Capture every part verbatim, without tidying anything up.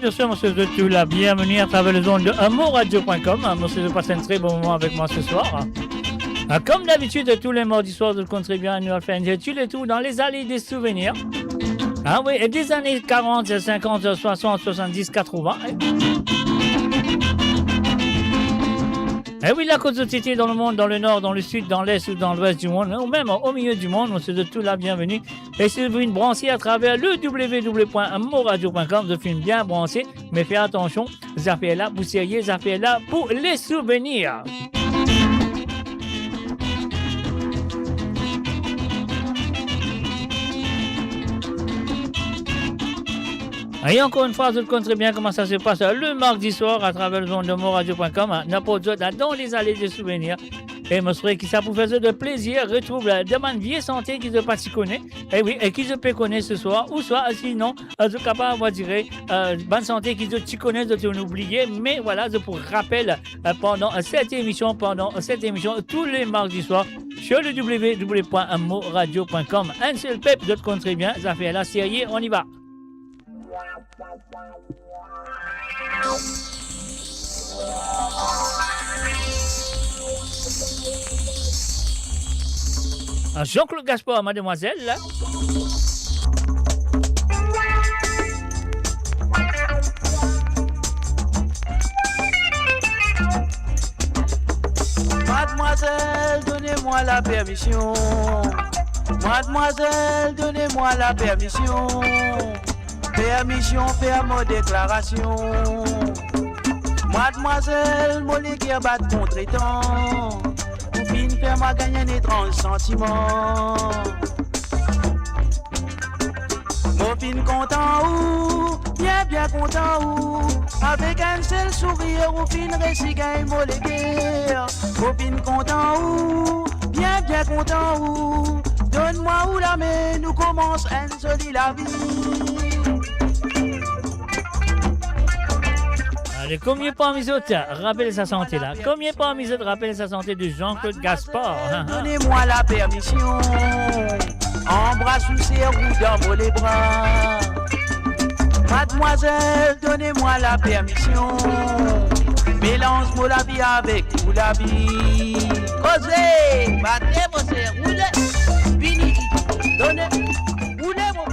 Bien sûr, monsieur, je vous souhaite la bienvenue à travers les ondes de moradio point com. Monsieur, je passe un très bon moment avec moi ce soir. Euh, comme d'habitude, tous les mardis soirs, vous le connaissez bien, nous allons faire un petit tour dans les allées des souvenirs. Ah oui, et des années quarante, cinquante, soixante, soixante-dix, quatre-vingts. Eh oui, la kot zot ete dan lemond, dan lenor, dan lesud, dan les ou dan lwes dimonn, ou mem omilieu dimonn, on se souhaite tout la bienvenue. E si zot finn branse atraver le w w w point moradio point com, zot finn bien branse, me fer atansion, zafer la pou serye, zafer la pou lesouvenir. E ankor enn fwa, zot konn tre bien kouma sa se pas le mardi swar atraver lezond de moradio point com, nou aport zot dan lezale de souvenir. E mo espere ki sa pou fer zot plezir retrouv de bann vie sante ki zot pa ti kone. E wi, e ki zot pe kone se swar, ouswa, sinon, euh, zot kapav, on va dire, euh, bann sante ki zot ti kone, zot inn oubliye, me vwala, zot pou rapel, euh, pandan, euh, set emision, pandan, euh, set emision, tou le mardi swar, sur le w w w point moradio point com. Enn sel pep, zot konn tre bien, zafer la serye, on y va. Ah, Jean-Claude Gaspard, mademwazel. Madmwazel, done mwa la permision. Madmwazel, done mwa la permision. Permision fer mo deklarasion. Madmwazel, mo leker bat kontretan. Ou finn fer mwa gagn enn etranz santiman. Mo finn kontan ou, bien, bien kontan ou. Avek enn sel sourir, ou finn resi gagn mo leker. Mo finn kontan ou, bien, bien kontan ou. Donn mwa ou lame, nou koumans enn zoli lavi. Ale, komie parmi zot rapel sa sante la? Komie parmi zot rapel sa sante de Jean-Claude Gaspard? Done mwa la permision, anbras ou, ser ou dan mo lebra. Madmwazel, done mwa la permision, melanz mo lavi avek ou lavi. Koze, bate mo ser, roule, vini, done, roule mo,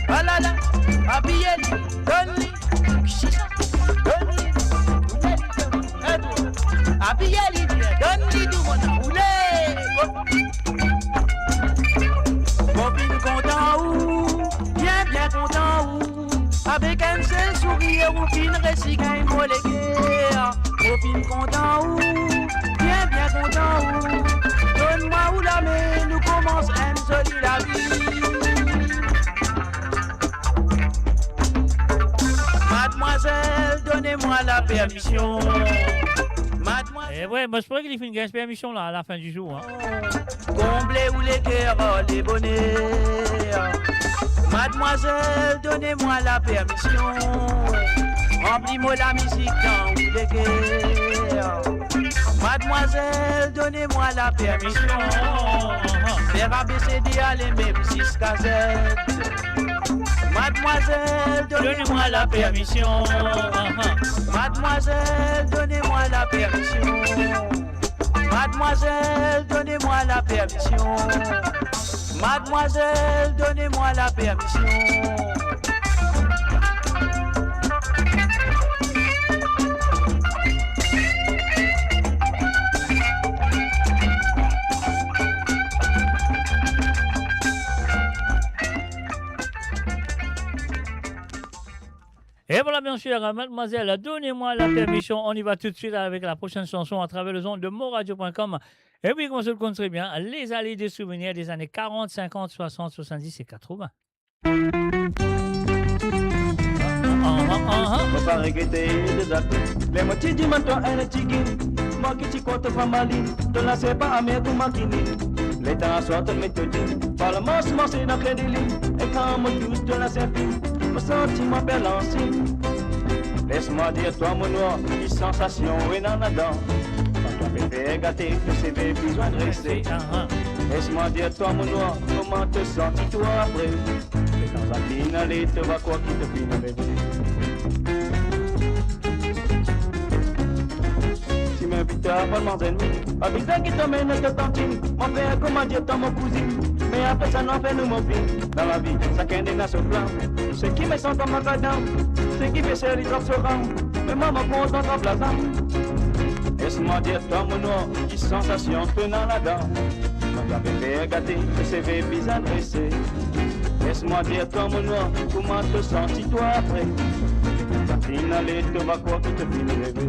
alala, abiye li, donn li, donn li, donn li, abiye li, donn li tou, mo la, roule. Mo finn kontan ou, bien, bien kontan ou. Avek enn sel sourir, ou finn resi gagn mo leker. Mo finn kontan ou, bien, bien kontan ou. Donn mwa ou lame, nou koumans enn zoli lavi. Madmwazel, done mwa la permision. Madmwazel. E wi, mo espere ki li finn gagn permision la, alafin di zour, hein. Konble ou leker ar leboner. Madmwazel, done mwa la permision. Ranpli mo lamizik dan ou leker. Madmwazel, done mwa la permision. Fer A B C D ale mem ziska Z. Madmwazel, done mwa la permision. Madmwazel, done mwa la permision. Madmwazel, done mwa la permision. Madmwazel, done mwa la permision. Et voilà, bien sûr, mademoiselle, donnez-moi la permission. On y va tout de suite avec la prochaine chanson à travers les ondes de moradio point com. Et oui, comme vous le connaissez bien, les allées des souvenirs des années quarante, cinquante, soixante, soixante-dix et quatre-vingts. Ah, ah, ah, ah. Mo pa regrete deza. Ler mo ti dimann twa enn tiginn, mo ki ti krwar to pa malinn, to laser pa amer kouma kinin. Letan aswar to met to din, par lamans manze dan kler de linn, e kan mo tous to laser finn, mo santi mwa perlansin. Les mwa dir twa, mo nwar, ki sansasion ena ladan. Kan twa pe fer gate, to seve bizin drese. Ah, ah. Les mwa dir twa, mo nwar, kouma to santi twa apre. Letan sa finn ale, to va krwar ki to finn reve. Avan manze nou, pa bizin ki to amenn to tantinn, mo fer kouma dir twa mo kouzinn, me apre sa nou fer nou mopinn. Dan lavi, sakenn ena so flam, seki mesan kouma makadam, seki pese li trap so ram, me mwa mo kontan trap lazam. Les mwa dir twa mo nwar, ki sansasion to ena ladan. Kan twa pe fer gate, to seve bizin drese. Les mwa dir twa mo nwar, kouma to santi twa apre. Kan finn ale, to va krwar ki to finn reve.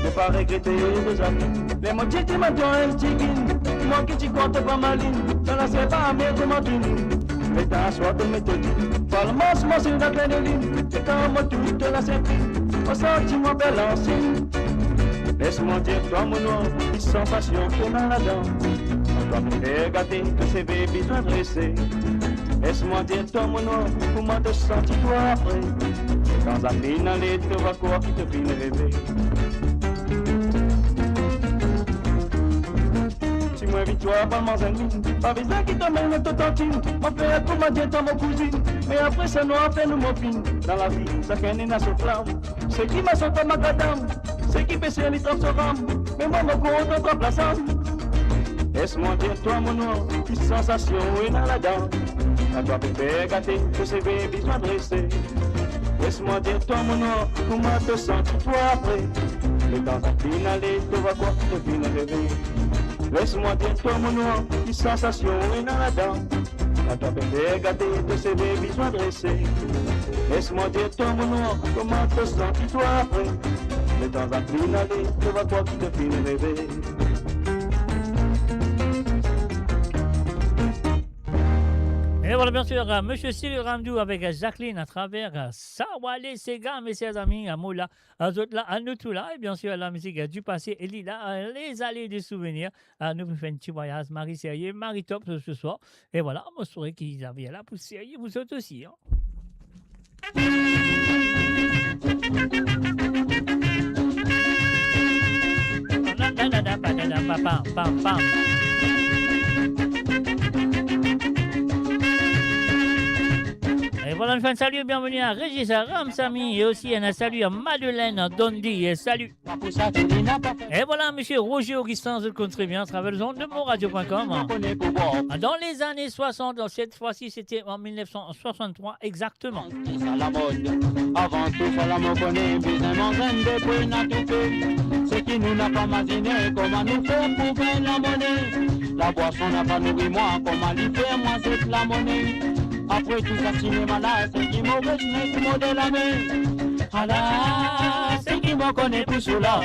Mo pa regrete deza. Ler mo ti ti manz enn tiginn, mwa ki ti krwar to pa malinn, dan laser pa amer kouma vinn. Letan aswar to met to din, fwa mo manz mo sinn dan kler de linn, letan mo touy to laser fin, mo santi mwa fer lansinn. Les mwa dir twa mo nwar, ki sansasion to ena ladan. Kan twa pe fer gate, to seve bizin drese. Les mwa dir twa mo nwar, kouma to santi twa apre. Kan sa finn ale, to va krwar ki to finn reve. Si mo invit twa, pa manz enn minn, pa bizin ki to amenn to tantinn, mo fer kouma dir twa mo kouzinn, me apre sa nou fer nou mopinn. Dan lavi, sakenn ena so flam, seki mesan kouma makadam, seki pese li trap so ram, me mwa mo kontan trap lazam. Les mwa dir twa mo nwar, ki sansasion ou ena ladan. Kan twa pe fer gate, to seve bizin drese. Les mwa dir twa mo nwar, kouma to santi twa apre. Letan sa finn ale, to va krwar ki to finn reve. Les mwa dir twa mo nwar, ki sansasion ou ena ladan. Kan twa pe fer gate, to seve bizin drese. Les mwa dir twa mo nwar, kouma to santi twa apre. Letan sa finn ale, to va krwar ki to finn reve. Et voilà, bien sûr, euh, Monsieur Sylvie Ramdou avec, euh, Jacqueline à travers, euh, Sawale Sega, mes chers amis, euh, mo la, euh, zot la, euh, nou tou la, et bien sûr, la musique, euh, du passé, et li la, euh, les allées des souvenirs. Euh, nou pou fer enn ti vwayaz, mari serye, mari top, ce, ce soir. Et voilà, mo sware ki Xavier la pou serye pou zot osi, hein. Et voilà, une fois un salut, bienvenue à Régis, à Ramsamy et aussi un salut à Madeleine Dondi. Et salut. Et voilà, monsieur Roger Augustin, je le connais très bien à travers les ondes de monradio point com. Dans les années soixante, cette fois-ci, c'était en mille neuf cent soixante-trois exactement. Sa lamod, avan tou sa la mo kone, bizin manz enn de pou ena toupe. Seki nou napa mazine, kouma nou fer pou gagn lamone. Labwason napa nouri mwa, kouma li fer mwa zet lamone. Apre tou sa sinema la, seki mo res net mo de lame. Ala, seki mo kone pou sou la.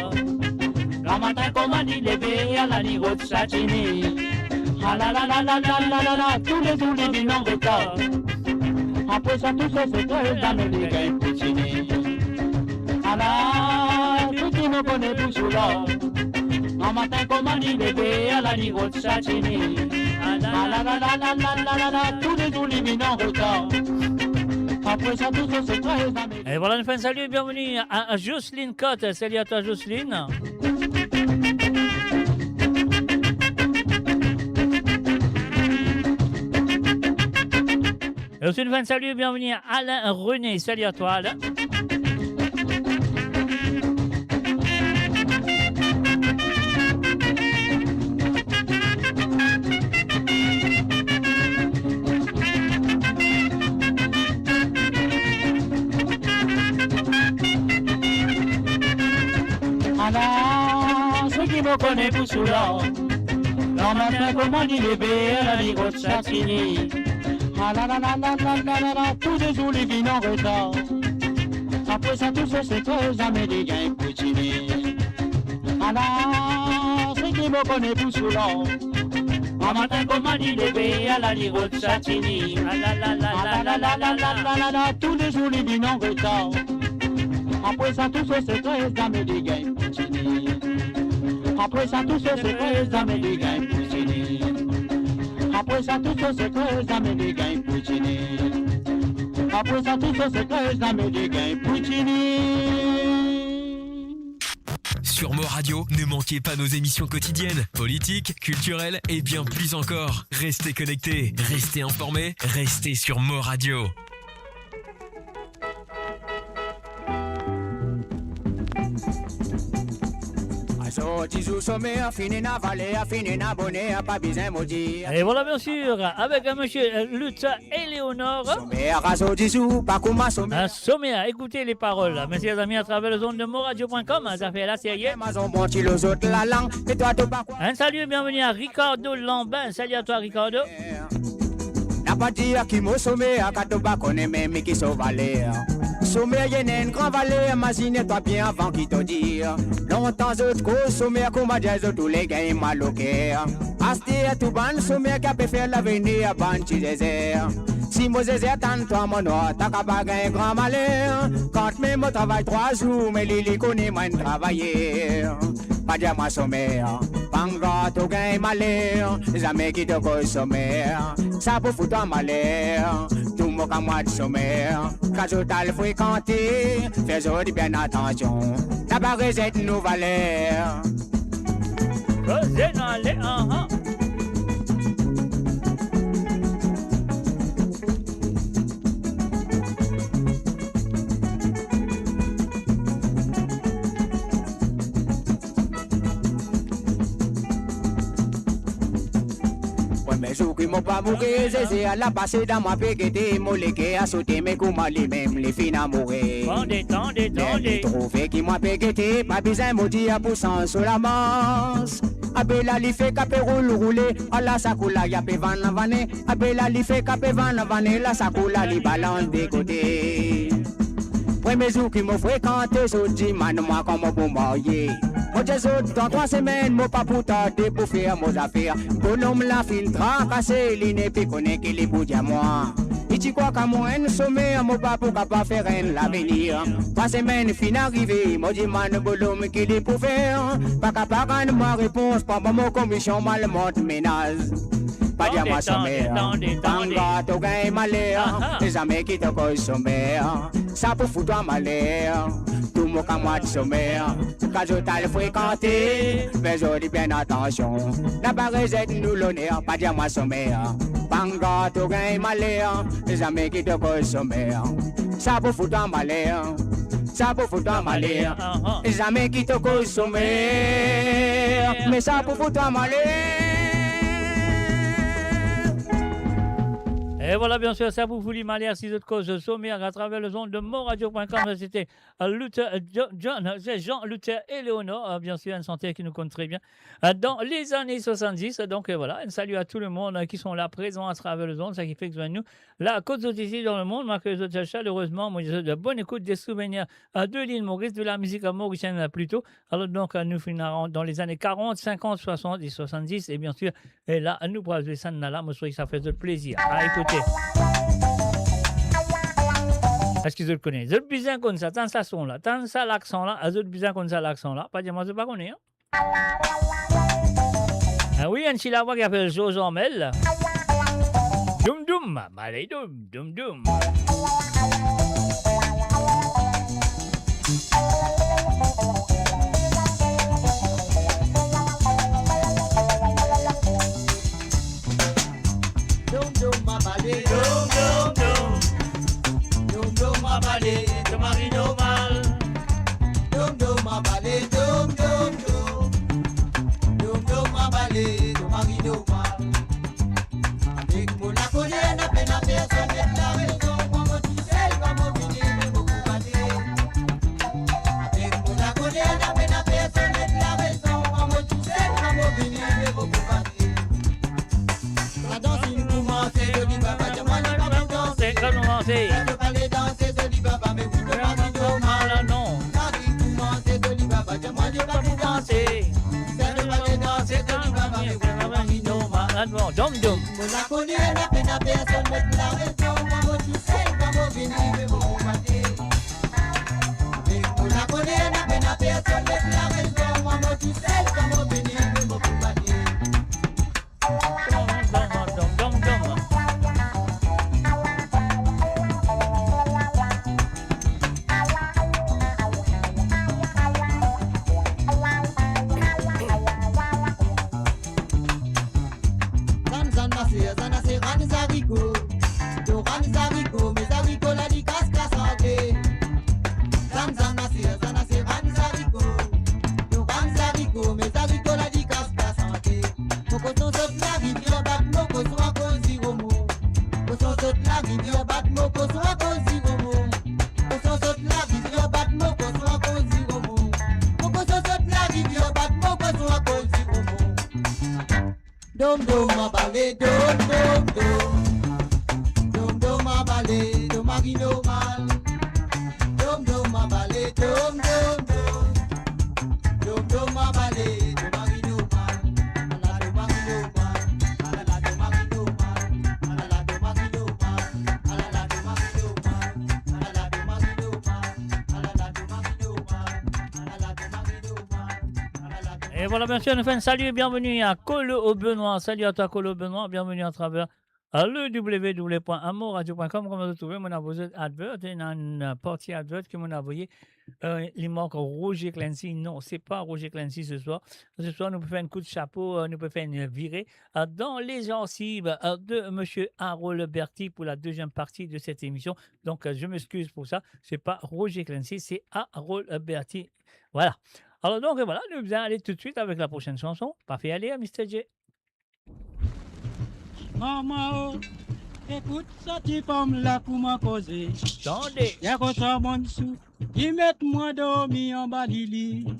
Gramatin kouma li leve, ala li rod satini. Ala la la la la la la la, toulezour li vinn an retar. Apre sa tou so sekre, zame li gagn poutini. Ala, seki mo kone pou sou la. Gramatin kouma li leve, ala li rod satini. Ala la la la la la la la, toulezour li vinn an retar. Apre sa tou so sekre, zame. Et voilà, une fois un salut, bienvenue à, à Jocelyne Cotte. Salut à toi, Jocelyne. Et aussi, une fois un salut, bienvenue à Alain René. Salut à toi, Alain. Ala, seki mo kone pou sou la. Gramatin kouma li leve, ala li rod satini. Ala la la la la la la la, toulezour li vinn an retar. Apre sa tou so sekre, zame li gagn poutini. Ala, seki mo kone pou sou la. Gramatin kouma li leve, ala li rod satini. Ala la la la la la la la, toulezour li vinn an retar. Apre sa, tou so sekre, zame li gagn pou tini. Apre sa, tou so sekre, zame li gagn pou tini. Apre sa, tou so sekre, zame li gagn pou tini. Apre sa, tou so sekre, zame li gagn pou tini. Sur Mo Radio, ne manquez pas nos émissions quotidiennes, politiques, culturelles et bien plus encore. Restez connectés, restez informés, restez sur Mo Radio. Azordi zour somer, fini ena valer, fini ena boner, pa bizin mo dir. Et voilà, bien sûr, avec, euh, monsieur, euh, Luther Eleonore. Somer, azordi zour, pa kouma somer. Un sommet, écoutez les paroles, mes chers amis, à travers les ondes de moradio point com, hein, ça fait la série. Mazon bon ti lozot lalang, e twa to pa kwa. Un salut et bienvenue à Ricardo Lambin. Salut à toi, Ricardo. Napa dir ki mo somer, ka to pa kone mem ki so valer. Somer ena enn gran valer, mazine twa bien avan ki to dir. Lontan zot koz somer, kouma dir zot oule gagn mal oker. Aster tou bann somer ki ape fer lavenir bann ti zezer. Si mo zezer tann twa mo nwar, ta kaba gagn gran maler. Kantmem mo travay trwa zour, me li, li kone mwa enn travayer. Pa dir mwa somer, panga to gagn maler, zame ki to koz somer, sa pou fout twa maler. Tou mo kamarad somer, ka zot al frekante, fer zot bien atansion, ta pa rezet nou valer. Koze nou ale, anhan. Premie zour ki mo pa mouri, zezer la pase dan mwa pe gete, mo leker a sote, me kouma limem li finn amoure. Tande, tande, tande. Li trouve ki mwa pe gete, pa bizin mo dir pou sanz so lamars. Ape la li fek ape roul roule, ala sa koulay ape vann vanne. Ape la li fek ape vann vanne, la sa koulay li balans de kote. Premie zour ki mo frekante zot, dimann mwa kan mo pou marye. Mo dir zot, dan trwa semenn mo pa pou tarde pou fer mo zafer. Bonom la finn trakase, li nepli kone ki li pou dir mwa. Li ti krwar ki mo enn somer, mo pa pou kapav fer enn lavenir. Trwa semenn finn arive, mo dimann bonom ki li pou fer. Pa kapav rann mwa repons, pa ban mo komision, mo al mont menaz. Pa dir mwa somer, tande, tande, tande. Panga to gagn maler, aha, zame ki to koz somer, sa pou fout twa maler. Tou mo kamarad somer, ka zot al frekante, fer zot bien atansion, ta pa rezet nou loner. Pa dir mwa somer, panga to gagn maler, zame ki to koz somer, sa pou fout twa maler. Sa pou fout twa maler. Aha. Zame ki to koz somer, me sa pou fout twa maler. Et voilà, bien sûr, sa pou fout li maler si zot koz somer à travers les ondes de moradio point com. C'était, euh, Luther, euh, Jo-, John, euh, c'est Jean Luther Eleonore, euh, bien sûr, un chanteur qui nous compte très bien. Euh, dans les années soixante-dix, donc, euh, voilà, un salut à tout le monde, euh, qui sont là, présents à travers les ondes, ça qui fait que nous, la, kot zot isi dan lemond, mo akeyir zot chaleureusement, mo dir zot bonn ekout, des souvenirs, euh, de l'île Maurice, de la musique, euh, mauricienne, euh, plutôt. Alors donc, euh, nou finn rant dan les années quarante, cinquante, soixante et soixante-dix, et bien sûr, et la, nou pral zwe sa, nou la, mo swete sa fer zot plezir. Ah, écoutez. Eski zot kone? Zot bizin konn sa, tann sa son la, tann sa laksan la, zot bizin konn sa laksan la. Pa dir mwa zot pa kone, hein? Ah wi, enn ti lavwa ki apel Georges Ormel. Doum doum, bale doum, doum doum. Doum doum, ma bale. Doum doum doum. Doum doum, ma bale, to mari normal. Doum doum, ma bale, doum doum doum. Doum doum, ma bale, to mari normal. Avek mo lakoler, na pena personn met larezon. Mwa mo tousel, pa mo vini, me mo pou bate. Avek mo lakoler, na pena personn met larezon. Mwa mo tousel, pa mo vini, me mo pou bate. Sa dans inn koumanse, zoli baba, dir mwa li pa pou danse. Sa to pale danse, zoli baba, me wi to mari normal. Non. Sa inn koumanse, zoli baba, dir mwa li pa pou danse. Sa to pale danse, zoli baba, me wi to mari normal. Doum doum. Mo lakoler, na pena personn met larezon. Mwa mo tousel, pa mo vini, me mo pou bate. Avek mo Solet larezon, mwa mo tousel, kan mo vini, mo pou gagn. Dom, dom, dom, dom, dom. Zann, zann, ma ser, zann, ma ser, rann zariko. To rann zariko, me zariko la li kas, kas ante. Zann, zann, ma ser, zann, ma ser, rann zariko. To rann zariko, me zariko la li kas, kas ante. Mo koson sot larivier, bat mo koson akoz ziro mo. Koson sot larivier, bat mo koson akoz ziro mo. Koson sot larivier, bat mo koson akoz ziro mo. Mo koson sot larivier, bat mo koson akoz ziro mo. Dom, dom, anbale, dom, dom, dom. Dom, dom, anbale, to mari normal. Dom, dom, anbale, dom, dom, dom. Dom, dom, anbale, to mari normal. Ala to mari normal. Ala to mari normal. Ala to mari normal. Ala to mari normal. Ala to mari normal. Ala to mari normal. Ala to mari normal. E vwala, mesi, nou fer enn sali, bienveni a Kolo Benoit. Sali a twa, Kolo Benoit, bienveni atraver, euh, le w w w point amourradio point com. Kouma zot trouve, mo ena bokou advert, ena enn parti advert ki mo ena avoye, euh, li mark Roger Clancy. Non, se pa Roger Clancy se swar. Se swar, nou pe fer enn kout sapo, euh, nou pe fer enn vire, euh, dan lezansiv, euh, de Monsieur Harold Berty pour la deuxième partie de cette émission. Donc, euh, je m'excuse pour ça. Se pa Roger Clancy, se Harold Berty. Vwala. Alor donk, vwala, nou bizin ale toutswit avek la prosenn sanson. Pa fer ale, Mister J. Mama o, ekout sa ti fanm la kouma koze. Tande. Yer aswar monn sou, li met mwa dormi anba lili.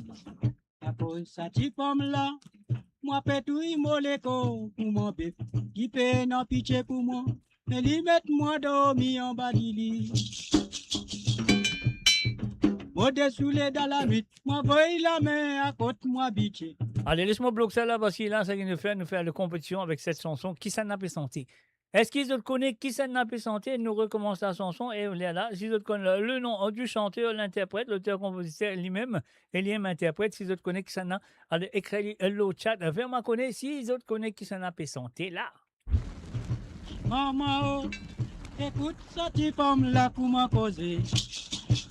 Akoz sa ti fanm la, mwa pe touy mo lekor kouma bef, li pena pitie pou mwa. Me li met mwa dormi anba lili. Mo desoule dan lanwit, mo voy lame a kot mo abite. Ale, les mo blok sa la, parski la, seki nou fer, nou fer le konpetision avek set sanson, kisannla pe sante. Eski zot kone kisannla pe sante? Nou rekomans la sanson e lerla, si zot konn le, le nom du chanteur, l'interprète, l'auteur, compositeur limem, e limem interpret, si zot kone kisannla, ale ekrir li lor chat, fer mwa kone si zot kone kisannla pe sante la. Mama o, ekout sa ti fanm la kouma koze.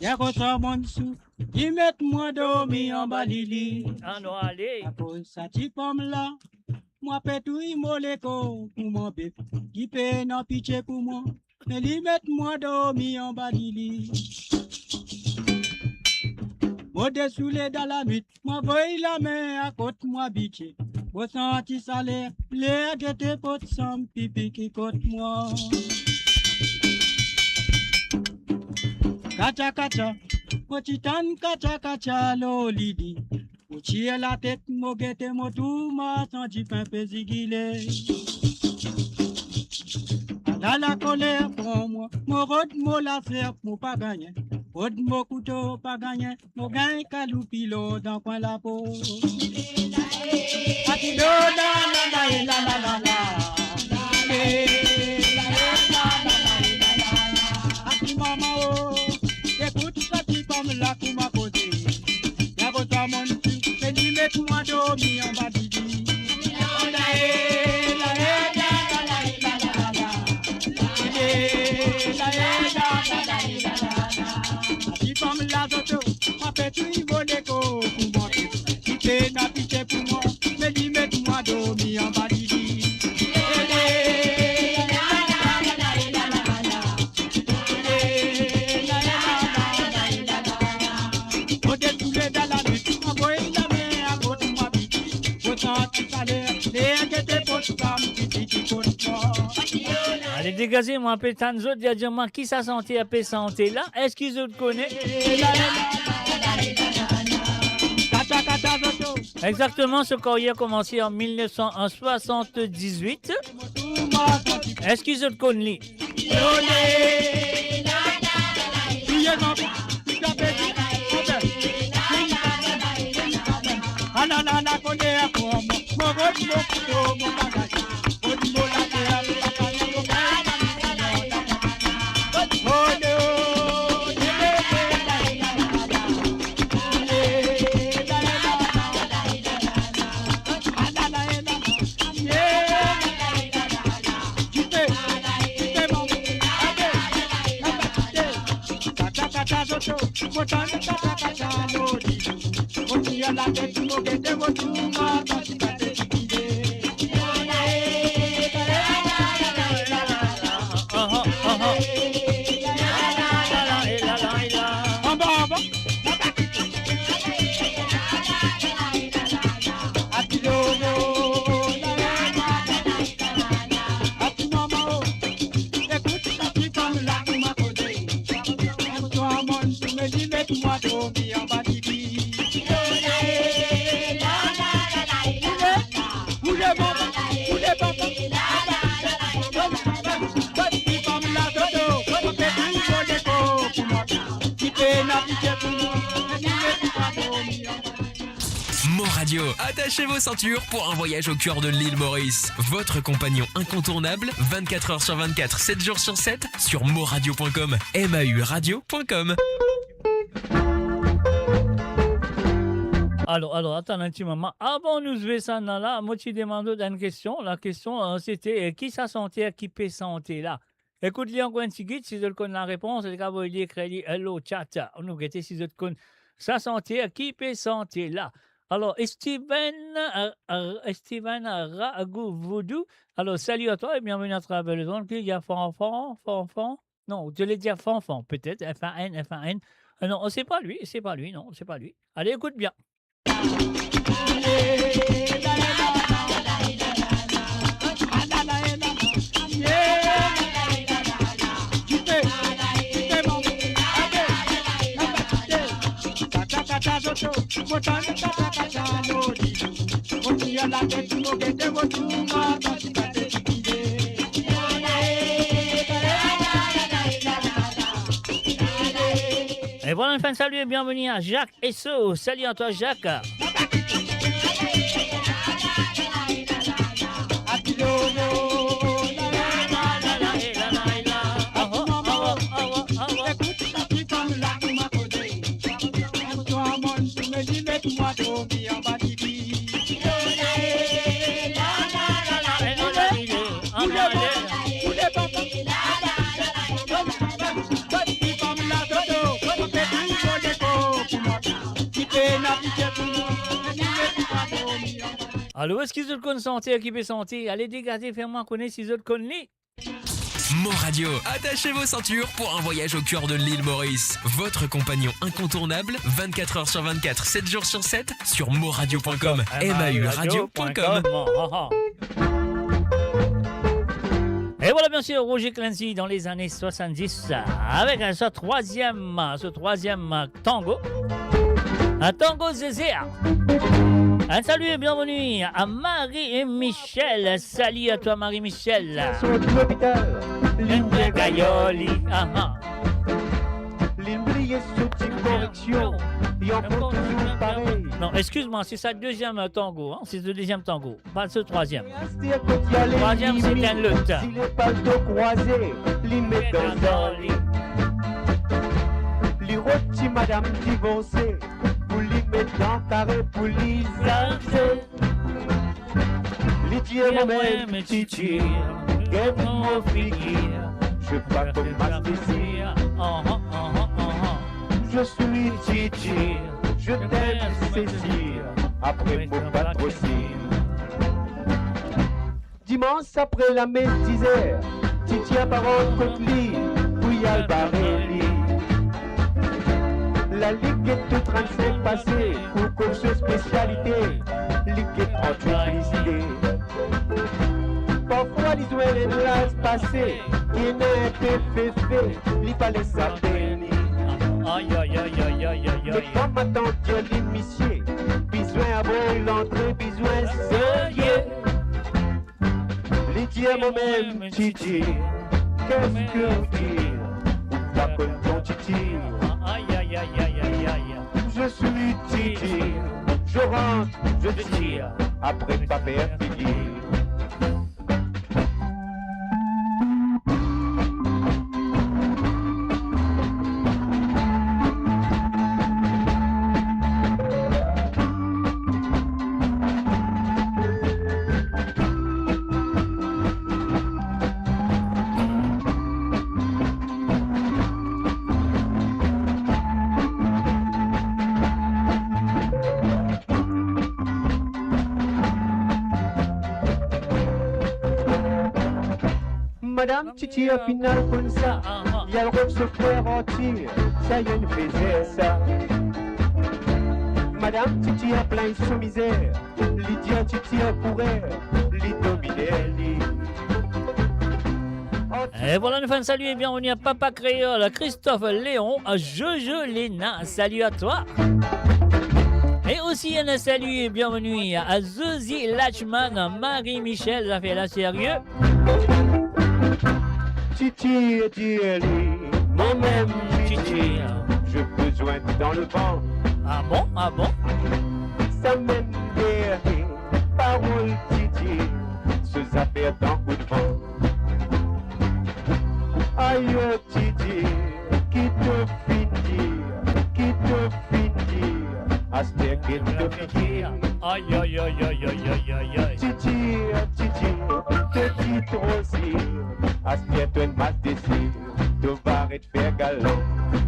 Yer aswar monn sou, li met mwa dormi anba lili. Anou ale. Akoz sa ti fanm la, mwa pe touy mo lekor kouma bef, li pena pitie pou mwa. Me li met mwa dormi anba lili. Mo desoule dan lanwit, mo voy lame a kot mo abite. Mo santi saler, ler gete pot sanm pipi ki kot mwa. Katya, katya, mo ti tann katya, katya lor lili. Mo tir latet, mo gete, mo trouv marsan dipin pe zigile. Ala lakoler pran mwa, mo rod mo laser, mo pa gagne. Rod mo kouto, pa gagne. Mo gagn kaloupi lor dan kwin lapo. Ati do la la la e la la la la. E la la la la e la la la la. Ati mama o, ekout sa ti fanm la kouma koze. Yer aswar monn sou, e li met mwa dormi anba lili. Ti fanm la zoto, ape touy mo lekor pou mwa. Li pena pitie pou mwa, me li met mwa dormi anba lili. Mo desoule dan lanwit, mo voy lame a kot mo abite. Mo santi saler, ler gete pot sanm pipi ki kot mwa. Ale degaze mwa, pe tann zot, dir mwa kisa sante ape sante la. Eski zot kone? Kata, kata, zoto. Exactement, so karyer komanse an mil nef san swasann-diz-wit. Eski zot konn li? Aha, aha. Anba, anba. Mon Radio, attachez vos ceintures pour un voyage au cœur de l'île Maurice. Votre compagnon incontournable, vingt-quatre heures sur vingt-quatre, sept jours sur sept, sur moradio point com, M A U radio point com. Alor, alor, atann enn ti moman. Avan nou zwe sa la, mo ti demann zot enn kestion. Lakestion, eh, sete, eh, ki sa santer ki pe sante la? Ekout li ankor enn tigit, si zot konn larepons, zot kapav voy li, ekrir li, eh, lor chat. Nou gete si zot konn sa santer ki pe sante la. Alor, Steven, eh, eh, Steven Ragouvoudou. Alors, salut à toi et bienvenue à travers le monde. Qui y a Fanfan, Fanfan? Non, tu voulais dire Fanfan, peut-être, F A N, F A N. Euh, non, c'est pas lui, c'est pas lui, non, c'est pas lui. Allez, écoute bien. Et voilà, une fin de salut et bienvenue à Jacques Esso. Salut à toi, Jacques. Alor, eski zot konn santer ki pe sante? Ale degaz, fer mwa kone si zot konn li. Mon Radio, attachez vos ceintures pour un voyage au cœur de l'île Maurice. Votre compagnon incontournable, vingt-quatre heures sur vingt-quatre, sept jours sur sept, sur moradio point com, M A U radio point com. Et voilà, bien sûr, Roger Clancy dans les années soixante-dix, avec ce troisième, ce troisième tango. Un tango zezé. Un salut et bienvenue à Marie et Michel. Salut à toi, Marie-Michel. Son lopital, li bien gayar li, aha. Li bliye so ti koreksion, li ankor touzour parey. Non, excuse-moi, c'est sa deuxième tango, hein, c'est le deuxième tango, pas ce troisième. Troisième, c'est un lot. Si le palto krwaze, li met dan zar li. Li rod ti madam divorse, pou li met dan kare, pou li zaze. Li dir mwa mem, Titi, get mo figir, je pas comme Masisi. Je suis Titi, je t'aime, Cécile, après mo patrocine. Dimans apre lames dizer, Titi aparan kot li pou li al bare li. La li get tou trannsenk pase pou kot so spesialite, li get antre lizide. Parfwa li zwenn enn laz pase, ki ena inpe fefe, li pa les apel li. Ay, ay, ay. Me kan matant dir li, misie, bizin avil antre, bizin serye. Li dir mwa mem, Titi, qu'est-ce que vous dire? Ou pa konn ton Titi. Ay, ay, ay. Je suis Titi, je rentre, je tire, après pa per figir. Madam Titi a finn al koumsa, li al rod so frer Artir, sa enn fezer sa. Madam Titi a plinn so mizer, li dir Titi a kourer, li domine li. E vwala, nou fer enn salut e bienvenue à Papa Créole, Christophe Léon, Jojo Lena, salut à toi. E osi enn salut e bienvenue à Zozi Lachman, Marie Michel, zafer la serye. Titi, Titi, li, mwa mem Titi, je bezoin dan levan. Ah bon, ah bon? Samem dernie parol Titi, so zafer dan kout van. Ayo Titi, ki to finn dir, ki to finn dir, aster ki to finn dir. Aïe, aïe, aïe. Titi, Titi, to dir tro sir, aster to enn mas desir, to va aret fer galan,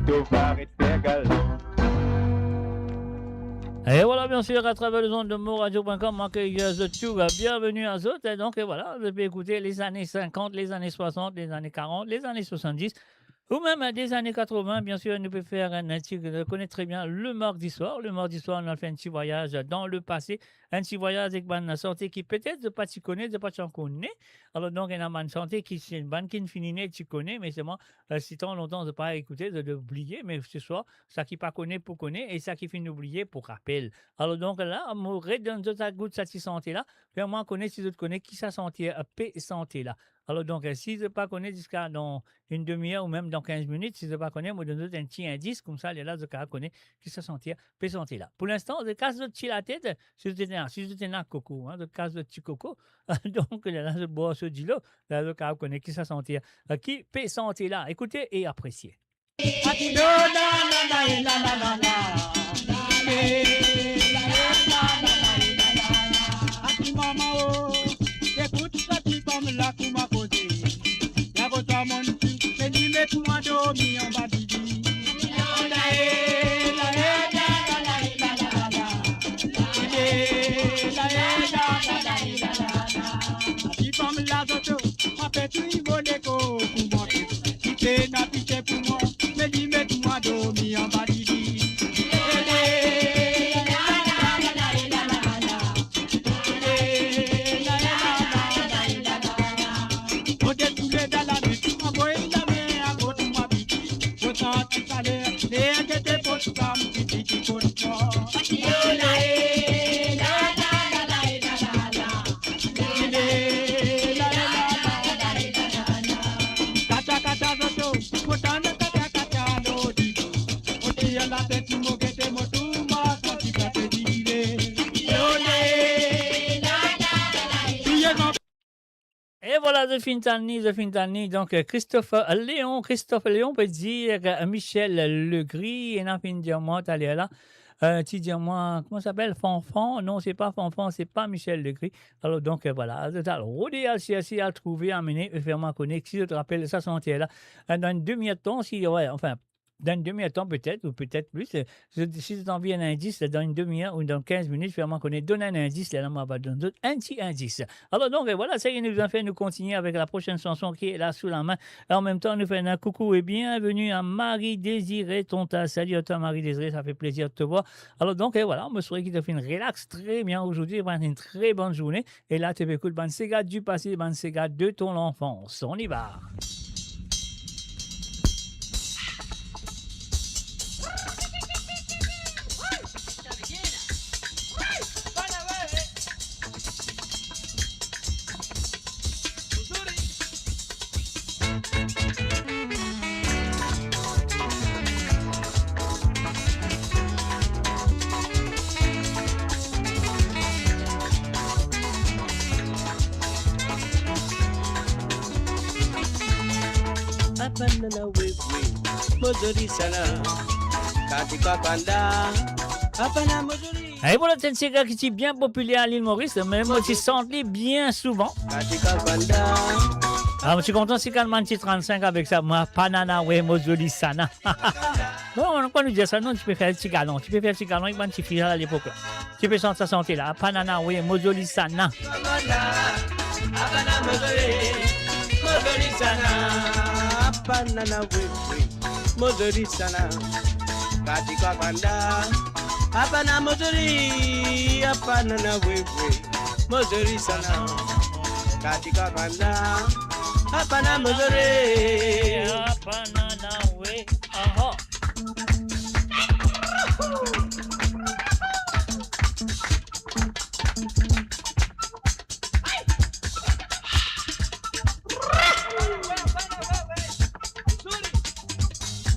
to va aret fer galan. E vwala, bien sûr, à travers les ondes de moradio point com, on accueille, euh, zot tou, euh, bienvenue à zot. E donk, e vwala, zot pe ekoute les années cinquante, les années soixante, les années quarante, les années soixante-dix, ou mem, euh, les années quatre-vingts. Bien sûr, nou pe fer enn, enn ti, euh, connaître très bien le mardi soir. Le mardi soir, nou al fer enn ti vwayaz dan lepase, enn ti vwayaz ek bann sante ki petet zot pa ti kone, zot pa ti ankor ne. Alor donk, ena bann sante ki, se bann ki finn fini ne ti kone, me selman, euh, si tan lontan zot pa ekoute, zot oubliye, me se swar, sa ki pa kone pou kone, e sa ki finn oubliye pou rapel. Alor donk la, mo redonn zot sa gout sa ti sante la, fer mwa kone si zot kone ki sa sante, euh, pe sante la. Alor donk, euh, si zot pa kone, ziska dan enn demi-er ou mem dan kinz minit, si zot pa kone, mo donn zot enn ti indis, koumsa lerla zot kapav kone ki sa sante pe sante la. Pou linstan, zot kas zot ti latet, si zot ena, si zot ena koko, hein, zot kas zot ti koko, donk lerla zot bwar so dilo, lerla zot kapav kone ki sa sante, euh, ki pe sante la. Ekoute e apresie. Ayo mama o, ekout sa ti fanm la kouma koze. Li avoy twa monn ki, me li met mwa dormi anba didi. Ti fanm la zoto, ma pe touy mo leko pou monte. Li pena pitie pou mwa, me li met mwa dormi anba didi. Mo detourne dan lanwit, anvoy lame akot mwa piti. Mo santi saler, ler gete pot fam, piti ki pot mwa. Kata, kata, zoto, mo tann kata, kata, lodi. Mo tir latet, mo gete, mo tou, mo santi sa pe dile. Lole, kriye zan. E vwala, zot finn tann li, zot finn tann li. Donk, euh, Christophe Léon, Christophe Léon pe dir, euh, Michel Legris, ena finn dir mwa taler la, euh, ti dir mwa, kouma sa apel, Fanfan? Non, se pa Fanfan, se pa Michel Legris. Alor donk, euh, vwala, zot al rode, al serse, al trouve, amene, e fer mwa kone si zot rapel sa sante la. Euh, dan enn demi-er tan, si, we, anfin, dan enn demi-er tan petet, ou petet plis, euh, si, si zot anvi enn indis, dan enn demi-er ou dan kinz minit, fer mwa kone, donn enn indis, lerla mo va donn zot enn ti indis. Alor donk, euh, vwala, sa y est, nou bizin fer, nou kontigne avek la prochaine chanson ki la sou lame. E an mem tan, nou fer enn koukou e bienvenue à Marie Désirée Tonta. Salut à toi, Marie Désirée, ça fait plaisir de te voir. Alor donk, euh, vwala, mo swete ki to finn relax tre bien ozordi, pran enn tre bonn zourne. E la, to pe ekout bann sega du passé, bann sega de ton enfance. On y va. Apa nana wewe, mo zoli sana. Kati kwa kwanda, apa na mo zoli. E vwala, se enn sega ki ti bien popile a Lil Moris, me mo ti sant li bien souvan. Kati kwa kwanda. Ah, mo ti kontan si kan bann ti trannsink avek sa, mwa pa nana we mo zoli sana. Bon, nou pa nou dir sa, non, ti pe fer ti galon, ti pe fer ti galon ek bann tifi a lepok la. Ti pe sant sa sante la, pa nana we mo zoli sana. Mo zoli sana, apa nana we we. Mo zoli sana, kati kwa banda. Apa na mo zoli, apa nana we we. Mo zoli sana, kati kwa banda. Apa na mo zoli. Apa nana we. Aha.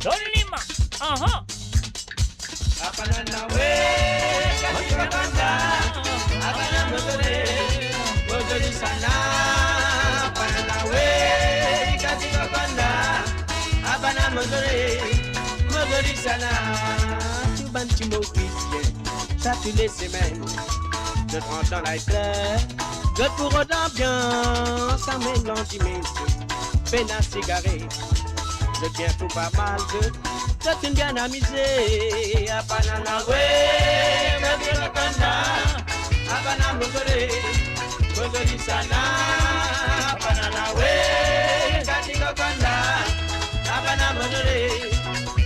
Donn li, man. Aha. Apa nana we, kati kwa banda. Apa na mo zoli, mo zoli sana. Apa nana we, kati kwa banda. Apa na mo zoli, mo zoli sana. Tou bann ti mo ki vien, sa tou le semenn. Zot rant dan lafler, zot pou rod anbians, sa melanz dimension, pena sigare. Zot bien fou pa mal, zot, zot finn bien amize. Apa nana we, kati kwa banda. Apa na mo zoli, mo zoli sana. Apa nana we, kati kwa banda. Apa na mo zoli,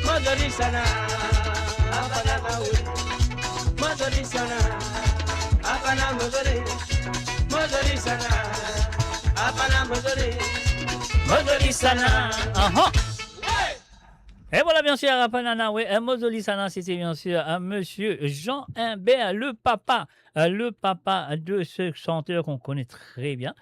mo zoli sana. Apa nana we, mo zoli sana. Apa na mo zoli, mo zoli sana. Apa na mo zoli, mo zoli sana. Aha. Et voilà, bien sûr, Apa nana we, euh, mo zoli sana, c'était bien sûr, euh, monsieur Jean Imbert, le papa, euh, le papa de ce chanteur qu'on connaît très bien.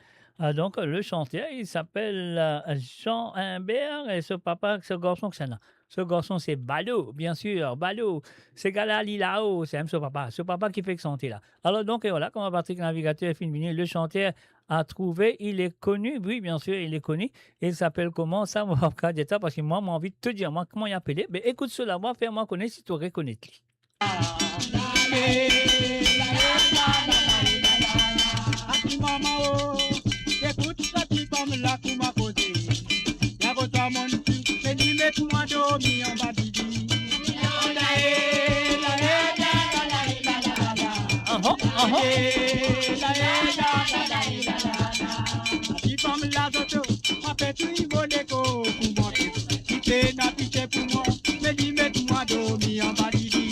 Euh, donc, le chanteur, il s'appelle, euh, Jean Imbert, et ce papa, ce garçon ki ena. Ce garçon, c'est Balo, bien sûr, Balo. Se gala li lao, se mem so papa, so papa ki fek sante la. Alors donc, et voilà, kouma Patrick Navigateur finn vini, le chanteur a trouvé, il est connu, oui, bien sûr, il est connu. E li apel kouma sa, mo pa kapav dir twa, parski mwa, mo anvi tou dir mwa kouma li apele. Me ekout so lavwa, fer mwa kone si to rekonet li. Aha, aha. Tifanm la zoto, ma pe touy mo leko pou mwa. Li pena pitie pou mwa, me li met mwa dormi anba lili.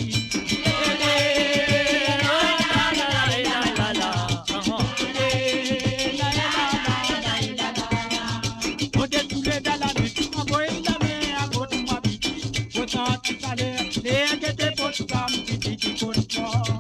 Mo detourne dan lanwit, anvoy lame akot mwa piti. Mo santi kaler, ler gete pot fam, piti ki pot fam.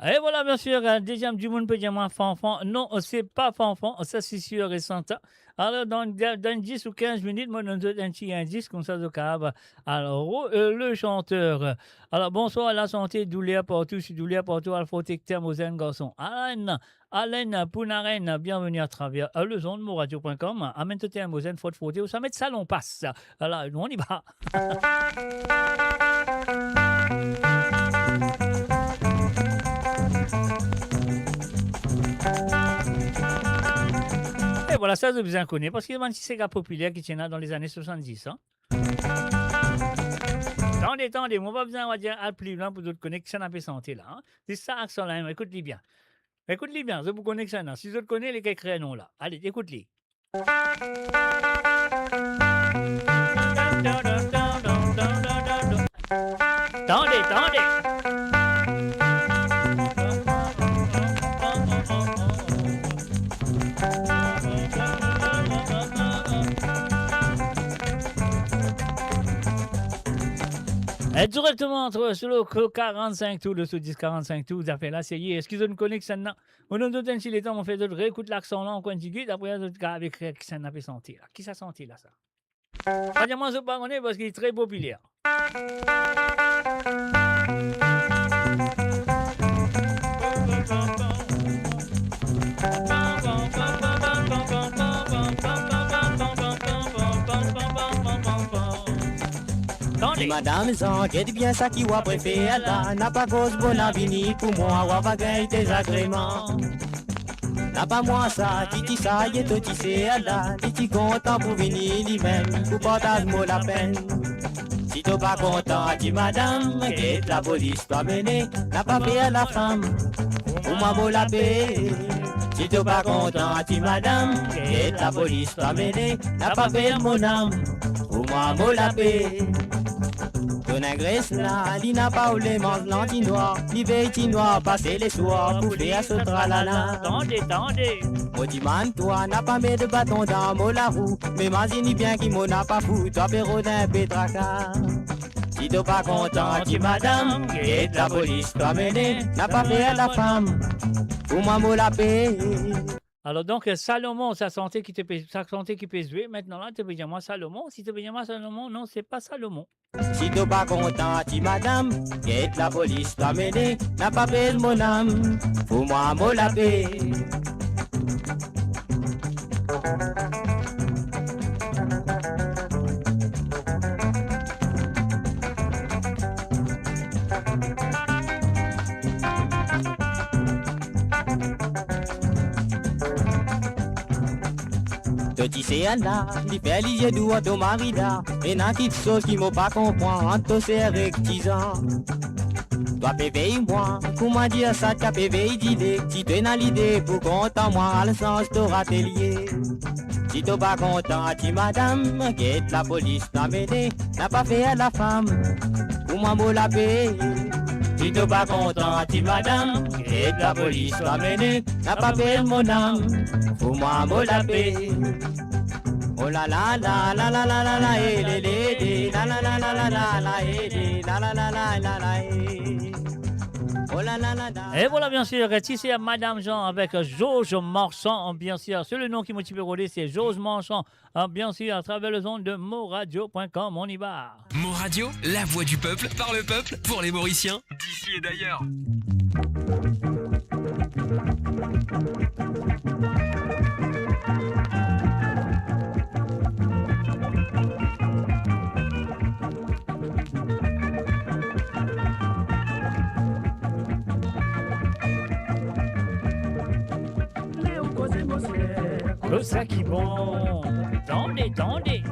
E vwala, bien sir, euh, deziem dimoun pe dir mwa Fanfan. Non, se pa Fanfan, sa se sir e serten. Alor, dan, dan, dan dis ou kinz minit, mo donn zot enn ti indis, koumsa zot kapav al re-, euh, le chanteur. Alor, bonswar, lasante, douler partou, si douler partou, al frote ek termozenn, garson. Alann, Alann Pounarenn, bienveni atraver, euh, lezond, moradio pwin kom. Amenn to termozenn, frote, frote, ou sa met salon pas. Ala, nou, on y va. E vwala, sa zot bizin kone, parski bann ti sega popiler ki ti ena dan lezane swasanndis, an. Tande, tande, mo pa bizin dir al pli lwin pou zot kone kisannla pe sante la, an. Zis sa aksan la mem, ekout li bien. Ekout li bien, zot pou kone kisannla. Si zot kone, ler ekrir non la. Ale, ekout li. Tande, tande. E direkteman sou le quarante-cinq tours, le sou dix quarante-cinq tours, zafer la serye. Eski zot kone kisannla? Mo donn zot enn ti letan, mo fer zot reekout laksan la ankor enn tigit, apre zot kapav ekrir kisannla pe sante la. Ki sa sante la, sa? Pa dir mwa zot pa kone, parski li tre popiler. Tande. Ti madam Zan, get bien sa ki wa pe fer la, napa koz bona vini pou mwa, wa va gagn dezagreman. Napa mwa sa, ki ti sa, ye to ti ser la, li ti kontan pou vini limem, pou partaz mo lapenn. Si to pa kontan, ti madam, get lapolis to amene, napa fer lafam, pou mwa mo lape. Si to pa kontan, ti madam, get lapolis to amene, napa per monam, pou mwa mo lape. To ningres la, li napa oule manz lanti nwar, li vey ti nwar pase leswar pou fer so tralala. Tande, tande. Mo dimann twa, napa met baton dan mo larou, me mazinn bien ki mo napa fou, twa pe rod inpe traka. Si to pa kontan, ti madam, get lapolis to amene, napa per lafam, pou mwa mo lape. Alors donc, euh, Salomon, sa sante ki to pe, sa sante ki pe zwe, aster la, to pe dir mwa Salomon, si to pe dir mwa Salomon, non, se pa Salomon. Si to pa kontan, ti madam, get lapolis to amene, napa per monam, pou mwa mo lape. To ti ser la, li fer lizie dou ar to mari la. Ena kiksoz ki mo pa konpran ant to ser ek ti Zan. Twa pe vey mwa, kouma dir sa, twa pe vey dile, si to ena lide pou kontan mwa, al sanz to ratelie. Si to pa kontan, ti madam, get lapolis to amene, napa per lafam, pou mwa mo lape. Si to pa kontan, ti madam, get lapolis to amene, napa per monam, pou mwa mo lape. Oh la la la, la la la la la, eh, le, le, le, la la la la la la, eh, le, la la la la la la, eh. Oh la la la la. Et voilà, bien sûr, ti ser Madame Jean avec Georges Marchand, bien sûr. Sur le nom ki mo ti pe rode, c'est Georges Marchand, hein, bien sûr, à travers les ondes de moradio point com. On y va. Moradio, la voix du peuple, par le peuple, pour les Mauriciens, d'ici et d'ailleurs. Koz sa ki bon. Tande, tande.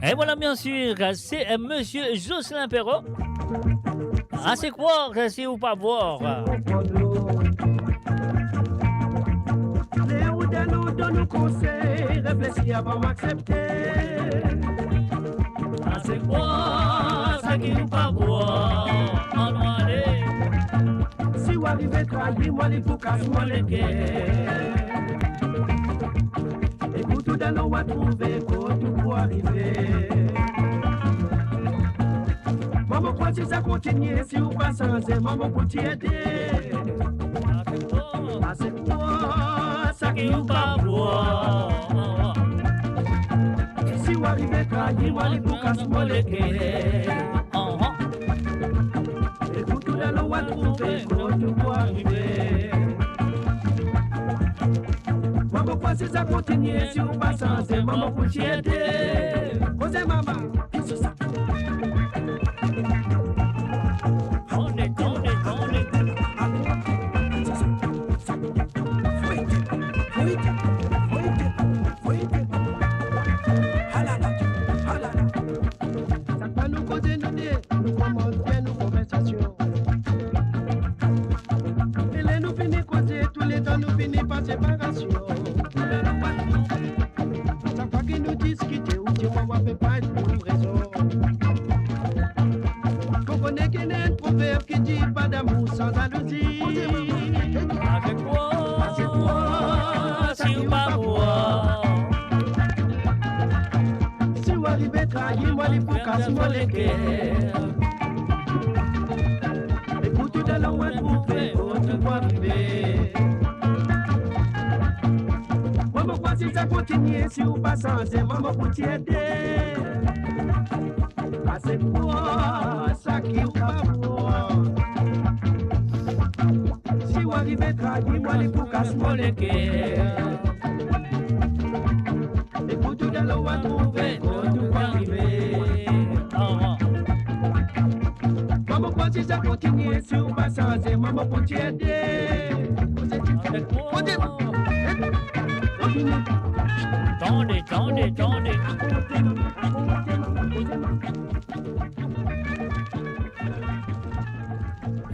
Et voilà, bien sûr, c'est, euh, Monsieur Jocelyn Perrot. Ase krwar si ou pa vwar. Ler ou donn nou, donn nou konsey, reflesi avan ou aksepte. Ase krwar sa ki ou pa vwar, annou ale. Si ou arive trayi mwa, li pou kas mwa leker. Ekout ou dan nou a trouve kot ou pou arive. Mwa mo krwar si sa kontinie, si ou pa sanze, mwa mo pou ti ete. Ase krwar sa ki ou pa vwar. Si ou arive trayi mwa, li pou kas mwa leker. Ekout ou dan nou a trouve kot ou pou arive. Mwa mo krwar si sa kontinie, si ou pa sanze, mwa mo pou ti ete. Koze mama, ki se sa? Tande, tande, tande. Sa pa nou koze nou de, nou komans fer nou konversasion. E ler nou fini koze, touletan nou fini par separasion. Sak fwa ki nou diskite, ou dir mwa, mwa pe pa et pou rezon. Ou kone ki ena enn proverb ki dir, pas d'amour sans jalousie. Ase krwar si ou pa vwar. Si ou arive trayi mwa, li pou kas mwa leker. Ekout ou dan nou a trouve kot ou pou arive. Mwa mo krwar si sa kontinie, si ou pa sanze, mwa mo pou ti ete. Ase krwar sa ki ou pa vwar. Si ou arive trayi mwa, li pou kas mwa leker. Ekout ou dan nou a trouve kot ou pou arive. Mwa mo krwar si sa kontinie, si ou pa sanze, mwa mo pou ti ete. Koze ti fer? Koze mwa? Tande, tande, tande.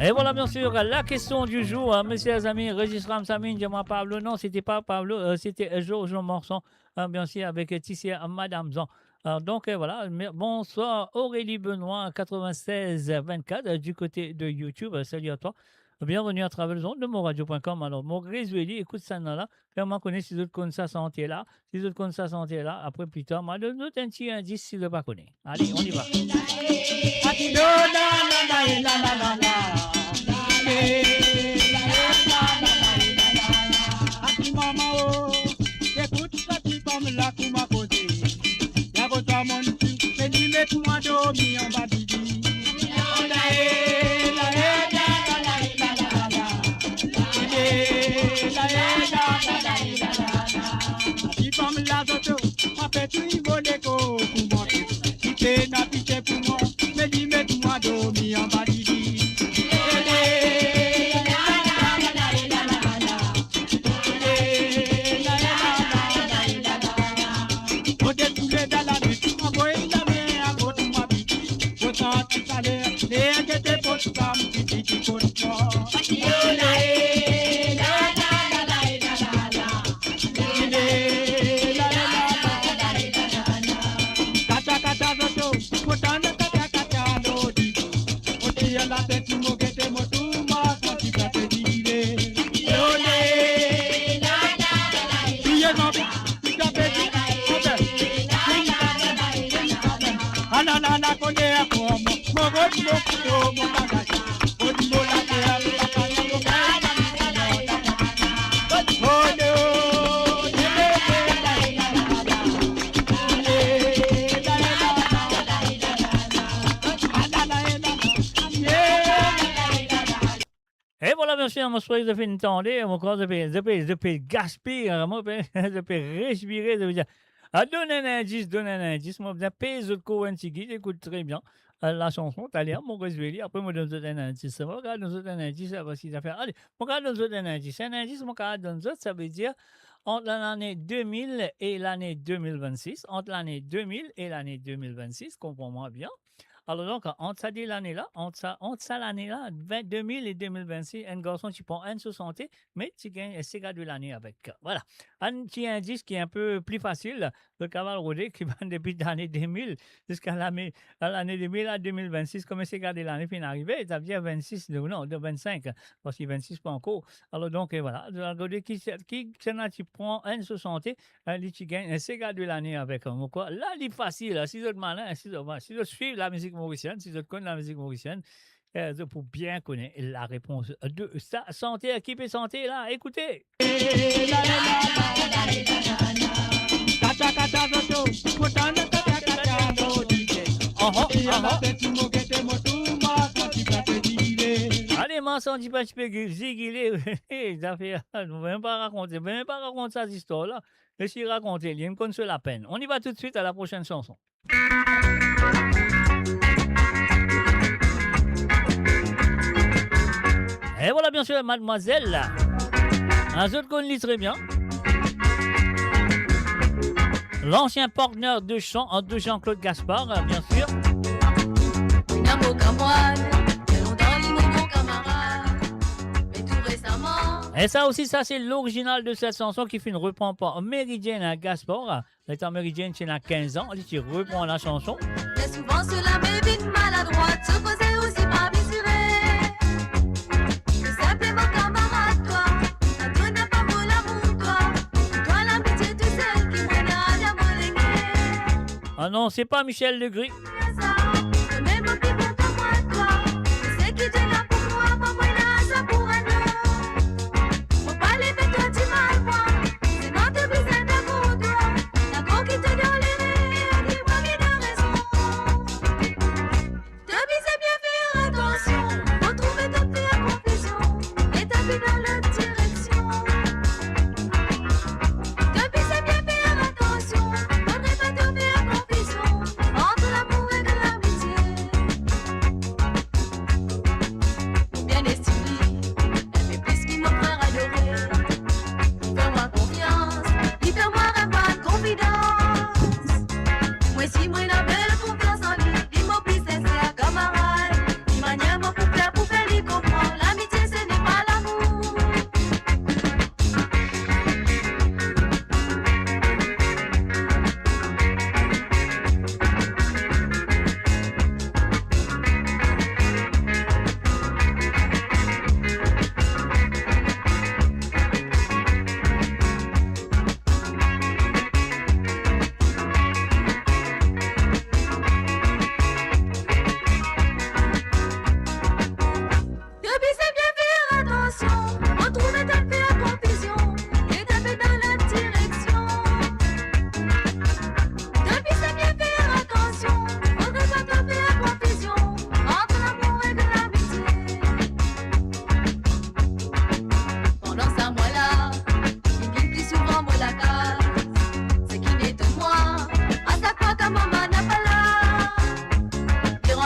Et voilà, bien sûr, la question du jour, hein, mes chers amis, Régis Ramsamine, dis-moi Pablo. Non, c'était pas Pablo, euh, c'était, euh, Georges Morson, hein, bien sûr, avec, euh, Tissia, euh, Madame Jean. Euh, donc, euh, voilà. Mais bonsoir, Aurélie Benoît, quatre-vingt-seize vingt-quatre, euh, du côté de YouTube. Euh, salut à toi. Bienvenue à travers les ondes de moradio point com. Alors, Maurice Veli, écoute ça, là. Fer mwa kone si zot konn sa sante la. Si zot konn sa sante la, apre pli tar, mwa donn zot enn ti indis si zot pa kone. Ale, on y va. Ti fanm la zoto, ma pe touy vole ko pou mwa. Li pena pitie pou mwa, me li met mwa dormi anba lili. Mo detourne dan lanwit, anvoy lame akot mwa piti. Mo santi saler, ler gete pot sa, mo piti ti pot mwa. Kata, kata, zoto, mo tann kata, kata, lodi. Mo tir latet, mo gete, mo tou, mo santi sa pe dile. Lole, touye zanbi, pika peti, obe. Ala, ala, ala, kone ankor mo, mo rod, mo kouto, mo bagay. E vwala, mesi, mo swete zot finn tande, mo krwar zot pe, zot pe, zot pe gaspiye, mo pe, zot pe respire, zot pe dir, ah, donn enn indis, donn enn indis, mo bizin pey zot kor enn tigit, ekout tre bien. Euh, la chanson, taler, mo rezwe li, apre mo donn zot enn indis. Mo kav donn zot enn indis, sa va si zafer. Ale, mo kav donn zot enn indis. Enn indis, mo kav donn zot, savedir, ant lane de mil e lane de mil vennsis, ant lane de mil e lane de mil vennsis, konpran mwa bien. Alor donk, ant sa de lane la, ant sa, ant sa lane la, ven-, de mil e de mil vennsis, enn garson ti pran enn so sante, me ti gagn sega de lane avek. Vwala. Enn ti indis ki enn pe pli fasil, zot kapav rode ki bann depi lane de mil ziska lane, lane de mil a de mil vennsis, kouma sega de lane finn arive, savedir vennsis, non, non, de vennsenk, parski vennsis pa ankor. Alor donk, e vwala, zot al gete ki, ki, kisannla ti pran enn so sante, e, li ti gagn enn sega de lane avek, e, mo krwar. La, li fasil, la, si zot malin, si zot, si zot swiv lamizik morisienn, si zot konn lamizik morisienn, e, zot pou bien kone larepons de sa sante ki pe sante la. Ekoute. Aha, aha. Ale, mo santi pa ti pe gi-, zigile. Zafer, mo mem pa rakont, mo mem pa rakont sa zistwar la. Esi rakont li, nou konn so lapenn. On y va tout de suite à la prochaine chanson. Et voilà, bien sûr, Mademoiselle. Ah, zot konn li très bien. L'ancien partenaire de chant de Jean-Claude Gaspard, bien sûr. Ena mo kamwad, fer lontan li mo bon kamarad. Me tou resaman. Et ça aussi, ça c'est l'original de cette chanson ki finn repran par Mary Jane Gaspard. Letan Mary Jane ti ena kinz an, li ti repran la chanson. Tre souvan so lame vinn maladrwat, so koze osi pa mezire. Li sinpleman kamarad twa, twa napa mo lamour twa. Twa lamitie tousel ki mo ena dan mo lenge. Ah non, c'est pas Michel Legris. Sa, mem mo ki kontan mwa twa, seki Dieu la pou mwa, pa mwa ena sa pou enn lot. Mo pa le met twa dimal mwa, si mo to bizin damour twa, dakor ki to dan lerrer, ki mwa ki dan rezon. To bizin bien fer atansion, mo trouve to fer konfizion, e to pe dan lot direksion. To bizin bien fer atansion, fodre pa to fer konfizion ant lamour ek lamitie.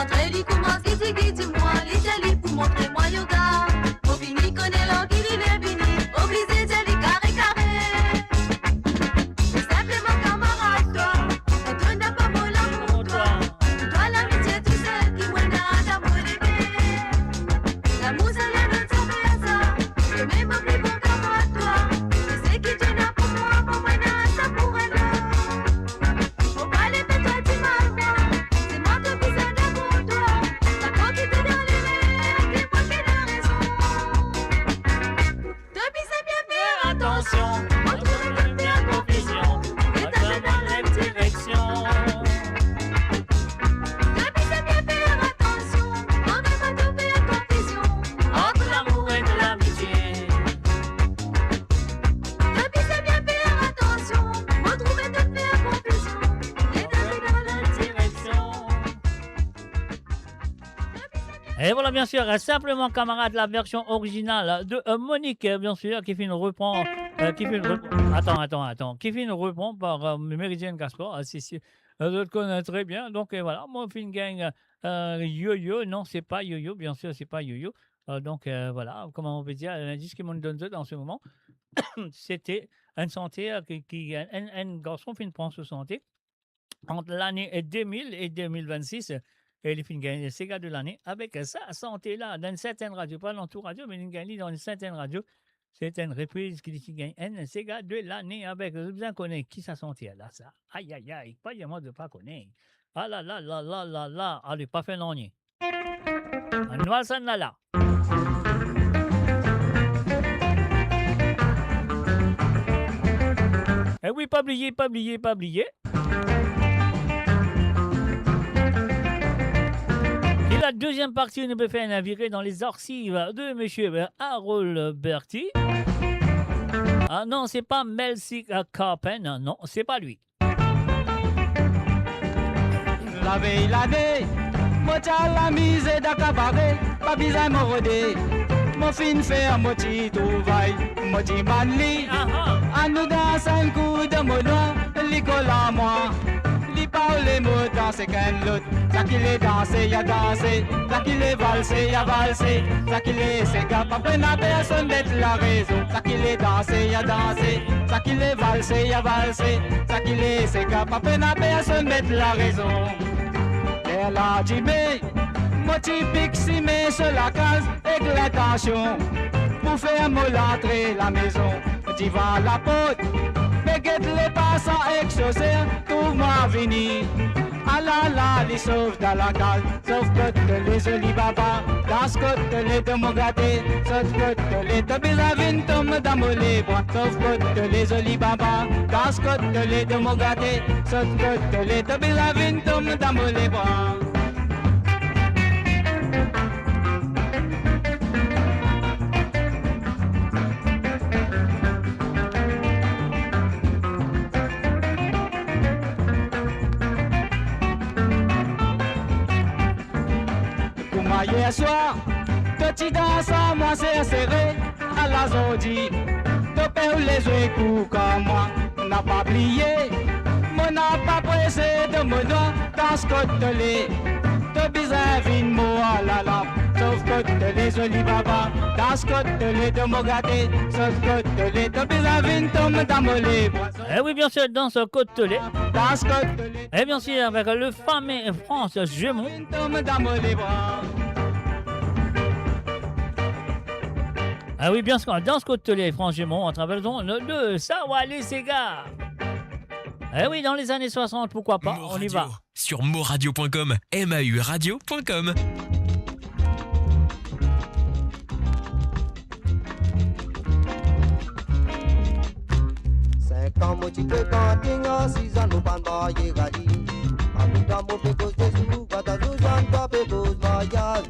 Apre li koumans giti giti mwa, li dir li pou montre mwa yoga. Mo fini kone lor ki li le vini, oblize dir li kare kare. Sinpleman kamarad twa, donn pa mo lamour twa. Pou twa lamitie tou sel ki mo ena dan mo leker. Lamour sa la met sa fer sa, e mem mo pli bon kamarad twa. E seki to ena pou mwa, pou mwa ena sa pou enn lot. Mo pa le fer twa dimal mwa, se mwa to bizin dan kor twa. Dakor ki to dan lerer, ki mwa ki ena rezon. To bizin bien fer atansion, mo trouve to fer konfizion, e to dan lemem direksion. To bizin bien fer atansion, mo trouve to fer konfizion, ant lamour ek lamitie. To bizin bien fer atansion, mo trouve to fer konfizion, e to dan lemem direksion. Et voilà, bien sûr, euh, Sinpleman Kamarad, la version originale de, euh, Monique, euh, bien sûr, ki finn repran, euh, ki finn repran, atann, atann, atann, ki finn repran par, euh, Meridienne Gaspard, euh, si, si, euh, zot konn tre bien. Donk, euh, voilà, mo finn gagn, euh, Yoyo, non, se pa Yoyo, bien sûr, se pa Yoyo. Euh, donk, euh, voilà, kouma nou pe dir, lindis ki mo donn zot an se moman, se te enn santer ki, ki, enn, enn, enn garson finn pran so sante ant lane de mil e de mil vennsis, e li finn gagn Sega de lane avek sa sante la, dan enn sertenn radio, pa dan tou radio, me li gagn li dan enn sertenn radio. Se enn repriz ki li ti gagn enn Sega de lane avek. Zot bizin kone ki sa sante la, sa. Ay, ay, ay, pa dir mwa zot pa kone. Ah la la la la la la, ale, pa fer nanye. Ann al sa la. E wi, pa bliye, pa bliye, pa bliye. E la deziem parti, nou pe fer enn vire dan lezarsiv de misie, euh, Harold Berty. Ah non, se pa Melcy, euh, Carpen, non, se pa li. Lavey lane, mo ti al amize dan kabare, pa bizin mo rode. Mo finn fer mo ti travay, mo dimann li. Aha. Annou dans enn kou dan mo nwar, li kol ar mwa. Li parle mo dans ek enn lot. Sa ki le danse, ya danse. Sa ki le valse, ya valse. Sa ki le sega, pa pena personn met larezon. Sa ki le danse, ya danse. Sa ki le valse, ya valse. Sa ki le sega, pa pena personn met larezon. Ler la dime, mo ti pik sime so lakaz ek lintansion pou fer mo rantre lamezon. Divan laport, me get lepasan ek so ser trouv mwa vini. Alala, li sot dan lakaz, sof kot to le zoli baba, dans kot to le to mo gate, sot kot to le to bizin vinn tom dan mo lebra, sof kot to le zoli baba, dans kot to le to mo gate, sot kot to le to bizin vinn tom dan mo lebra. Kouma yer swar, to ti dans ar mwa ser sere, ala zordi to pe oule zwe kou kan mwa. Na pa bliye, mo na pa prese dan mo nwar, dans kot to le, to bizin vinn mo alala. Sof kot to le zoli baba, dans kot to le to mo gate, sof kot to le to bizin vinn tom dan mo lebra. Eh oui, bien sûr, dans kot to le. Dans kot to le. Et bien sûr, avec le fameux France Gemont. Vinn tom dan mo lebra. Ah oui, bien sûr, dans kot to le, France Gemont, à travers le, le, le Sawale Sega. Eh oui, dans les années soixante, pourquoi pas, on y va. Sur moradio point com, M A U radio point com. Sink an mo ti pe kante, a siz an nou pa'nn marye, radi. Anmwey dan mo pe koz de zour, gard zour zann twa pe koz maryaz.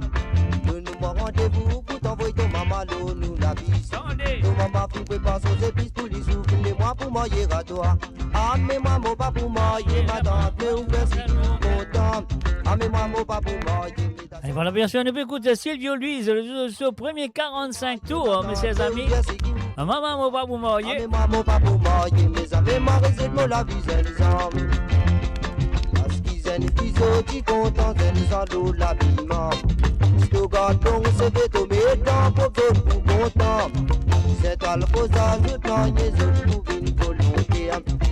Donn mwa randevou pou tann voy to mama lor nou lavi. Tande. To mama finn prepar so zepis pou li zour finn le mwa pou marye ar twa. Ah, me mwa mo pa pou marye, matant, me ou fer si tou kontan. Ah, me mwa mo pa pou marye, me ta... Et voilà, bien sûr, on écoute Silvio Luis, le, le, le premier quarante-cinq tours, messieurs, amis. Mama, mo pa pou marye. Ah, me mwa mo pa pou marye, mezami, mwa rezet mo lavi zenn zanmi. Parski Enn ki zot ti kontan, zenn zan lor labiman. Si to gard long seve, to met dan pop, zot pou kontan. Sentral Roza, zot nanye, zot pou vinn volonte.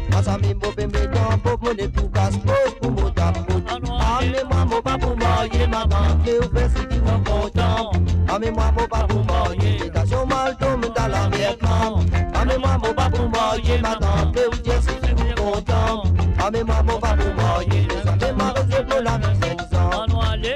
Mwa samem mo pe met dan pop, mo ne pou kas pop pou mo tap pop. Ame mwa mo pa pou marye matant, me ou fer seki ou kontan. Ame mwa mo pa pou marye, metasion mal tom dan lamerd man. Ame mwa mo pa pou marye matant, me ou dir seki ou kontan. Ame mwa mo pa pou marye, mezanmi, mwa rezet mo lami zenn zan. Anou ale.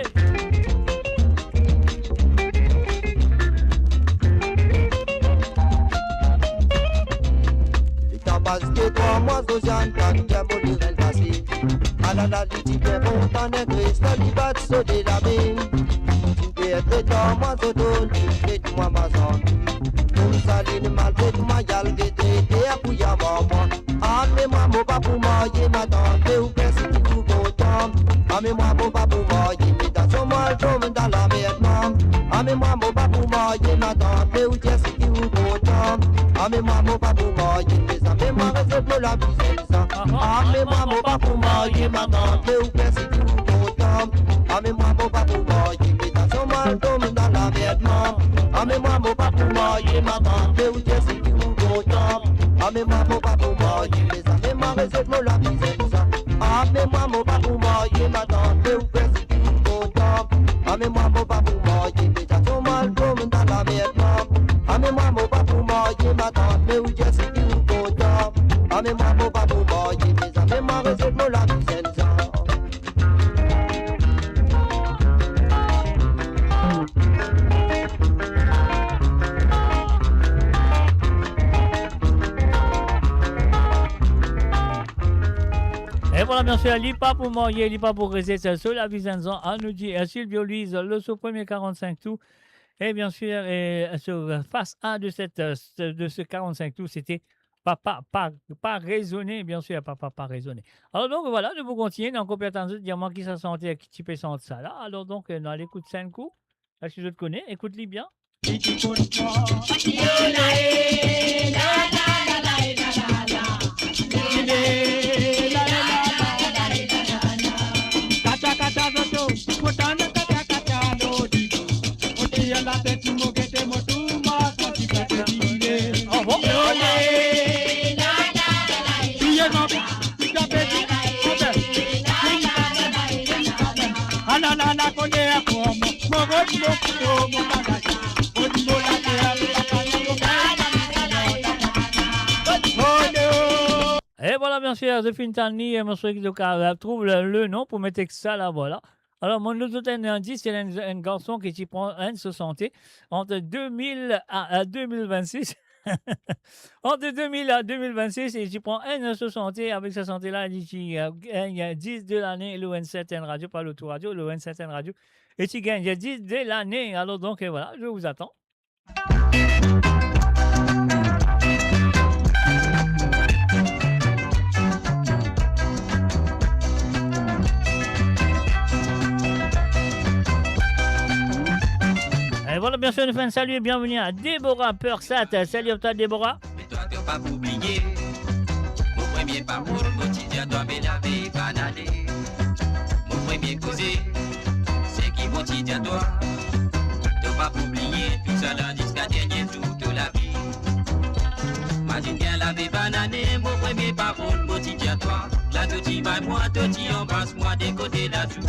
Letan pas de trwa mwa, Zoziann tann ki mo lirenn pase. Alala li ti bien kontan, enn kristal li bat so de lame. Ti pe tretan mwa zoton, li tret mwa mazan. Koumsa li maltret mwa, al gete, e apre li amar mwa. Ame mwa mo pa pou marye matant, me ou fer seki ou kontan. Ame mwa mo pa pou marye, metasion mal tom dan lamerd man. Ame mwa mo pa pou marye matant, me ou dir seki ou kontan. Ame mwa mo pa pou marye, mezanmi, mwa rezet mo lami zenn zan. Ame mwa mo pa pou marye matant, me ou fer seki ou kontan. Ame mwa mo pa pou marye, metasion mal tom dan lamerd man. Ame mwa mo pa pou marye matant, me ou dir seki ou kontan. Ame mwa mo pa pou marye, mezanmi, mwa rezet mo lami zenn zan. Ame mwa mo pa pou marye matant, me ou fer seki ou kontan. Ame mwa mo pa pou marye, metasion mal tom dan lamerd man. Ame mwa mo pa pou marye matant, me ou dir seki ou kontan. Ame mwa mo pa pou marye, mezanmi, mwa rezet mo lami zenn zan. E vwala, mezanmi, li pa pou marye, li pa pou rezet, so lavi zenn zan, anou dir, eh, Silvio Luiz, le so premie karant-sink tou. E bien sûr, eh, so fas A de set, eh, de se karant-sink tou, sete Papa pa, pa rezone, bien sûr, Papa pa rezone. Alor donk, vwala, nou pou kontinie, nou ankor pe atann zot dir mwa ki sa santer ki ti pe sant sa la. Alor donk, eh, nou al ekout sa enn kou. Eski zot kone? Ekout li bien. Ah bon? E vwala, bien sûr, zot finn tann li, eh, mo swete ki zot kapav trouv le, le non pou met extra la, vwala. Alor, mo donn zot enn indis, se enn, enn garson ki ti pran enn so sante ant de mil a, a de mil vennsis. Ant de mil a de mil vennsis, li ti pran enn so sante, avek sa sante la, li ti, eh, gagn disk de lane lor enn sertenn radio, pa lor tou radio, lor enn sertenn radio. E ti gagn disk de lane. Alor donk, eh, vwala, je vous attends. E vwala, bien sûr, nou fer enn sali e bienveni a Deborah Persat. Sali a twa, Deborah. Me twa, to pa pou bliye, mo premie parol mo ti dir twa, me lane banane. Mo premie koze, seki mo ti dir twa, to pa pou bliye tousala ziska dernie zour to lavi. Mazinn bien, lane banane, mo premie parol mo ti dir twa. La to ti may mwa, to ti anbras mwa de kote lazour.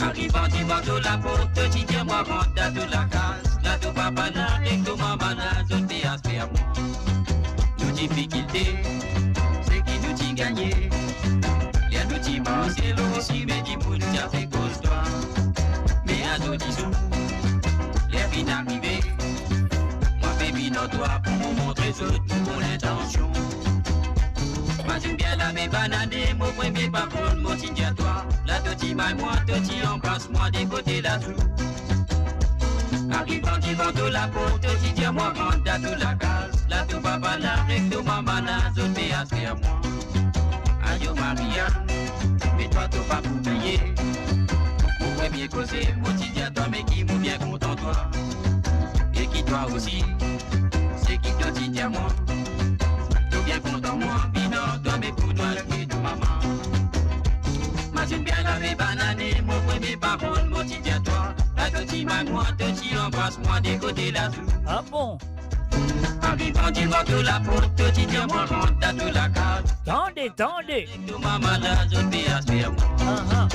Arivan devan to laport, to ti dir mwa rant dan to lakaz. La to papa la ek to mama la, zot pe asper mwa. Nou difikilte, seki nou ti gagne. Ler nou ti marse lor sime dimoun, ti ape koz twa. Me azordi zour, ler finn arive, mwa pe vinn ar twa pou mo montre zot mo bon lintansion. Mazinn bien, lane banane, mo premie parol mo ti dir twa. La to ti may mwa, to ti anbras mwa de kote lazour. Arivan devan to laport, to ti dir mwa rant dan to lakaz. La to papa la ek to mama la, zot pe asper mwa. Ayo Maria, me twa to pa pou bliye. Mo premie koze mo ti dir twa, me ki mo bien kontan twa. E ki twa osi, seki to ti dir mwa, to bien kontan mwa vinn ar twa, me pou twa ek to mama. Lave banane, mo premie parol, mo ti dir twa, la to ti may mwa, to ti anbras mwa de kote lazour. Ah bon? Arivan divan to laport, to ti dir mwa rant dan to lakaz. Tande, tande. To mama la, zot pe asper mwa. Ah, ah.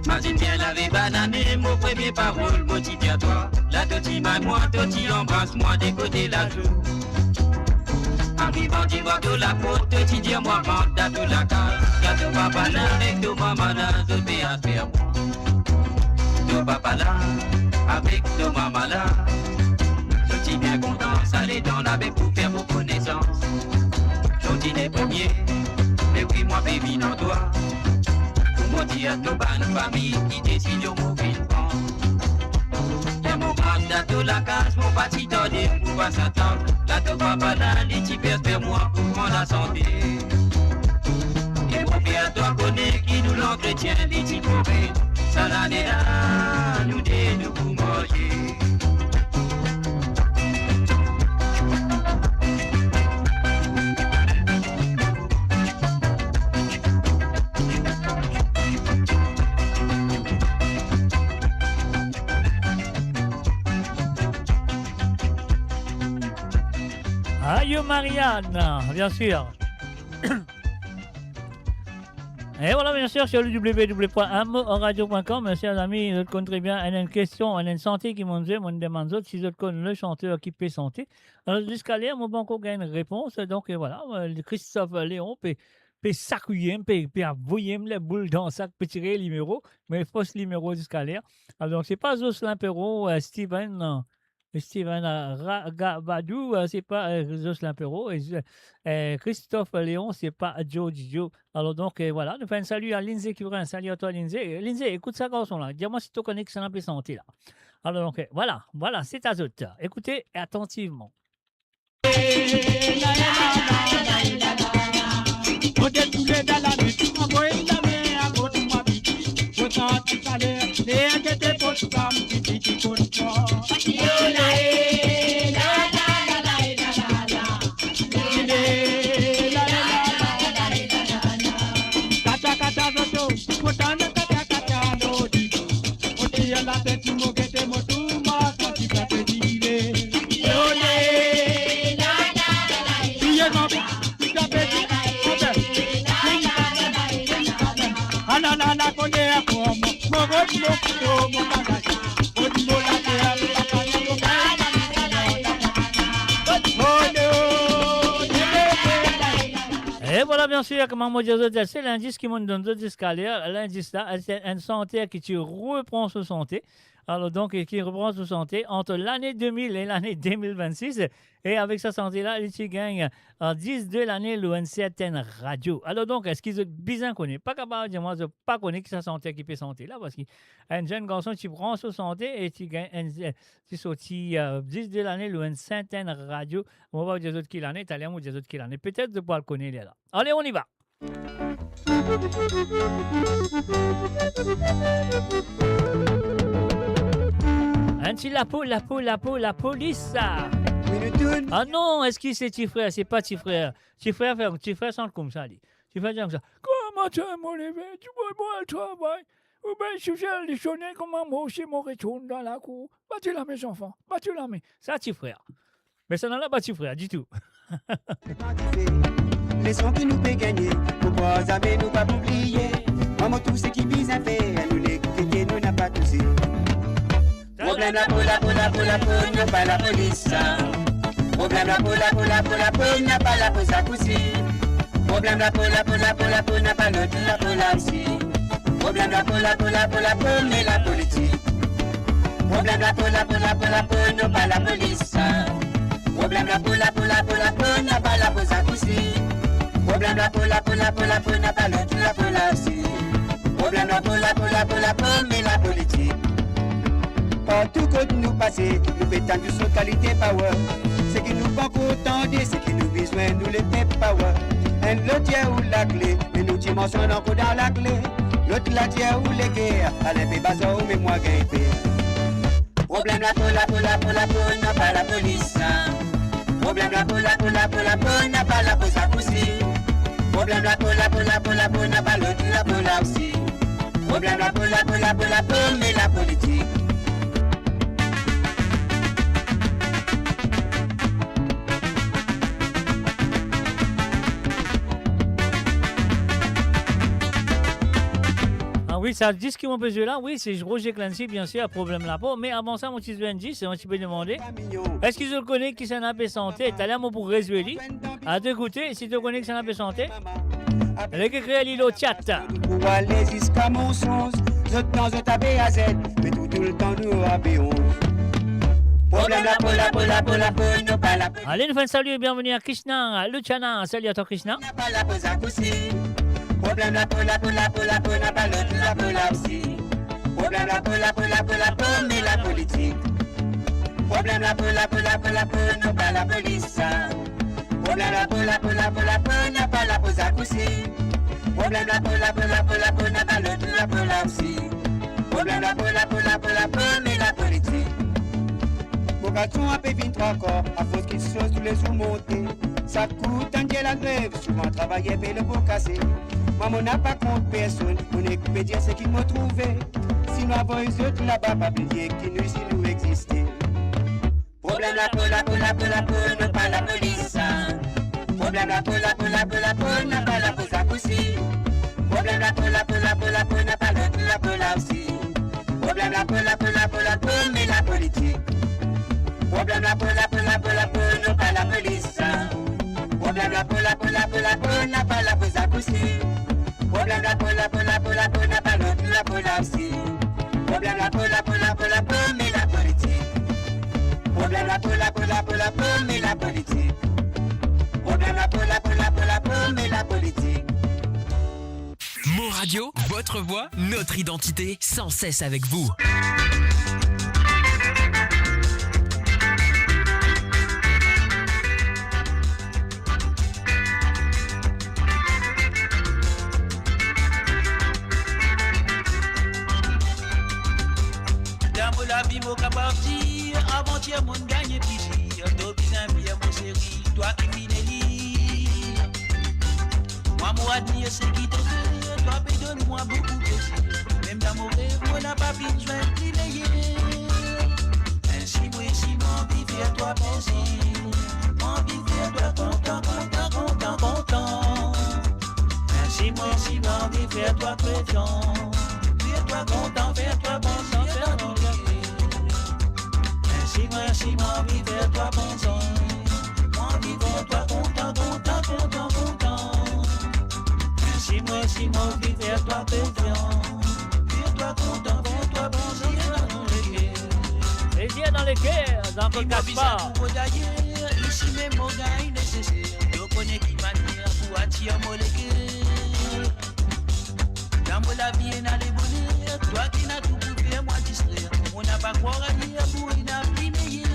Mazinn bien lave banane, mo premie parol, mo ti dir twa, la to ti may mwa, to ti anbras mwa de kote lazour. Arivan divan to laport, to ti dir mwa rant dan to lakaz. Kan to papa la avek to mama la, zot pe asper mwa. To papa la avek to mama la, zot ti bien kontan, sa letan la be pou fer mo konesans. Zordi le premie, me wi mwa pe vinn an twa, pou mo dir to bann fami ki desizion mo finn pran. Ler mo rant dan to lakaz, mo pa ti tarde pou pas atab. La to papa la, li ti pe asper mwa pou pran lasante. E mo fer twa kone ki nou lantretien li ti kore. Sa lane la, nou de nou pou marye. Ayo Marianne, bien sir. E vwala, bien sir, sir le w w w pwin m o radio pwin com, me ser zami, zot konn tre bien, ena enn kestion, ena enn sante ki monn zwe, monn demann zot si zot konn le santer ki pe sante. Alor, ziska ler, mo pa ankor gagn enn repons, donk, e vwala, e, Christophe Léon pe, pe sakouye m, pe, pe avoy m leboul dan sak, pe tir limero, me fos limero ziska ler. Alor, donk, se pa Jocelyn Perrault, e, Steven, non. Steven, e, Ra-, Gabadou, e, se pa, e, Jocelyn Perrault, e, e, Christophe Léon, se pa Joe Didio. Alor donk, e, vwala, nou fer enn sali a Lindsay ki vre, enn sali a twa, Lindsay. Lindsay, ekout sa garson la, dir mwa si to kone kisannla pe sante la. Alor donk, e, vwala, vwala, se a zot. Ekoute atantivman. E vwala, bien sir, kouma mo dir zot, se lindis ki monn donn zot ziska ler. Lindis la, se enn santer ki ti repran so sante. Alor donk, ki repran so sante ant lane de mil e lane de mil vennsis. E avek sa sante la, li ti gagn, e, diz de lane lor enn sertenn radio. Alor donk, eski zot bizin kone? Pa kapav dir mwa zot pa kone ki sa santer ki pe sante la, parski enn zenn garson ti pran so sante e ti gagn enn, e, ti sorti, e, diz de lane lor enn sertenn radio. Mo pa dir zot ki lane, taler mo dir zot ki lane. Petet zot pou al kone lerla. Ale, on y va. Enn ti lapo, lapo, lapo, lapolis sa. Wi, nou tourn. Ah non, eski se Ti Frer? Se pa Ti Frer. Ti Frer fer, Ti Frer sant koumsa li. Ti Frer dir koumsa: "Kouma ti mo leve, ti mo al travay. Oubien si zot al desone, kouma mo osi mo retourn dan lakour. Bat lame zanfan, bat lame." Sa Ti Frer. Me sa napa Ti Frer ditou. Leson ki nou pe gagne, pou pran zame nou pa pou bliye. Mama tou seki bizin fer, nou nek kete nou napa touse. Problem lapo, lapo, lapo, lapo, napa lapolis sa. Problem lapo, lapo, lapo, lapo, napa lapo zakousi. Problem lapo, lapo, lapo, lapo, napa lot lapo la osi. Problem lapo, lapo, lapo, lapo, me lapolitik. Problem lapo, lapo, lapo, lapo, napa lapolis sa. Problem lapo, lapo, lapo, lapo, napa lapo zakousi. Problem lapo, lapo, lapo, lapo, napa lot lapo la osi. Problem lapo, lapo, lapo, lapo, me lapolitik. Partou kot nou pase, nou pe tann tou sort kalite power. Seki nou pa kontan de seki nou bizin, nou lepep power. Enn lot dir ou lakle, me nou ti manz ankor dan lakle. Lot la dir ou leker, al enpe bazar ou, me mwa gagn pe. Problem lapo, lapo, lapo, lapo, napa lapolis. Problem lapo, lapo, lapo, lapo, napa lapolis osi. Problem lapo, lapo, lapo, lapo, napa lot lapo la osi. Problem lapo, lapo, lapo, lapo, me lapolitik. Ah wi, sa dis ki mo pe zwe la, wi, se Roger Clancy, bien sir, Problem Lapo. Me avan sa, mo ti zwe enn dis, mo ti pe demande, eski zot kone kisannla pe sante? Taler mo pou rezwe li. Al ekoute, si to kone kisannla pe sante. Lek ekrir li lor chat. Pou ale ziska mansonz, zot dan zot A B A Z, me tou, toultan nou A B onze. Problem lapo, lapo, lapo, lapo, napa lapo. Ale, nou fer enn sali, bienveni a Krishna Luchana. Sali a twa, Krishna. Napa lapolis osi. Problem lapo, lapo, lapo, lapo, napa lot lapo la osi. Problem lapo, lapo, lapo, lapo, me lapolitik. Problem lapo, lapo, lapo, lapo, napa lapolis. Problem lapo, lapo, lapo, lapo, napa lapolis osi. Problem lapo, lapo, lapo, lapo, napa lot lapo la osi. Problem lapo, lapo, lapo, lapo, me lapolitik. Mo gason ape vinn trwa kor, afors ki soz toulezour monte. Sak kout tann dir lagrev, souvan travayer pe lepo kase. Mwa mo napa kont personn, mo nek pe dir seki mo trouve. Si nou avoy zot laba, pa bliye ki nou isi nou existe. Problem lapo, lapo, lapo, lapo, napa lapolis. Problem lapo, lapo, lapo, lapo, napa lapolis osi. Problem lapo, lapo, lapo, lapo, napa lot lapo la osi. Problem lapo, lapo, lapo, lapo, me lapolitik. Problem lapo, lapo, lapo, lapo, napa lapolis. Problem lapo, lapo, lapo, lapo, napa lapolis osi. Problem lapo, lapo, lapo, lapo, napa lot lapo la osi. Problem lapo, lapo, lapo, lapo, me lapolitik. Problem lapo, lapo, lapo, lapo, me lapolitik. Problem lapo, lapo, lapo, lapo, me lapolitik. Mon Radio, votre voix, notre identité, sans cesse avec vous. Dan mo lavi mo kapav dir, avan tir monn gagne plizir, to bizin fier mo seri, twa ki finn eli. Mwa mo admir seki to fer, twa pe donn mwa boukou plezir. Mem dan mo rev, mo napa finn zwenn pli meyer. Ensi mwa osi mo anvi fer twa plezir. Mo anvi fer twa kontan, kontan, kontan, kontan. Ensi mwa osi mo anvi fer twa kontan. Fer twa kontan, fer twa plezir dan tou le ker. Ensi mwa osi mo anvi fer twa plezir. Mo anvi fer twa kontan, kontan, kontan, kontan. Ensi mwa osi mo anvi fer twa kontan. Fer twa kontan, fer twa plezir dan tou le ker. Plezir dan le ker, Jean-Claude Gaspard. Isi mem mo gagn neseser. To kone ki manier pou atir mo leker. Dan mo lavi ena leboner, twa ki ena tou pou fer mwa distrer. Mo napa krwar ayer pou ena pli meyer.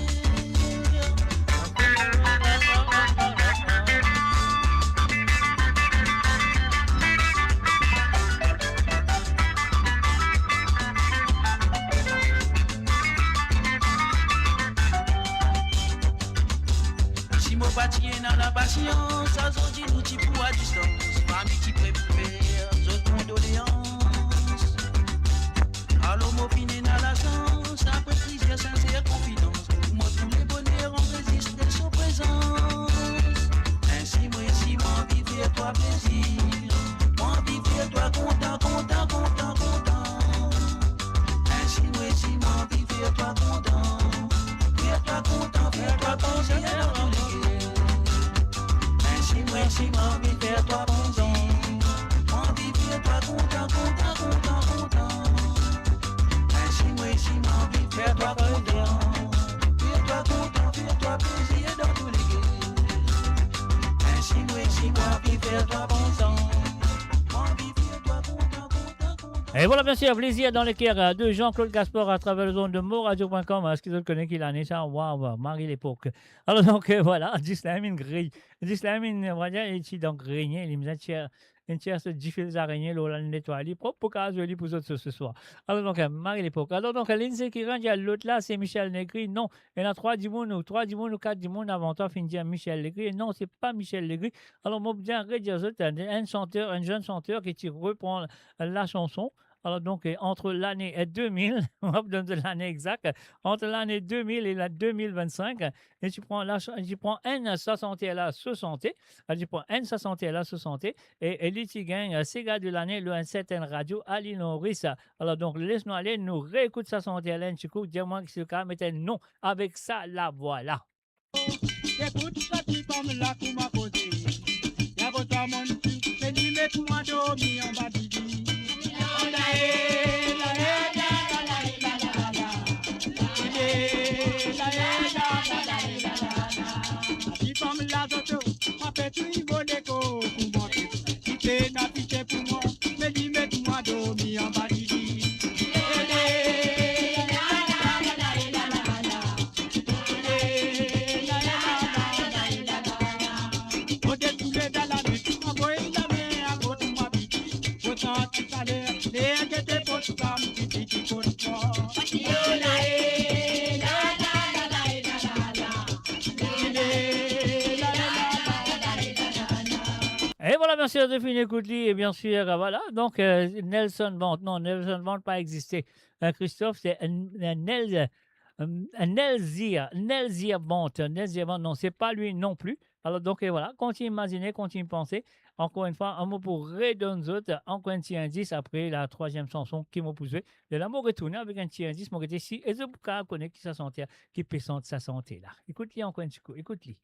Si mo pa ti ena lapasians, azordi nou ti pou a distans. Fami ti pre pou fer zot kondoleans. Alor mo finn ena lasans, apre plizier sinser konfidans, mo trouv leboner anrezistre so prezans. Ensi mwa osi mo anvi fer twa plezir. Mo anvi fer twa kontan, kontan, kontan, kontan. Ensi mwa osi mo anvi fer twa kontan. Fer twa kontan, fer twa plezir dan tou le ker. Et voilà, bien sûr, Plaisir dans le cœur, euh, de Jean-Claude Gaspard à travers les ondes de moradio point com. Est-ce que vous connaissez qui l'année ça ? Waouh, waouh, mari lepok. Alors donc, euh, voilà, Ghislain inn griy. Ghislain inn, on va dire, li ti dan grenie, li mizin tir, inn tir so difil zarenie, lor la netway li prop, pou kapav zwe li pou zot so, so swar. Alors donc, euh, mari lepok. Alors donc, Lindsay Kiran, il y a l'autre là, c'est Michel Legris. Non, il y en a trois dimoun ou, trois dimoun ou quatre dimoun avant toi, finn dir Michel Legris. Non, c'est pas Michel Legris. Alors, mo bien redir zot, enn, enn santer, enn zenn santer ki ti repran la chanson. Alors, donc, euh, entre l'année, euh, deux mille, on va vous donner l'année exacte, entre l'année deux mille et la deux mille vingt-cinq, euh, et ti pran la cha-, ti pran enn sa santer la so sante, euh, ti pran enn sa santer la so sante, e, e li ti gagn, euh, Sega de l'année, lor enn sertenn radio, Ali Norris. Alors, donc, les nou ale, nou reekout sa santer la enn ti kou, dir mwa si ou kapav met enn non avek sa lavwa la. Ekout sa tifanm la kouma koze. Li avo twa monn fi, me li met mwa dormi anba didi. Tifanm la zoto, mwa pe touy mo leko pou montre. Li pena pitie pou mwa, me li met mwa dormi anba didi. E vwala, bien sir, zot finn ekout li, e bien sir, vwala. Donk, euh, Nelson Band, non, Nelson Band pa existe. Euh, Christophe, se enn, enn Nel-, euh, enn Nelzir, Nelzir Band, Nelzir Band, non, se pa li non pli. Alor, donk, e vwala, kontign imazine, kontign panse. Ankor enn fwa, mo pou redonn zot ankor enn ti indis apre la trwaziem sanson ki mo pou zwe. Lerla mo retourne avek enn ti indis, mo gete si e zot pou kapav kone ki sa santer ki pe sant sa santer la. Ekout li ankor enn ti kou, ekout li.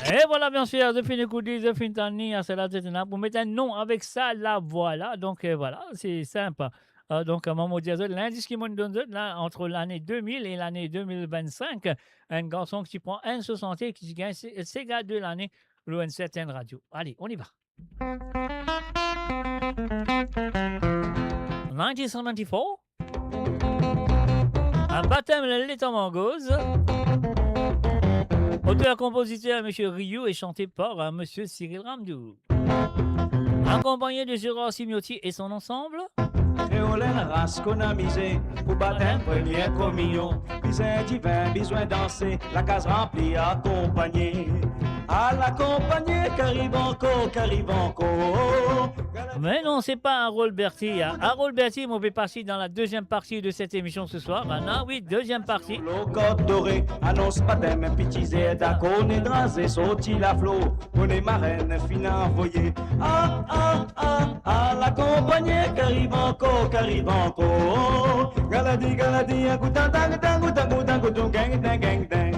E vwala, bien sir, zot finn ekout li, zot finn tann li, a sela zot ena pou met enn non avek sa lavwa la. Donk, euh, vwala, se sinp. Euh, donk, euh, mo dir zot, lindis ki mo'nn donn zot la, entre l'année deux mille et l'année deux mille vingt-cinq, enn garson ki ti pran enn so sante ki ti gagn Se-, Sega de l'année lor enn sertenn radio. Ale, on y va. Nineteen seventy-four. Un baptême letan mo koz. Auteur-compositeur, Monsieur Rioux, et chanté par, euh, Monsieur Cyril Ramdou. Accompagné de Gérard Simiotti et son ensemble. Kreol enn ras konn amize, pou batem, premie kominion, bizin divin, bizin danse, lakaz ranpli, akonpagne. Al akonpagne, ki ariv ankor, ki ariv ankor. Me non, se pa Harold Berty, hein. Harold Berty, mo pe pas li dan la deuxième partie de cette émission ce soir. Bann la, wi, deuxième partie. Lor kord dore, anons batem, piti Zerda, kone draze, sorti laflor, kone marenn finn anvoye. Ah, ah, ah, al akonpagne, ki ariv ankor, ki ariv ankor. Galadi, galadi, agouta, dang, dang, dang, dang, dang, dang, dang, dang.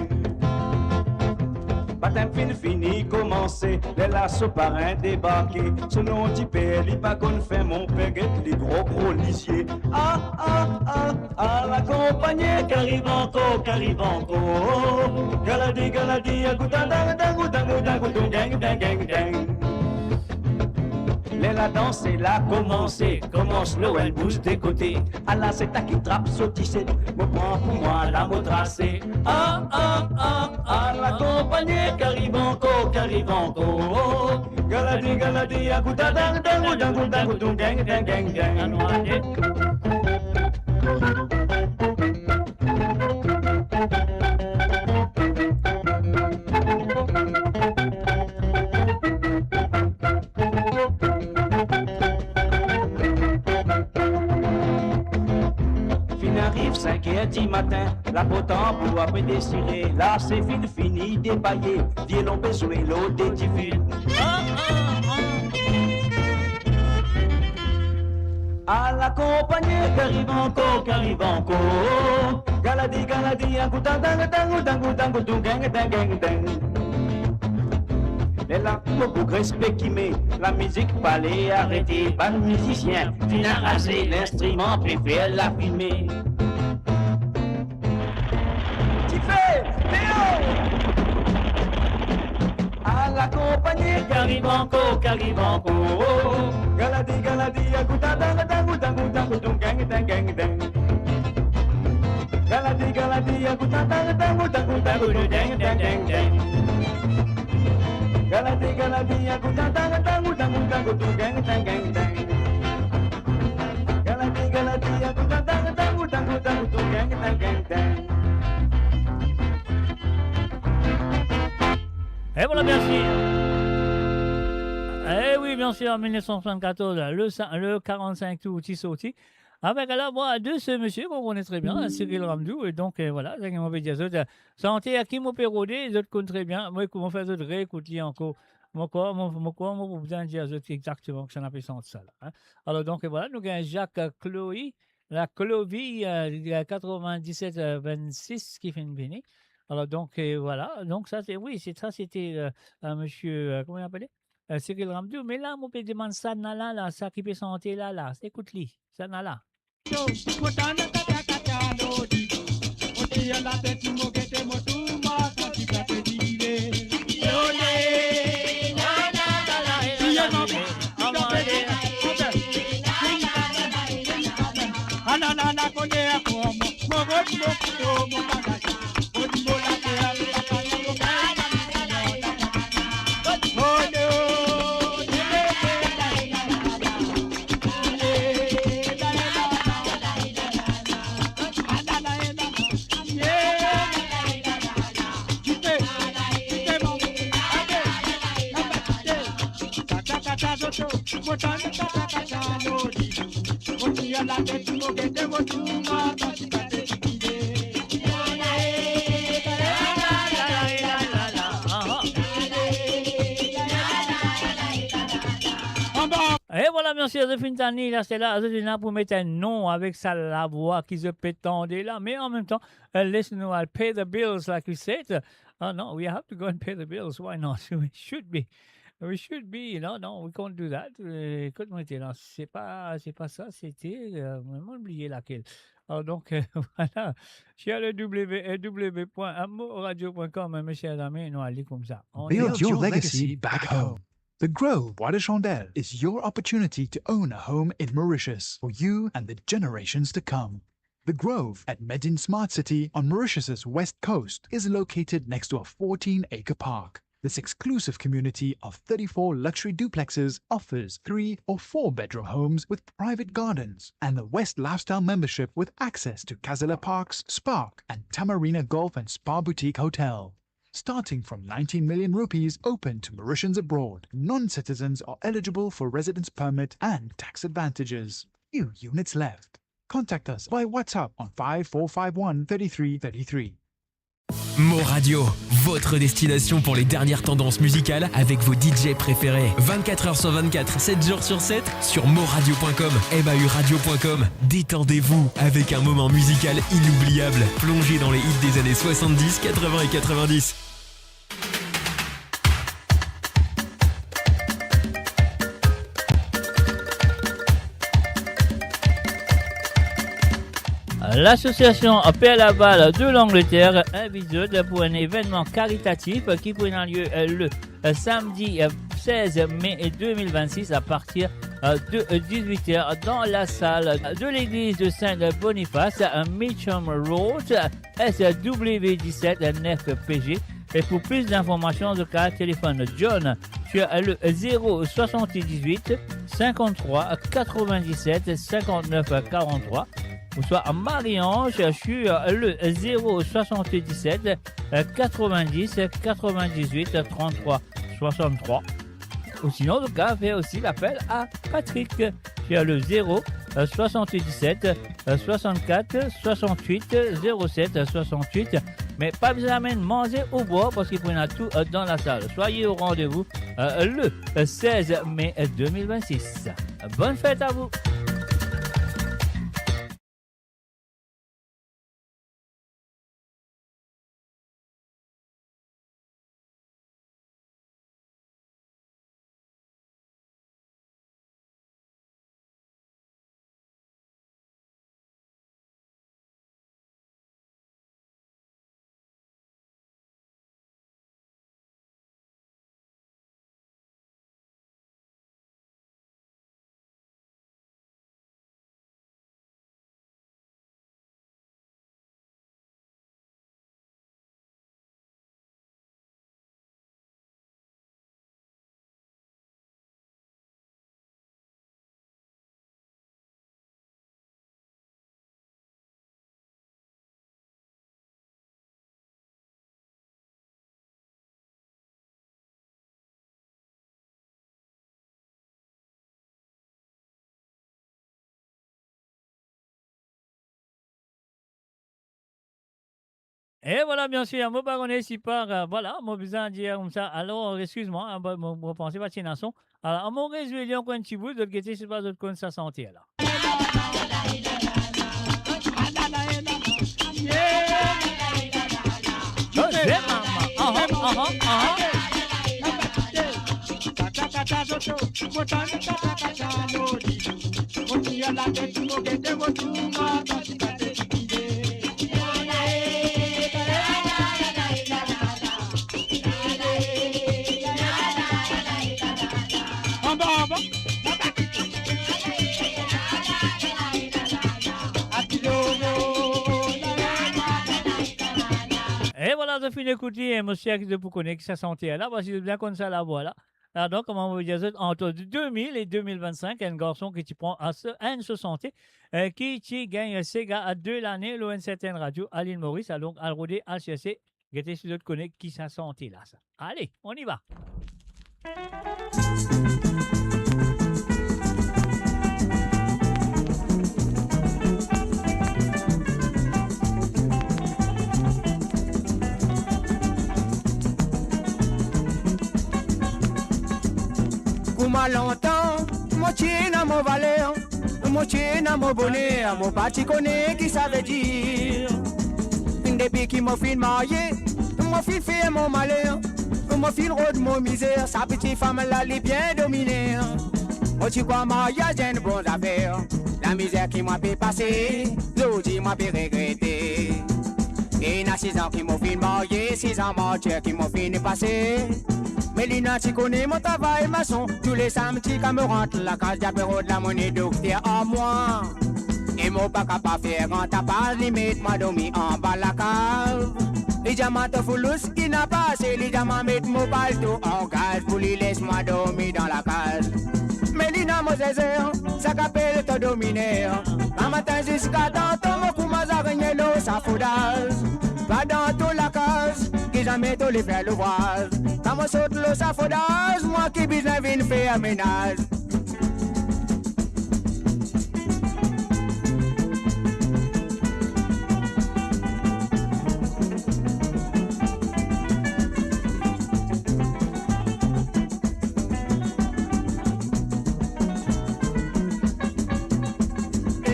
Batem finn fini, komanse, lerla so parin debarke. So nom ti per, li pa konn fer, monper get li gro gro lizie. Ah, ah, ah, al akonpagne, ki ariv ankor, ki ariv ankor. Galadi, galadi, agouta, dang, dang, dang, dang, dang, dang, dang, dang. Ler ladanse la komanse, komans lor enn bous de kote. Ala seta ki trap so tiset, mo pran pou mwa la mo trase. Ah, ah, ah, al akonpagne, ki ariv ankor, ki ariv ankor. Galadi, galadi, agouta, dang, dang, dang, dang, dang, dang, dang, dang, dang. Finn ariv sink er dimatin, laport anbo ape desire, lase finn fini depaye, violon pe zwe lor de tifin. Ah, ah, ah. Al akonpagne, ki ariv ankor, ki ariv ankor. Galadi, galadi, akout, dang, dang, dang, dang, dang, dang, dang, dang. Lerla mo boug respek ki met lamizik, pa le arete bann mizisien, finn arase linstriman, pe fer lafime. Dife, deor! Al akonpagne, ki ariv ankor, ki ariv ankor. Galadi, galadi, akout, dang, dang, dang, dang, dang, dang, dang. Galadi, galadi, akout, dang, dang, dang, dang, dang, dang, dang. Galadi, galadi, akout, dang, dang, dang, dang, dang, dang, dang. Galadi, galadi, akout, dang, dang, dang, dang, dang, dang, dang. Et voilà, bien sûr. Eh oui, bien sûr, en mil neuf cent soixante-quatorze, le sa-, le quarante-cinq tours ti sorti. Avek la voix de ce monsieur qu'on connaît très bien, Cyril Ramdou. Et donc, euh, voilà, sa ki mo pe dir zot, euh, sante a ki mo pe rode, zot konn tre bien. Mo, mo fer zot reekout li ankor. Mo krwar, mo, mo krwar, mo pou bizin dir zot exakteman kisannla pe sant sa la, hein. Alor, donk, voilà, nou gagn Jacques, euh, Chloé, la Clovie, euh, quatre-vingt-dix-sept, euh, vingt-six ki finn vini. Alor, donk, euh, voilà. Donk, sa, se, wi, se, sa, se te, euh, euh, monsieur, euh, kouma li apele? Euh, Cyril Ramdou. Me la, mo pe demann Sanala la, sa ki pe sante la, la. Ekout li, Sanala. E vwala, mesi, zot finn tann li, la, se la, zot ena pou met enn non avek sa lavwa ki zot pe tande la, me anmemtan, eh, les nou al pay the bills, like we said. Oh, no, we have to go and pay the bills. Why not? We should be. We should be. Non, non, we can't do that. Eh, kot nou ete la? Se pa, se pa sa, se te, eh, mo bliye lakel. Alor, donk, eh, vwala. Sur le W W W point amourradio point com, eh, mesi, zami, nou al li koumsa. On Build your legacy back home. The Grove Bois de Chandelle is your opportunity to own a home in Mauritius for you and the generations to come. The Grove at Medin Smart City on Mauritius's west coast is located next to a fourteen-acre park. This exclusive community of thirty-four luxury duplexes offers three or four-bedroom homes with private gardens and the West Lifestyle membership with access to Casella Parks, Spark, and Tamarina Golf and Spa Boutique Hotel. Starting from nineteen million rupees, open to Mauritians abroad. Non-citizens are eligible for residence permit and tax advantages. Few units left. Contact us by WhatsApp on five four five one thirty-three thirty-three. Mo Radio, votre destination pour les dernières tendances musicales avec vos D J préférés. Vingt-quatre heures sur vingt-quatre, sept jours sur sept, sur moradio point com, M A U radio point com. Détendez-vous avec un moment musical inoubliable. Plongez dans les hits des années soixante-dix, quatre-vingts et quatre-vingt-dix. Lasosiasion Père Laval de l'Angleterre invit zot pou enn evennman karitatif ki pou ena lie, eh, le, eh, samdi, eh, seize mai deux mille vingt-six à partir, eh, de, eh, dix-huit heures dans la salle de l'église de Saint-Boniface à Mitcham Road, S W dix-sept neuf P G. Et pour plus d'informations, zot kapav telefonn John sur le zéro soixante-dix-huit cinquante-trois quatre-vingt-dix-sept cinquante-neuf quarante-trois, ou soit Marie-Ange sur le zéro soixante-dix-sept quatre-vingt-dix quatre-vingt-dix-huit trente-trois soixante-trois. Ou sinon, zot kapav fer osi lapel a Patrick sur le zéro soixante-dix-sept soixante-quatre soixante-huit zéro sept soixante-huit. Me pa bizin amenn manze ou bwar parski pou ena tou, eh, dan lasal. Soyez au rendez-vous, eh, le seize mai deux mille vingt-six. Bonne fête à vous. E vwala, bien sir, mo pa kone si par, euh, vwala, mo bizin dir koumsa. Alor, eskiz mwa, hein, mo, mo, mo panse pa ti ena son. Alor, mo rezwe li ankor enn ti bout, zot gete si pa zot konn sa sante la. Oh, yeah, mama. Aha, aha, aha. Anba, anba. E vwala, zot finn ekout li, e mo sir ki zot pou kone ki sa sante la, parski zot bien konn sa lavwa la. Alor, donk, kouma mo dir zot, ant de mil e de mil vinn-sink, enn garson ki ti pran as-, enn so sante, eh, ki ti gagn sega a de lane lor enn sertenn radio a Lil Moris, alor, al rode, al serse, gete si zot kone ki sa sante la, sa. Ale, on y va. Kouma lontan, mo ti ena mo valer, mo ti ena mo boner, mo pa ti kone ki savedir. Depi ki mo finn marye, mo finn fer mo maler, mo finn rod mo mizer, sa piti fam la li bien domine. Mo ti krwar maryaz enn bon zafer, lamizer ki mo pe pase, zordi mo pe regrete. Ena sizan ki mo finn marye, sizan martir ki mo finn pase. Me li ena ti kone mo travay mason, tou le samdi kan mo rant lakaz, li ape rod lamonn e dokter ar mwa. E mo pa kapav fer gran tapaz, li met mwa dormi anba lakav. Li dir mwa to foulous ki napa ase, li dir mwa met mo palto an gaz pou li les mwa dormi dan lakaz. Me li ena mo zezer, sa ki apel to dominer. Lamatin ziska tanto mo koumans arigne lor sa fodaz. Twa dan to lakaz, ki zame to le fer louvraz. Kan mo sot lor sa fodaz, mwa ki bizin vinn fer menaz.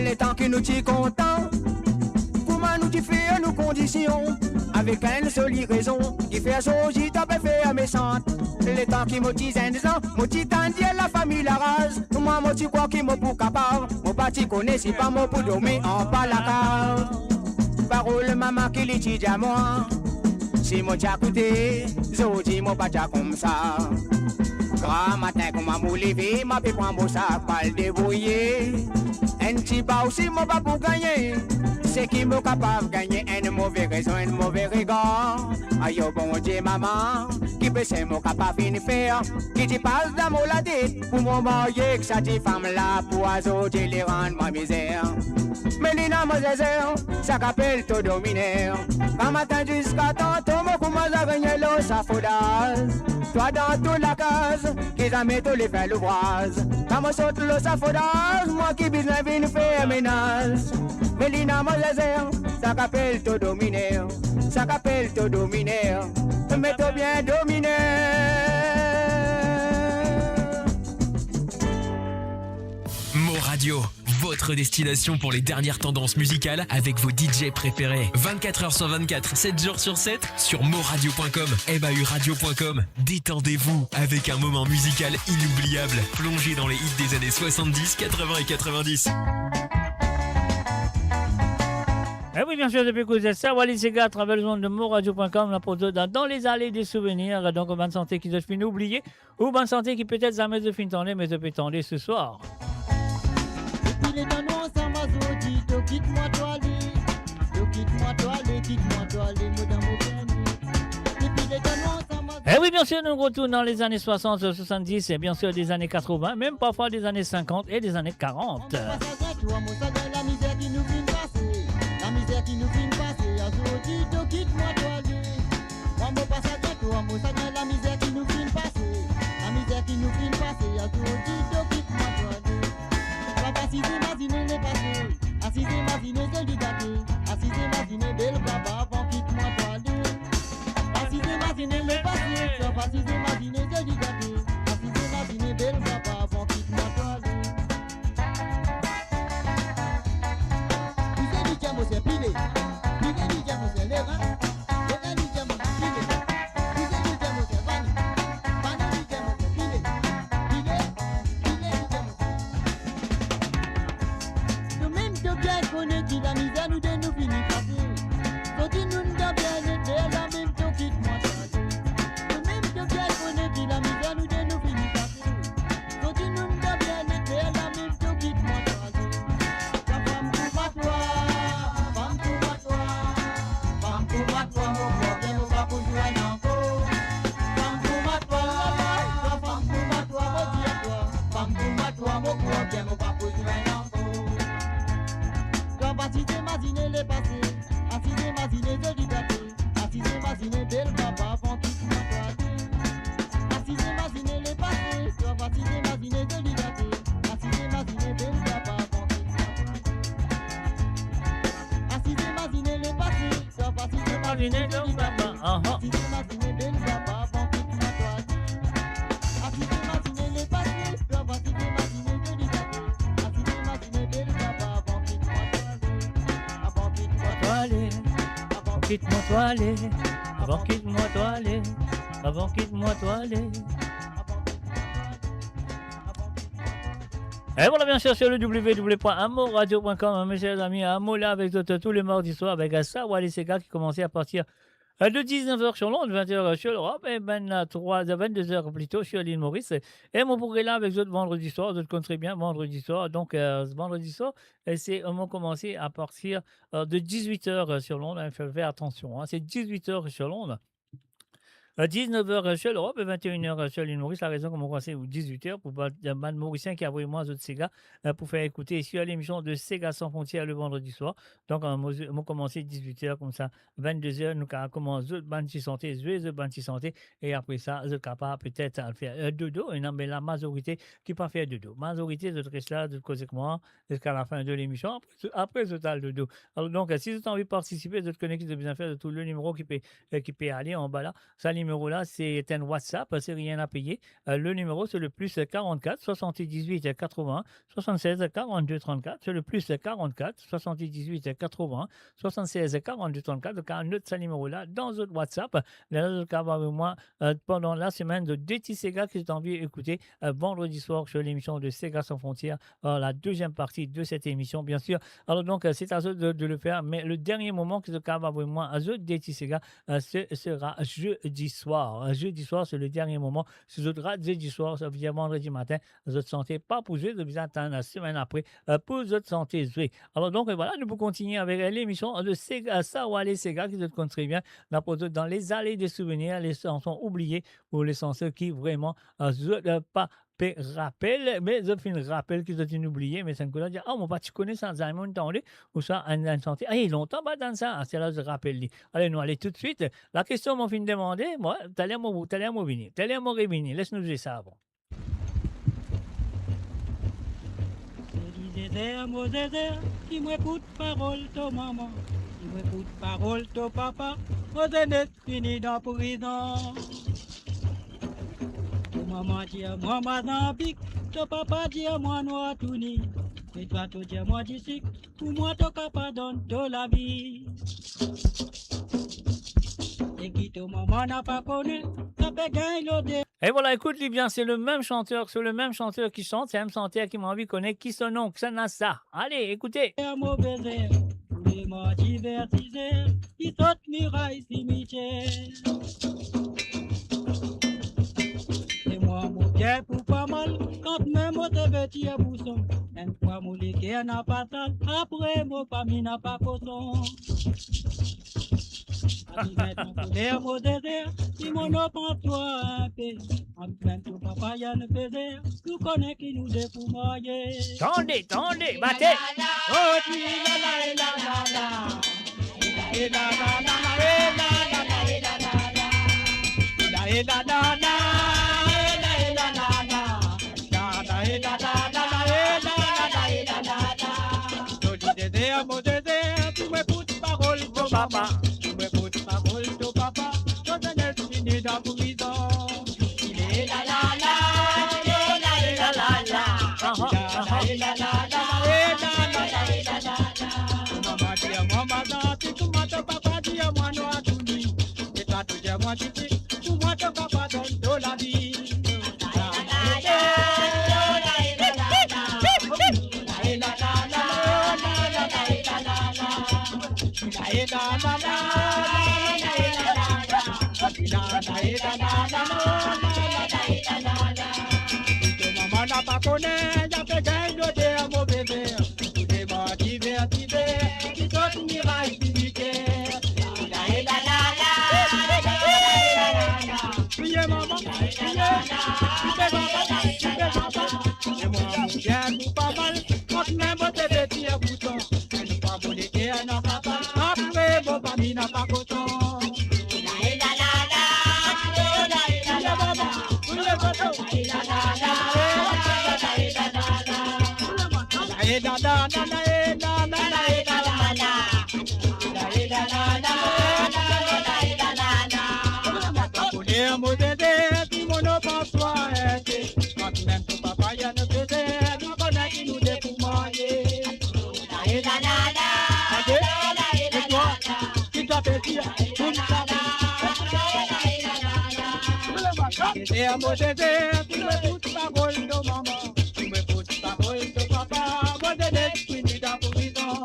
Letan ki nou ti kontan, kouma nou ti fer nou kondision, avek enn soli rezon, ki fer zordi to pe fer mesan. Letan ki mo ti zenn zan, mo ti tann dir lafami laraz, mwa mo ti krwar ki mo pou kapav, mo pa ti kone si pa mo pou dormi anba lakav. Parol mama ki li ti dir mwa, si mo ti akoute, zordi mo pa ti koumsa. Gramatin kouma mo leve, mo pe pran mo sak pou al debrouye. Enn ti baw si mo pa pou gagne, seki mo kapav gagne enn move rezon, enn move regar. Ayo Bondie mama, ki pese mo kapav finn fer, ki ti pas dan mo latet pou mo marye ek sa ti fam la, pou azordi li rann mwa mizer. Me li ena mo zezer, sa ki apel to dominer. Lamatin ziska tanto mo koumans arigne lor sa fodaz. Twa dan to lakaz, ki zame to le fer louvraz. Kan mo sot lor sa fodaz, mwa ki bizin vinn fer menaz. Me li ena mo zezer, sa ki apel to dominer. Sa ki apel to dominer. Me to bien domine. Mo Radio, votre destination pour les dernières tendances musicales avec vos D J préférés. Vingt-quatre heures sur vingt-quatre, sept jours sur sept, sur mo radio point com, M A U radio point com. Détendez-vous avec un moment musical inoubliable, plongé dans les hits des années soixante-dix, quatre-vingts et quatre-vingt-dix. E wi, bien sir, depi koze sa, Walid Sega, atravers les ondes de mo radio point com, la pou zot dan, dans les allées des souvenirs. Donk, bann sante ki zot finn oubliye, ou bann sante ki petet zame zot finn tande, me zot pe tande se swar. Depi letan nou ansam, azordi to kit mwa, to ale. To kit mwa, to ale, kit mwa, to ale, mo dan mo permi. Depi letan nou ansam, E wi, bien sir, nou retourn dan lezane swasant, swasanndiz, e bien sir, lezane katrovin, mem parfwa lezane sinkant e lezane karant. Mwa mo pa sagrin tro, mo sagrin lamizer ki nou finn pase. Lamizer ki nou finn pase, azordi to kit mwa, to ale. Mwa mo pa sagrin tro, mo sagrin lamizer ki nou finn pase. Lamizer ki nou finn pase, azordi to kit mwa, to ale. Papa, asiz imazine lepase, asiz imazine zoli gate, asiz imazine bel baba, avan kit mwa, to Pile DJ Moze, leve, hein? Leve DJ Moze, pile. Pile DJ Moze, vale. Vale DJ Moze, pile. Pile, pile DJ Moze. Noumem to bien kone ki lamizer nou de nou fini pase. Sorti nou dan bien leker, lamem to kit mwa swaze. Noumem to bien kone ki lamizer nou de nou fini pase. Sorti nou dan bien leker, lamem to kit mwa swaze. Sa fam pou mwa twa, fam pou mwa twa, fam pou mwa twa, mo krwar bien mo pa pou zwenn ankor. Fam pou mwa twa, sa fam pou mwa twa, mo dir twa, fam pou mwa twa, mo krwar bien mo pa pou zwenn ankor. Kan pa ti imazine lepase, asize imazine zoli gate, asize imazine bel baba, avan kit mwa twa. Asize imazine lepase, twa pa asize imazine zoli gate, asize imazine bel baba, avan kit mwa twa. Asize imazine lepase, twa pa asize imazine zoli gate, aha, asize imazine bel baba, avan kit mwa twa. Asize imazine lepase, twa pa asize imazine zoli gate, asize imazine bel baba, avan kit mwa twa. Avan kit mwa twa. Avan kit mwa twa ale, avan kit mwa twa ale, avan kit mwa twa ale. Et voilà, bien sûr, sur le w w w point amourradio point com, hein, mes chers amis, Amour la avec zot tous les mardis soirs avec, euh, Sa Wale Sega qui commençait à partir, euh, de dix-neuf heures sur l'onde, vingt heures sur l'Europe, et ben, euh, trois, euh, vingt-deux heures plutôt sur l'île Maurice. Et mo pou rete la avec zot vendredi soir, zot konn tre bien, vendredi soir. Donc, euh, vendredi soir, et c'est, euh, mo komanse à partir, euh, de dix-huit heures, euh, sur l'onde, hein, fé, fé atansion, hein, c'est dix-huit heures sur l'onde. Euh, dix-neuf heures, euh, sur l'Europe et vingt et une heures, euh, sur l'île Maurice. La rezon ki mo komanse dix-huit heures, pou bann, bann Morisien ki avoy mwa zot sega, euh, pou fer ekoute isi, euh, lemision de Sega Sans Frontières le vendredi soir. Donc, euh, mo, mo komanse dix-huit heures koumsa, vingt-deux heures, nou kapav koumans zwe bann ti sante, zwe zot bann ti sante, e apre sa, zot kapav petet al fer, euh, dodo. E non, me la mazorite ki pa fer dodo. Mazorite, zot res la, zot koz ek mwa, ziska lafin de lemision. Apre, zot, apre, zot al dodo. Alor, donk, si zot anvi partisipe, zot kone ki zot bizin fer, zot trouv le nimero ki pe, euh, ki pe ale anba la. Sa nimero la, se enn WhatsApp, se rien à payer. Euh, le nimero, se le plus quarante-quatre soixante-dix-huit quatre-vingts soixante-seize quarante-deux trente-quatre. Se le plus quarante-quatre soixante-dix-huit quatre-vingts soixante-seize quarante-deux trente-quatre. Zot kapav not sa nimero la dan zot WhatsApp. Lerla zot kapav avoy mwa, euh, pandan lasemenn, de, de ti sega ki zot anvi ekoute, euh, vandredi soir sur lemision de Sega Sans Frontières, euh, la deuxième partie de cette émission, bien sûr. Alor, donk, euh, se a zot de, de le fer, me le dernie moman ki zot kapav avoy mwa zot de ti sega, euh, ce sera jeudi soir. Euh, jeudi soir, se le dernie moman. Si zot rat jeudi soir, sa ve dir vandredi matin, zot sante pa pou zwe, zot bizin atann lasemenn apre, euh, pou zot sante zwe. Alor, donk, euh, voilà, nou pou kontigne avek, euh, lemision de Sega, Sa Wale Sega, ki zot konn tre bien. Nou aport zot dan les allées des souvenirs, les chansons oubliées ou les chansons ki vreman, euh, zot, euh, pa pe rapel, me zot finn rapel ki zot inn oubliye, me sa enn kou la dir, "Ah, mo pa ti kone sa, zame mo'nn tande, ouswa enn, enn sante, ah, lontan mo pa tann sa, ah, sela zot rapel li." Ale, nou ale toutswit. Lakestion mo finn demande, mwa, taler mo, taler mo vini, taler mo revini, les nou zwe sa avan. Zoli Zezer, mo Zezer, si mo ekout parol to mama, si mo ekout parol to papa, mo zenes fini dan prizon. To mama dir mwa Mazanbik, to papa dir mwa Nwar Touni, me twa to dir mwa disik, pou mwa to kapav donn to lavi. E ki to mama napa kone, sa pe gagn lode. Et voilà, écoute-le bien, c'est le même chanteur, c'est le même chanteur qui chante, c'est un chanteur ki mo anvi kone ki so nom, kisannla sa. Allez, écoutez. Mo Zezer, tou le mardi ver siz er, li sot miray simitier. E mwa mo bien pou pa mal, kan mem mo te pe tir bouson. Enn fwa mo leker napa sal, apre mo fami napa koson. Abiye dan koler mo Zezer, si mo nom pran twa inpe. Ann plenn to papa, enn pezer, nou kone ki nou de pou marye. Tande, tande, bate. Oh, di la la, e la la la. E la la la, e la la la, e la la la. E la, e la la la, e la, e la la la. La la, e la la la, e la la la, e la la la. Zoli Zezer, mo Zezer, si mo ekout parol to mama, si mo ekout parol to papa, to zenes fini dan prizon. Ile la la la, ile la la la. Aha, aha. Ile la la la, ile la la la. Mama dir mwa Mazan Pou mwa to kapav donn to lavi. To mama napa kone, ya pe gagn doter mo bebe. Ou devan diver, diver, ki kot miray diviker. Priye mama, priye, priye papa, priye papa. E mwa, mo bien nou pa mal, kont mem mo te veti a bouton. Nou pa boule ker, nou pa pa, apre mo fami napa kontan. Priye mama, priye papa. Mo bebe, ki mo nom pou swa ete. Kan mem to papa ya nou bebe, nou kone ki nou de pou manye. Ade, e twa, ki to pe dir, koumsa. Bebe, mo bebe, ki mo ekout parol to mama. Ki mo ekout parol to papa. Mo de lespri ni dan prizon.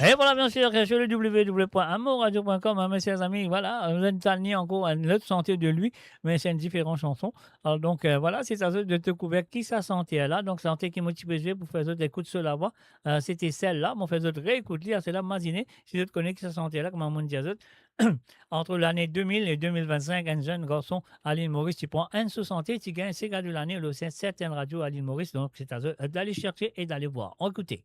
Et voilà, bien sûr, sur le w w w point amourradio point com, hein, mes chers amis, voilà, nou ena ankor enn lot sante de li, me se enn diferan sanson. Alor, donk, euh, voilà, se sa zot, zot dekouver ki sa sante la. Donk, sante ki mo ti pe zwe pou fer zot ekout so lavwa, euh, se te Sel la. Mo fer zot reekout li, a sela, mazine, si zot kone ki sa sante la, kouma mo dir zot, ant lane de mil e de mil vennsenk, enn zenn garson a Lil Moris ti pran enn so sante, ti gagn sega de lane lor sertenn radio a Lil Moris. Donk, se a zot, euh, dale serse e dale vwar. On ekoute.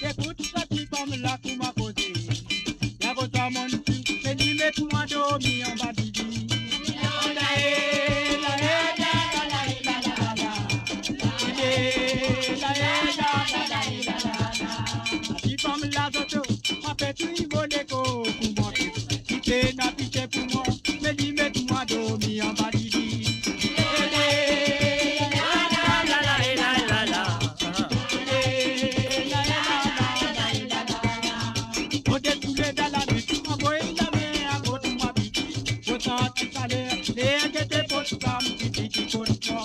Ekout sa tifanm la kouma koze. Li avoy twa monn fou, me li met mwa dormi anba lili. Tifanm la zoto, pa pe touy mo lekor pou monte. Li pena pitie pou mwa, me li met mwa dormi anba lili. Mo dekoule dan lanwit, anvoy lame akot mwa piti. Mo santi saler, ler gete pot sa, mo piti ki kot mwa.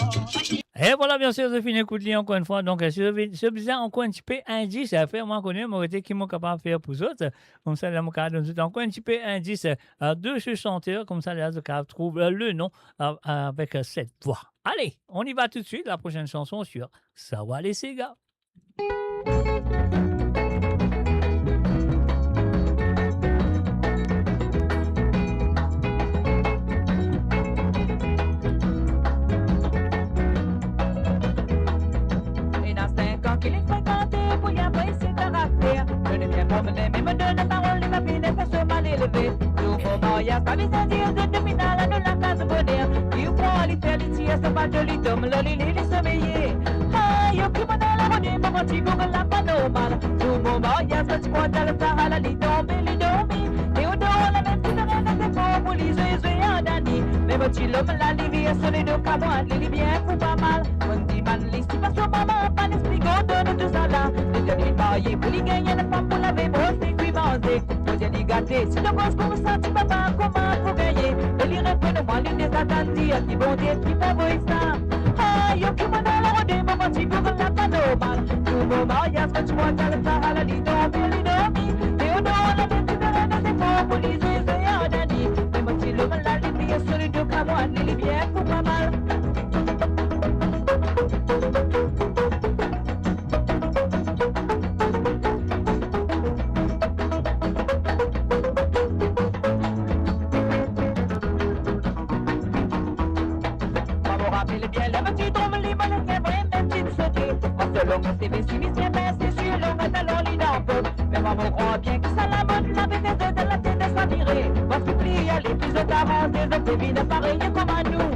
E vwala, bien sir, zot finn ekout li ankor enn fwa. Donk, si zot, si zot bizin ankor enn tipe indis, eh, fer mwa kone, mo rete ki mo kapav fer pou zot. Koumsa, la, mo kapav donn zot ankor enn tipe indis, eh, de se santer, koumsa, la, zot kapav trouv, eh, le nom, eh, avek, eh, set vwa. Allez, on y va tout de suite, la prochaine chanson sur Sawa Lesega. Ena sink an ki li frekante pou li apre se karakter. Nou bien promene, me mo donn parol, li pa finn fer so maleleve. Zour mo maryaz, pa bizin dir zot, nou finn al nou lakaz boner. Li pran, li fer, li tir, sa pa zoli, tom lor li, li, li someye. Ay, okipe mwa dan larode, mo ti boug la pa normal. Zour mo maryaz, mo ti pran tal sa, ala li tonbe, li dormi. Teodor, lamem ti fer enn zefor pou li zwe, zwe a Dani. Me mo ti lom la, li vir so ledo, kamwad li, li bien fou pa mal. Monn dimann li, si pa so mama, pa lespri gardon nou tousala. Li dir li marye pou li gagn enn fam pou lave, brose, kwi, manze. Bondie li gate, si to koz koumsa, ti papa, kouma pou gagne? E li reponn mwa, li deza tann dir ki Bondie ki pe voy sa. Ay, okipe mwa dan larode, mo ti boug la pa normal. Zour mo maryaz, mo ti pran tal sa, ala li tonbe, li dormi. Teodor, lamem ti fer enn zefor pou li zwe, zwe a Dani. Me mo ti lom la, li vir so ledo, kamwad li, li bien fou pa mal. Mwa mo rapel bien, ler mo ti drom li, mo le bien vremem ti sote. Mo so long seve, simiz bien mince, sir long talon li dan bot. Me mwa mo krwar bien ki sa lamod la pe fer zot dan latet sa vire. Parski pli ale, pli zot aranze, zot pe vinn parey kouma nou.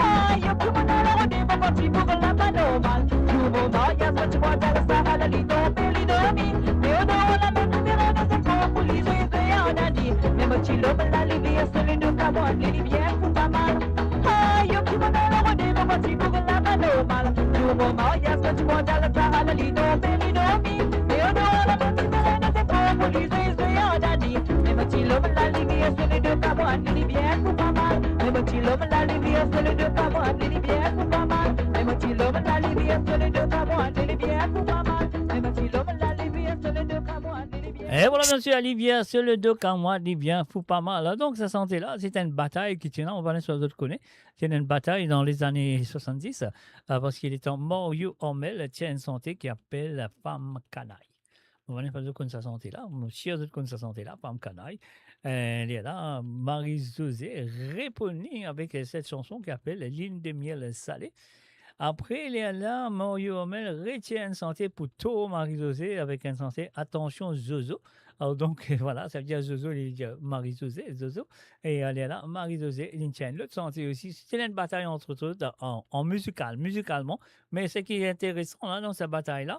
Ay, okipe mwa dan larode, mo ti boug la pa normal. Zour mo maryaz, mo ti pran tal sa, ala li tonbe, Lom larivier, so ledo kabann, li, li bien fou pa mal. Ay, yo ki mo dan larode, mo bann ti boug la pa normal. Pou mo maryaz, mo ti bann dal sa, ala li tonbe, li dormi. Me an dehor la, mo ti boug la, se pou, pou li zwe, zwe an dadi. Me mo ti lom larivier, so ledo kabann, li, li bien fou pa mal. Me mo ti lom larivier, so ledo kabann, li, li bien fou pa mal. Me mo ti lom larivier, so ledo kabann, li, li bien fou pa mal. Me mo ti lom larivier, so ledo kabann, li, li bien. E vwala, mesye, larivier, so ledo kabann, li bien fou pa mal. Donk, sa sante la, se enn batay ki ti ena, mo pa kone si zot kone. Ti ena enn batay dan lezane swasanndis, euh, parski letan Mario Ormel ti ena enn sante ki apel Fam Kanay. Mo pa kone si zot konn sa sante la, mo sir zot konn sa sante la, Fam Kanay. Euh, lerla, Marie-Josée reponn li avek, euh, set sanson ki apel Lune de miel salée. Apre, lerla, Mario Ormel retir enn sante pou tor Marie-Josée avek enn sante Atansion Zozo. Alor, donk, vwala, savedir Zozo, li dir Marie-Josée, Zozo. E, euh, lerla, Marie-Josée, li ti ena enn lot sante osi. Se ti ena enn batay ant zot, an, an mizikal, mizikalman. Me seki interesan la, dan sa batay la,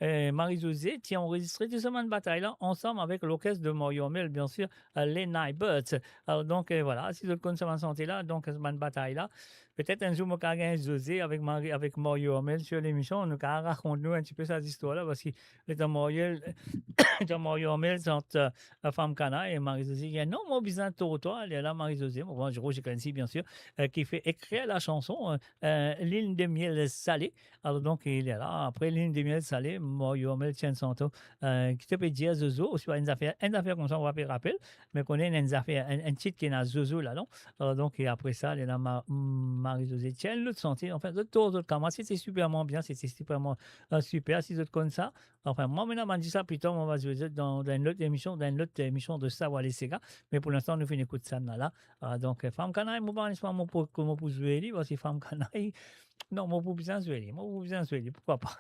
euh, Marie-Josée ti anrezistre tou sa bann batay la ansam avek lorkes de Mario Ormel, bien sir, euh, les Nightbirds. Alor, donk, euh, vwala, si zot konn sa bann sante la, donk, sa bann batay la, petet enn zour mo kav gagn Josée avek Marie, avek Mario Ormel sur lemision, nou kav rakont nou enn tipe sa zistwar la, parski letan Mario, letan Mario Ormel ti ena, euh, Fam Kanay, e Marie-Josée dir, non, mo bizin tor twa, lerla Marie-Josée, mo pran Roger Clancy, bien sir, euh, ki fer ekrir la sanson, euh, euh, Lune de miel salée. Alor, donk, lerla, apre Lune de miel salée, Mario Ormel ti ena enn sante, euh, ki ti pe dir Zozo, ouswa enn zafer, enn zafer koumsa, mo pa pe rapel, me kone enn zafer, enn, enn tit ki ena Zozo ladan. Alor, donk, e apre sa, lerla Ma-, Marie-Josée ti ena enn lot sante, anfin, zot tou, zot kamarad, se ti siperman bien, se ti siperman, euh, siper, si zot konn sa. Anfin, mwa, mo ena bann dir sa pli tar, mo va zwe zot dan, dan enn lot emision, dan enn lot emision de Savoir les Ségas. Me pou linstan, nou finn ekout sa la. Ah, donk, euh, Fam Kanay, mo pa kone si mo pou, mo pou zwe li, parski Fam Kanay, non, mo pou bizin zwe li, mo pou bizin zwe li, poukwa pa?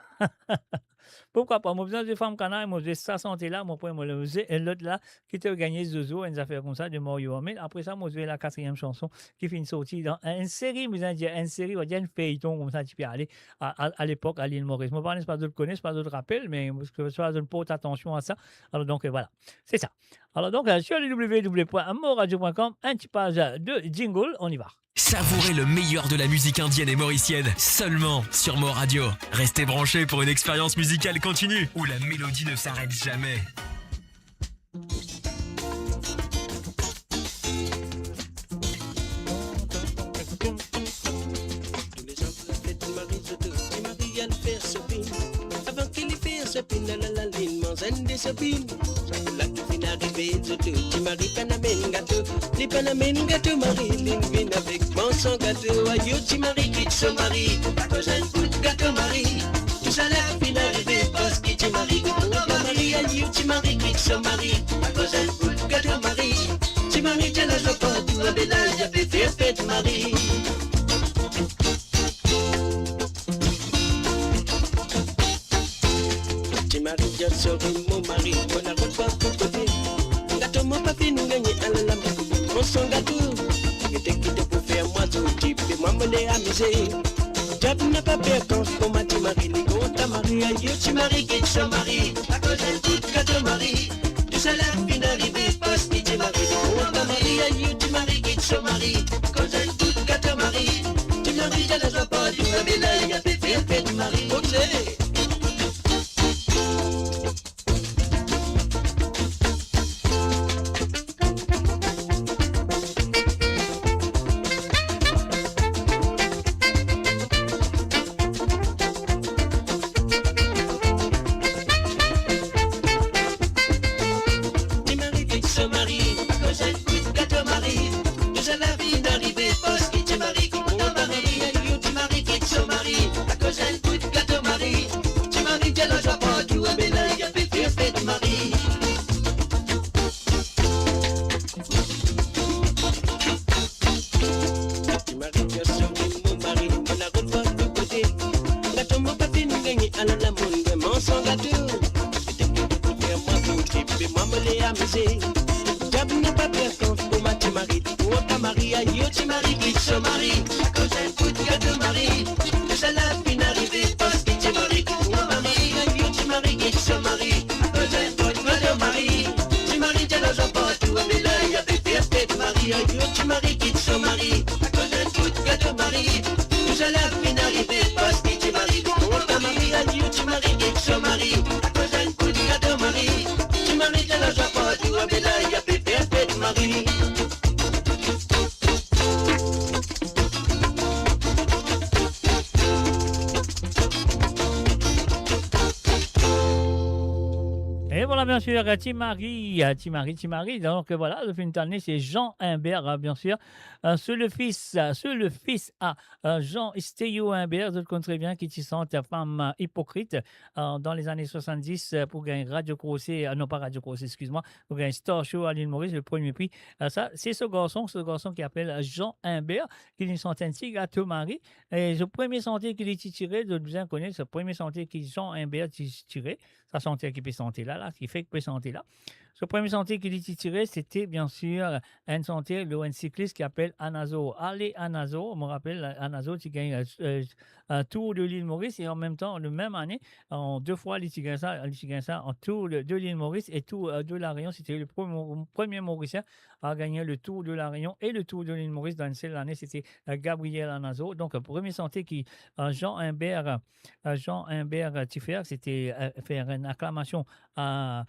Poukwa pa? Mo bizin zwe Fam Kanay, mo zwe sa sante la, mo pran, mo zwe enn lot la, ki ti gagn Zozo, enn zafer koumsa, de Mario Ormel. Apre sa, mo zwe la katriem sanson ki finn sorti dan enn seri, mo bizin dir enn seri, mo dir enn feyton koumsa, ti pe ale a, a, a lepok, a Lil Moris. Mo pa kone si zot kone, si zot rapel, me si zot port atansion a sa. Alor, donk, euh, vwala. Se sa. Alor, donk, euh, sur le w w w point mo radio point com, enn ti paz de jingle, on y va. Savourez le meilleur de la musique indienne et mauricienne seulement sur Mo Radio. Restez branchés pour une expérience musicale continue où la mélodie ne s'arrête jamais. Tou lezan pou lafet, Ti Mari zot tou, Ti Mari al fer shopping. Avan ki li fer shopping, lalala, linn manz enn de shopping. Sa pou la ki finn arive, zot tou, Ti Mari pa'nn amenn gato. Li pa'nn amenn gato, Mari, linn vinn avek manson gato. Ayo, Ti Mari kit so mari, akoz enn bout gato, Mari. Tousala finn arive parski Ti Mari kontan Mari. Ayo, Ti Mari kit so mari, akoz enn bout gato, Mari. Ti Mari ti al laz partou, abe la, li pe fer fet, Mari. Ti Mari dir, sori mo mari, mo ena rod partou kote. Gato mo pa finn gagne, alala, mo manson gato. Gete ki to pou fer mwa, zoli tipe, mwa mo le amize. Diab napa per kan pou mwa, Ti Mari li kontan Mari. Ayo, Ti Mari kit so mari, akoz enn bout gato, Mari. Tousala finn arive parski Ti Mari li kontan Mari. Ayo, Ti Mari kit so mari, akoz enn bout gato, Mari. Ti Mari ti al laz partou, abe la, li pe fer fet, Mari. Oke. Ti Mari kit so mari, akoz enn bout gato, Mari. Tousala finn arive parski Ti Mari kontan Mari. Ayo, Ti Mari kit so mari, akoz enn bout gato, Mari. Ti Mari ti al laz partou, abe la, li pe fer fet, Mari. Ti Mari dir, sori mo mari, mo ena rod partou kote. Gato mo pa finn gagne, alala, mo manson gato. Gete ki to pou fer mwa, zoli tipe, mwa mo le amize. Diab napa per kan pou mwa, Ti Mari li kontan Mari. Ayo, Ti Mari kit so mari, akoz enn bout gato, Mari. Tousala finn arive parski Ti Mari kontan Mari. Ayo, Ti Mari kit so mari, akoz enn bout gato, Mari. Ti Mari ti al laz partou, abe la, li pe fer Voilà, bien sûr, euh, Ti Mari, euh, Ti Mari, Ti Mari. Donc, euh, voilà, le film tanné, c'est Jean Imbert, euh, bien sûr. Euh, c'est le fils, euh, c'est le fils à, euh, Jean Stéo Imbert. Zot konn tre bien ki ti sant, euh, Femme, euh, hypocrite, euh, dan lezane swasanndiz, euh, pou gagn Radio Crochet, euh, non, pa Radio Crochet, excuse-moi, pou gagn Star Show à l'île Maurice, le premier prix. Euh, sa, se so garson, so garson ki apel, euh, Jean Imbert, ki li sant enn ti Gato Mari. E so premie sante ki li ti tire, zot bizin kone, so premie sante ki Jean Imbert ti tire, sa santer ki pe sante la, la, ki fek pe sante la. So premie sante ki li ti tire, sete, bien sûr, enn sante, lor enn siklis ki apel Anazor. Ale Anazor, mo rapel, Anazor ti gagn, euh, euh, euh, Tour de l'île Maurice, e an mem tan, le mem ane, an de fwa, li ti gagn sa, li ti gagn sa, an Tour de, de l'île Maurice e Tour, euh, de la Réunion. Sete le premie, premie Morisien à gagner le Tour de la Réunion et le Tour de l'île Maurice dan enn sel lane, sete, euh, Gabriel Anazor. Donk, euh, premie sante ki, euh, Jean Imbert, euh, Jean Imbert, euh, ti fer, sete, euh, fer enn aklamasion a,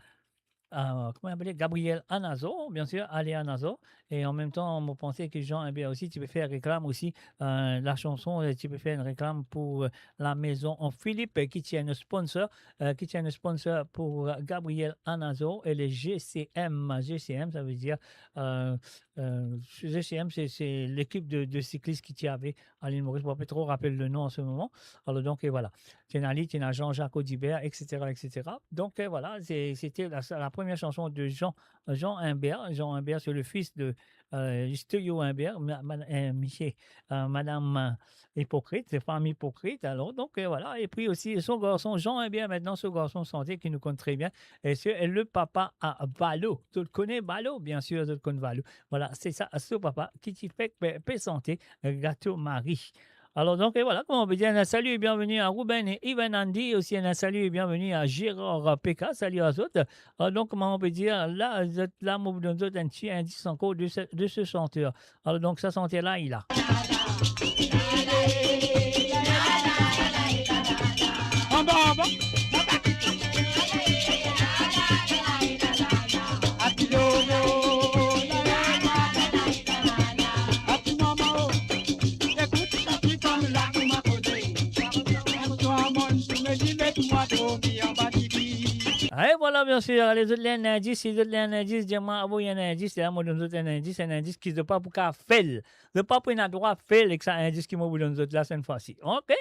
a, kouma apele, Gabriel Anazor, bien sûr, Ale Anazor. E an mem tan, mo panse ki Jean Imbert osi, ti pe fer reklam osi, euh, la chanson, euh, ti pe fer enn reklam pou, euh, la Maison Philippe, euh, ki ti enn sponsor, euh, ki ti enn sponsor pou, euh, Gabriel Anazor e le G C M. G C M, sa ve dir, euh, euh, G C M, se, se lekip de, de siklis ki ti ave a l'île Maurice. Mo pa pe tro rapel le non an se moman. Alor, donk, e vwala. Ti ena li, ti ena Jean-Jacques Audibert, et cetera, et cetera. Donk, e vwala, se, sete la, la premie sanson de Jean, Jean Imbert. Jean Imbert, c'est le fils de, euh, Stéo Imbert, ma-, ma-, euh, misie, euh, madam, euh, Hypocrite, se fami Hypocrite, alor, donk, euh, vwala. Epi osi, so garson Jean Imbert, aster so garson sante ki nou konn tre bien, e se, e le papa a Valo. Zot kone Valo? Bien sûr, zot konn Valo. Vwala, se sa, so papa ki ti fek pe, pe sante, euh, Gato Mari. Alor, donk, e vwala, kouma nou pe dir, enn salut et bienvenue à Ruben et Ivan Andy, osi enn salut et bienvenue à Gérard Peka, salut à zot. Alor, donk, kouma nou pe dir, la, zot, la, mo pou donn zot enn ti indis ankor de se, de se chanteur. Alor, donk, sa santer la, li la. Anba, anba. E vwala, bien sûr, ale zot le enn indis, si zot le enn indis, dir mwa, avoy enn indis, la, mo donn zot enn indis, enn indis ki zot pa pou kapav fel. Zot pa pou ena drwa fel ek sa indis ki mo pou donn zot la, set fwa si. Ok?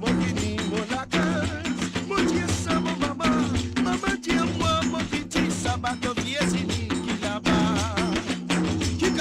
Mo fini mo lakaz, mo dir sa mo mama, mama dir mwa, mo fini sa bato vie sini ki laba. Ki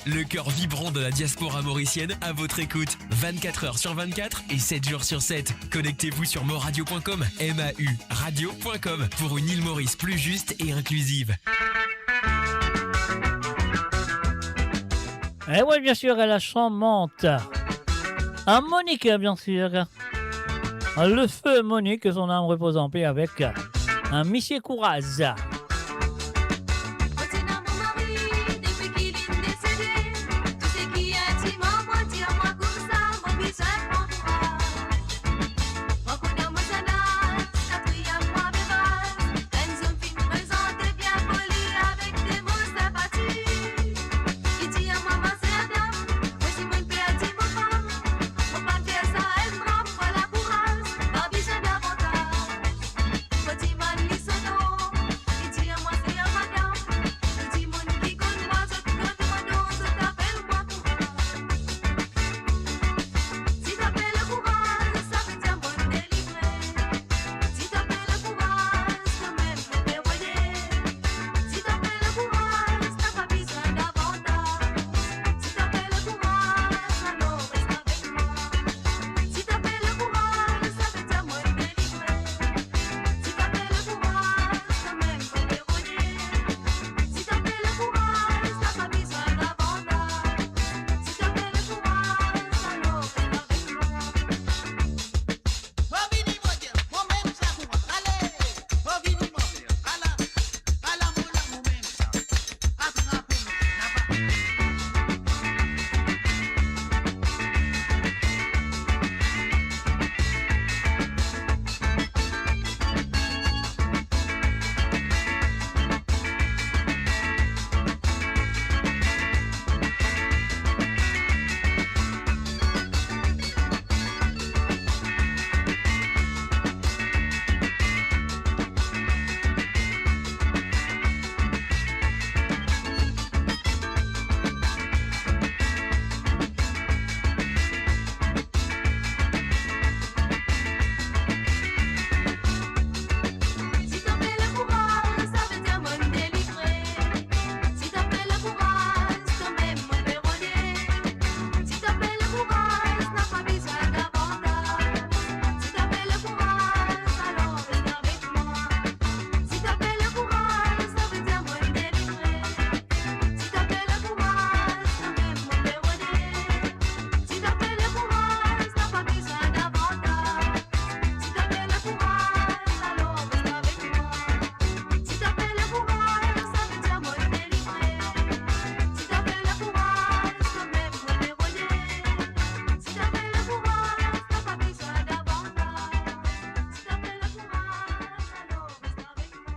Le cœur vibrant de la diaspora mauricienne à votre écoute, vingt-quatre heures sur vingt-quatre et sept jours sur sept. Connectez-vous sur mauradio point com, M A U radio point com, pour une île Maurice plus juste et inclusive. Eh oui, bien sûr, la charmante. Ah, Monique, bien sûr. Le feu Monique, que son âme repose en paix avec, euh, Misie Kouraz. Mo ti ena mo mari, depi ki linn desede, tou seki intim an mwa dir mwa koumsa, mo bizin pran kouraz. Mwa koumsa mo zannaz, katriyem mwa bebaz, enn zour finn prezante bien poli avek de mo sinpatik. Li dir mwa, ma ser dam, mo dimoun perdi mo fam, mo pa fer sa enn dram, vwala kouraz, pa bizin davantaz. Mo dimann li so nom, li dir mwa se madam. Tou dimoun ki konn mwa, zot konn mo nom, zot apel mwa Kouraz. Si to apel Kouraz, sa vedir mo delivre. Si to apel Kouraz, kanmem mo pe rode. Si to apel Kouraz, napa bizin davantaz. Si to apel Kouraz, alor res avek mwa. Si to apel Kouraz, sa vedir mo delivre. Si to apel Kouraz, kanmem mo pe rode. Si to apel Kouraz, napa bizin davantaz. Si to apel Kouraz, alor res avek mwa. Mo vini, mo dir, momem sa Kouraz. Ale, mo vini, mo dir, ala, ala mo la, momem sa. Atrap mwa, napa. Si to apel Kouraz, sa vedir mo delivre. Si to apel Kouraz, kanmem mo pe rode. Si to apel Kouraz, napa bizin davantaz. Si to apel Kouraz, alor res avek mwa. Si to apel Kouraz, sa vedir mo delivre. Si to apel Kouraz, kanmem mo pe rode. Si to apel Kouraz, napa bizin davantaz. Si to apel Kouraz, alor res avek mwa. Si to apel Kouraz, sa vedir mo delivre. Si to apel Kouraz, kanmem mo pe rode. Si to apel Kouraz, napa bizin davantaz. Si to apel Kouraz, alor res avek mwa.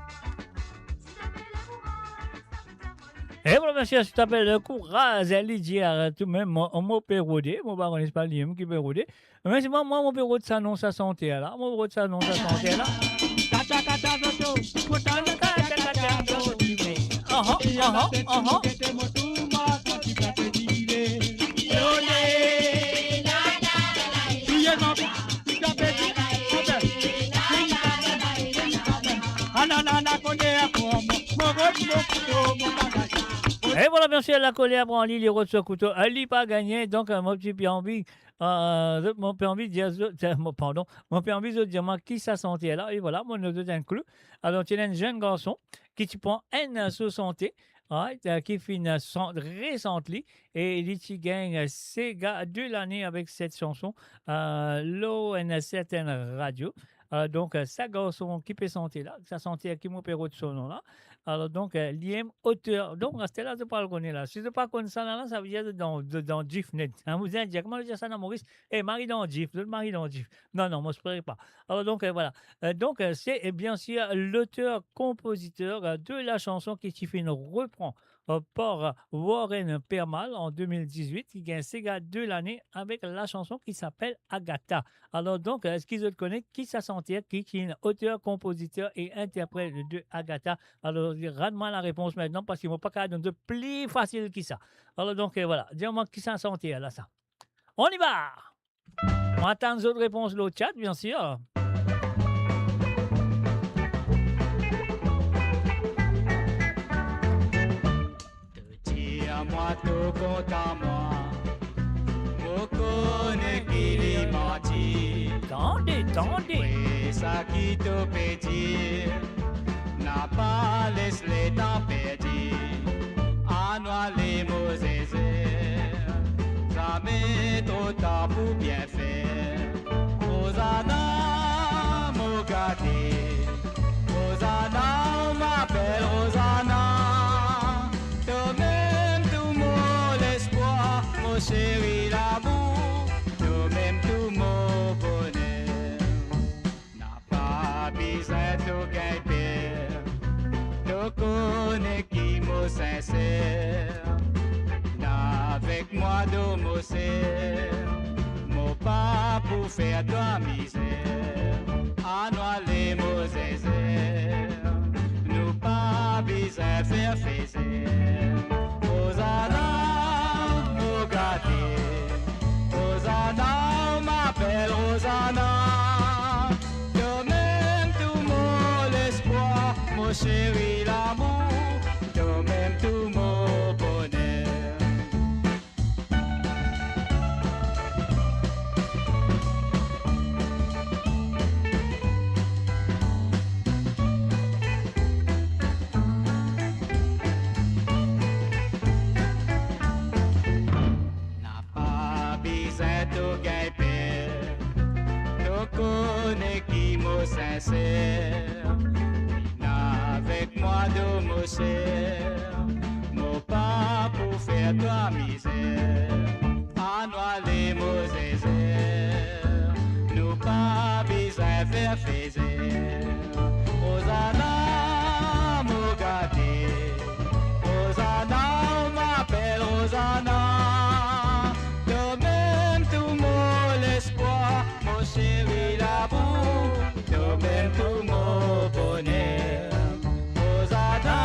Si to apel Kouraz, sa vedir mo delivre. E vwala, misie, si to apel Kouraz, li dir, tou mem, mo, mo pe rode, mo pa kone si pa limem ki pe rode. Me si mwa, mwa, mo pe rod sa non sa santer la, mo rod sa non sa santer la. Kata, kata, zoto, kota, kata, kata, zoto. Aha, aha, aha. E vwala, misie, lakoler pran li, li rod so kouto. E li pa gagne, donk, euh, mo ti pe anvi, euh, mo pe anvi dir zot, euh, mo, pardon, mo pe anvi zot dir mwa ki sa santer la, e vwala, mo donn zot enn klou. Alor, ti ena enn zenn garson ki ti pran enn so santer, right, euh, ki finn san-, resant li, e li ti gagn, euh, Sega de lane avek set sanson, euh, lor enn sertenn radio. Euh, donk, euh, sa garson ki pe sante la, sa santer ki mo pe rod so non la. Alor, donk, euh, li enn oter. Donk, aster la, zot pou al kone la. Si zot pa konn sa la, la, sa vedir dan, dan, dan dif net. Hein, mo dir, kouma nou dir sa dan Moris? Eh, mari dan dif, zot mari dan dif. Non, non, mo espere pa. Alor, donk, euh, vwala. Euh, donk, euh, se, euh, bien sir, loter, konpoziter, euh, de la sanson ki ti finn repran euh, par Warren Permal an de mil dizwit, ki gagn Sega de lane avek la sanson ki apel Agatha. Alor donk, euh, eski zot kone ki sa santer ki, ki enn oter, konpoziter e interpret de Agatha? Alor, rann mwa larepons aster, parski mo pa kapav donn zot pli fasil ki sa. Alor donk, euh, vwala, dir mwa ki sa santer la sa. On y va! Mo atann zot repons lor chat, bien sir. To dir Mwa to kont a mwa, mo kone ki li manti. Tande, tande. Pre sa ki to pe dir, napa les letan perdi. Annou ale mo zezer, zame tro tar pou bien fer. Rozana, mo gate. Rozana, ma belle Rozana. Tomem tou mo lespwar, mo seri lamour. Tomem tou mo boner. Napa bizin to gagn per, to kone ki mo sinser. Vinn avek mwa do mo ser, mo pa pou fer twa mizer. Annou ale mo zezer, nou pa bizin fer fezer. Rozana, mo gate. Rozana, ma belle Rozana. Tomem tou mo lespwar, mo seri lamour. Tomem tou mo boner. Napa bizin to gagn per, to kone ki mo sinser. Vinn avek mwa do mo ser, mo pa pou fer twa mizer. Annou ale mo zezer, nou pa bizin fer fezer. Rozana, mo gate. Rozana, ma belle Rozana. Tomem tou mo lespwar, mo seri lamour. Tomem tou mo boner. Rozana,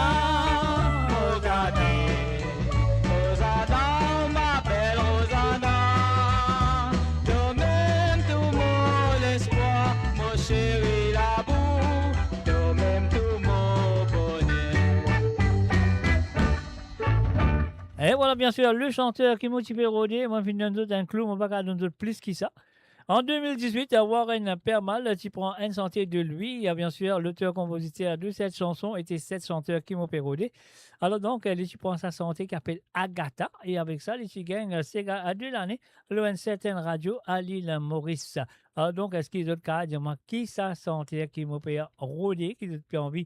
mo gate. Rozana, ma belle Rozana. Tomem tou mo lespwar, mo seri lamour. Tomem tou mo boner. E vwala, bien sir, le chanter ki mo ti pe rode, mo finn donn zot enn klou, mo pa kav donn zot plis ki sa. An de mil dizwit, Warren Permal ti pran enn sante de lwi, bien sir, loter-konpoziter de set sanson e set chanter ki mo pe rode. Alor donk, li ti pran sa sante ki apel Agatha, e avek sa, li ti gagn sega de lane lor enn sertenn radio a Lil Moris. Alor donk, eski zot kav dir mwa ki sa sante ki mo pe rode, ki zot pe anvi,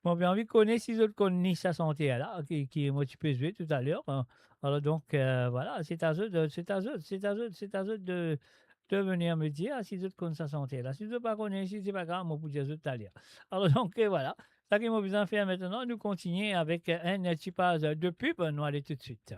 mo pe anvi kone si zot konn li sa sante la, ki, ki mo ti pe zwe toutaler. Alor donk, eh, vwala, se a zot, se a zot, se a zot, se a zot de, de venir me dir si zot konn sa sante la. Si zot pa kone, si se pa grav, mo pou dir zot taler. Alor donk, eh, vwala. Sa ki mo bizin fer aster, nou kontigne avek enn ti paz de pib, nou ale toutswit.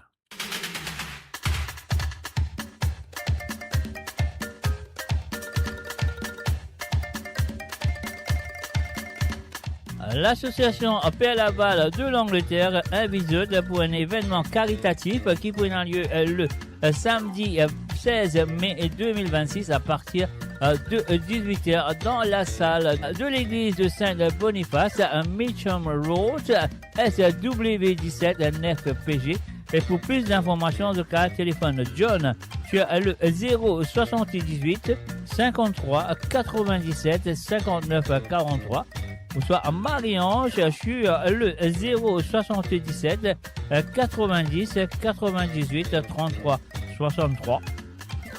Lasosiasion Père Laval de l'Angleterre invit zot pou enn evennman karitatif ki pou ena lie le samdi sez me de mil vennsis a partir de dizwit er dan lasal de legliz de Saint Boniface, Mitcham Road, S W diset nef P G. E pou plis zinformasion, zot kav telefonn John sur le zéro soixante-dix-huit cinquante-trois quatre-vingt-dix-sept cinquante-neuf quarante-trois, ouswa Marie-Ange sur le zéro soixante-dix-sept quatre-vingt-dix quatre-vingt-dix-huit trente-trois soixante-trois.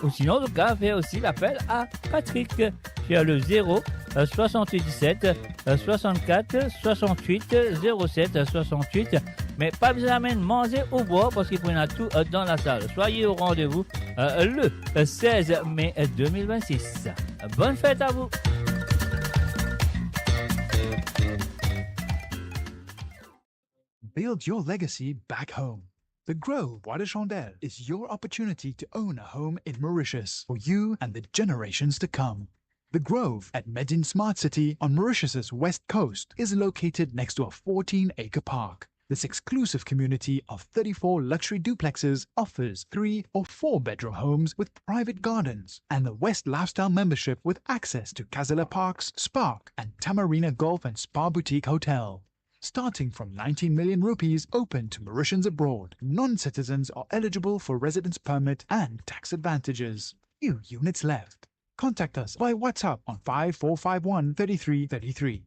Ou sinon, zot kav fer osi lapel a Patrick sur le zéro soixante-dix-sept soixante-quatre soixante-huit zéro sept soixante-huit. Me pa bizin amenn manze ou bwar, parski pou ena tou dan lasal. Soyez au rendez-vous le seize mai deux mille vingt-six. Bonne fête à vous. Build your legacy back home. The Grove Bois de Chandelle is your opportunity to own a home in Mauritius for you and the generations to come. The Grove at Medin Smart City on Mauritius's west coast is located next to a fourteen-acre park. This exclusive community of thirty-four luxury duplexes offers three or four-bedroom homes with private gardens, and the West Lifestyle membership with access to Casella Parks, Spark, and Tamarina Golf and Spa Boutique Hotel. starting from nineteen million rupees, open to Mauritians abroad. Non-citizens are eligible for residence permit and tax advantages. Few units left. Contact us by WhatsApp on five four five one thirty-three thirty-three.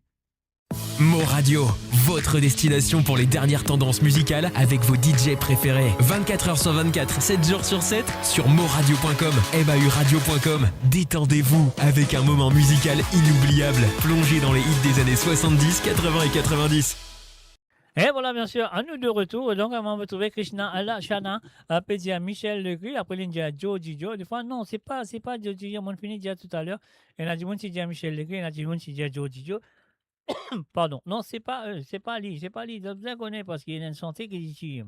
Mo Radio, votre destination pour les dernières tendances musicales avec vos D J préférés. Vingt-quatre heures sur vingt-quatre, sept jours sur sept, sur moradio point com, M A U radio point com. Détendez-vous avec un moment musical inoubliable, plongé dans les hits des années soixante-dix, quatre-vingts et quatre-vingt-dix. Et voilà, bien sûr, à nous de retour. Donc, on va retrouver Krishna Alashana, euh, pe dir Michel Legris, apre li dir Georgie Joe. Defwa, non, se pa, se pa Georgie Joe, mo fini dir toutalè. Ena dimoun ti dir Michel Legris, ena dimoun ti dir Georgie Joe. Pardon. Non, se pa, euh, se pa li, se pa li. Zot bizin kone parski ena enn sante ki, ki,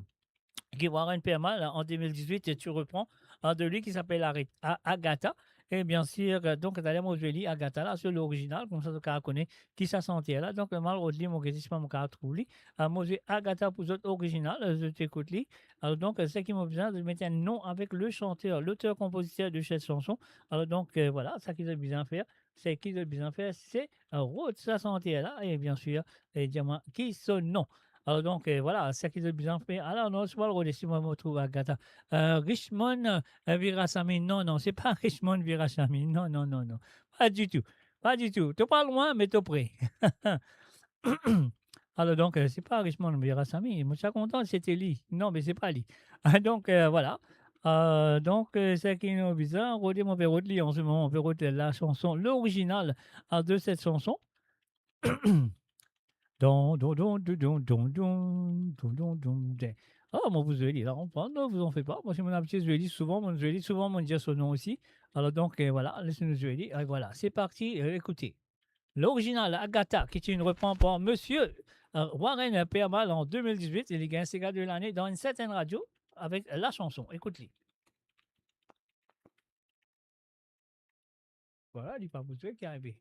ki Warren Permal, an de mil diz-wit, ti repran, hein, de li ki apel Are-, A-, Agatha. E bien sir, euh, donk, taler mo zwe li Agatha la, sir lorizinal, koumsa zot kav kone ki sa sante la. Donk, mo al rod li, mo gete si mo kav trouv li. Euh, mo zwe Agatha pou zot orizinal, euh, zot ekout li. Alor donk, euh, seki mo bizin, zot met enn non avek le chanteur, l'auteur-compositeur de cette chanson. Alor donk, euh, voilà, seki zot bizin fer, seki zot bizin fer, se, euh, rod sa sante la, e bien sir, e dir mwa ki so non. Alor donk, euh, voilà, seki zot bizin fer. Alor non, mo al rod si mo, mo trouv Agatha. Euh, Richmond, euh, Virasamy. Non, non, se pa Richmond Virasamy. Non, non, non, non. Pa ditou. Pa ditou. To pa lwin, me to pre. Alor donk, euh, se pa Richmond Virasamy. Mo ti a kontan si se te li. Non, me se pa li. Ah, donk, euh, voilà. Euh, donk, euh, seki nou bizin, rode, mo pe rod li an se moman, mo pe rod la chanson, l'original, euh, de cette chanson. Don, don, don, don. Ah, mo pou zwe li la, konpran, non, vous en faites pas. Mwa, si mo abitie zwe li souvan, mo zwe li souvan, mo dir so non osi. Alor donk, euh, voilà, les nou zwe li. Et voilà, c'est parti, euh, écoutez. L'original Agatha, ki ti repran par monsieur, euh, Warren Permal an de mil diz-wit, e li gagn sega de lane dan enn sertenn radio avek la chanson. Ekout li. Voilà, li pa pou zwe ki arive.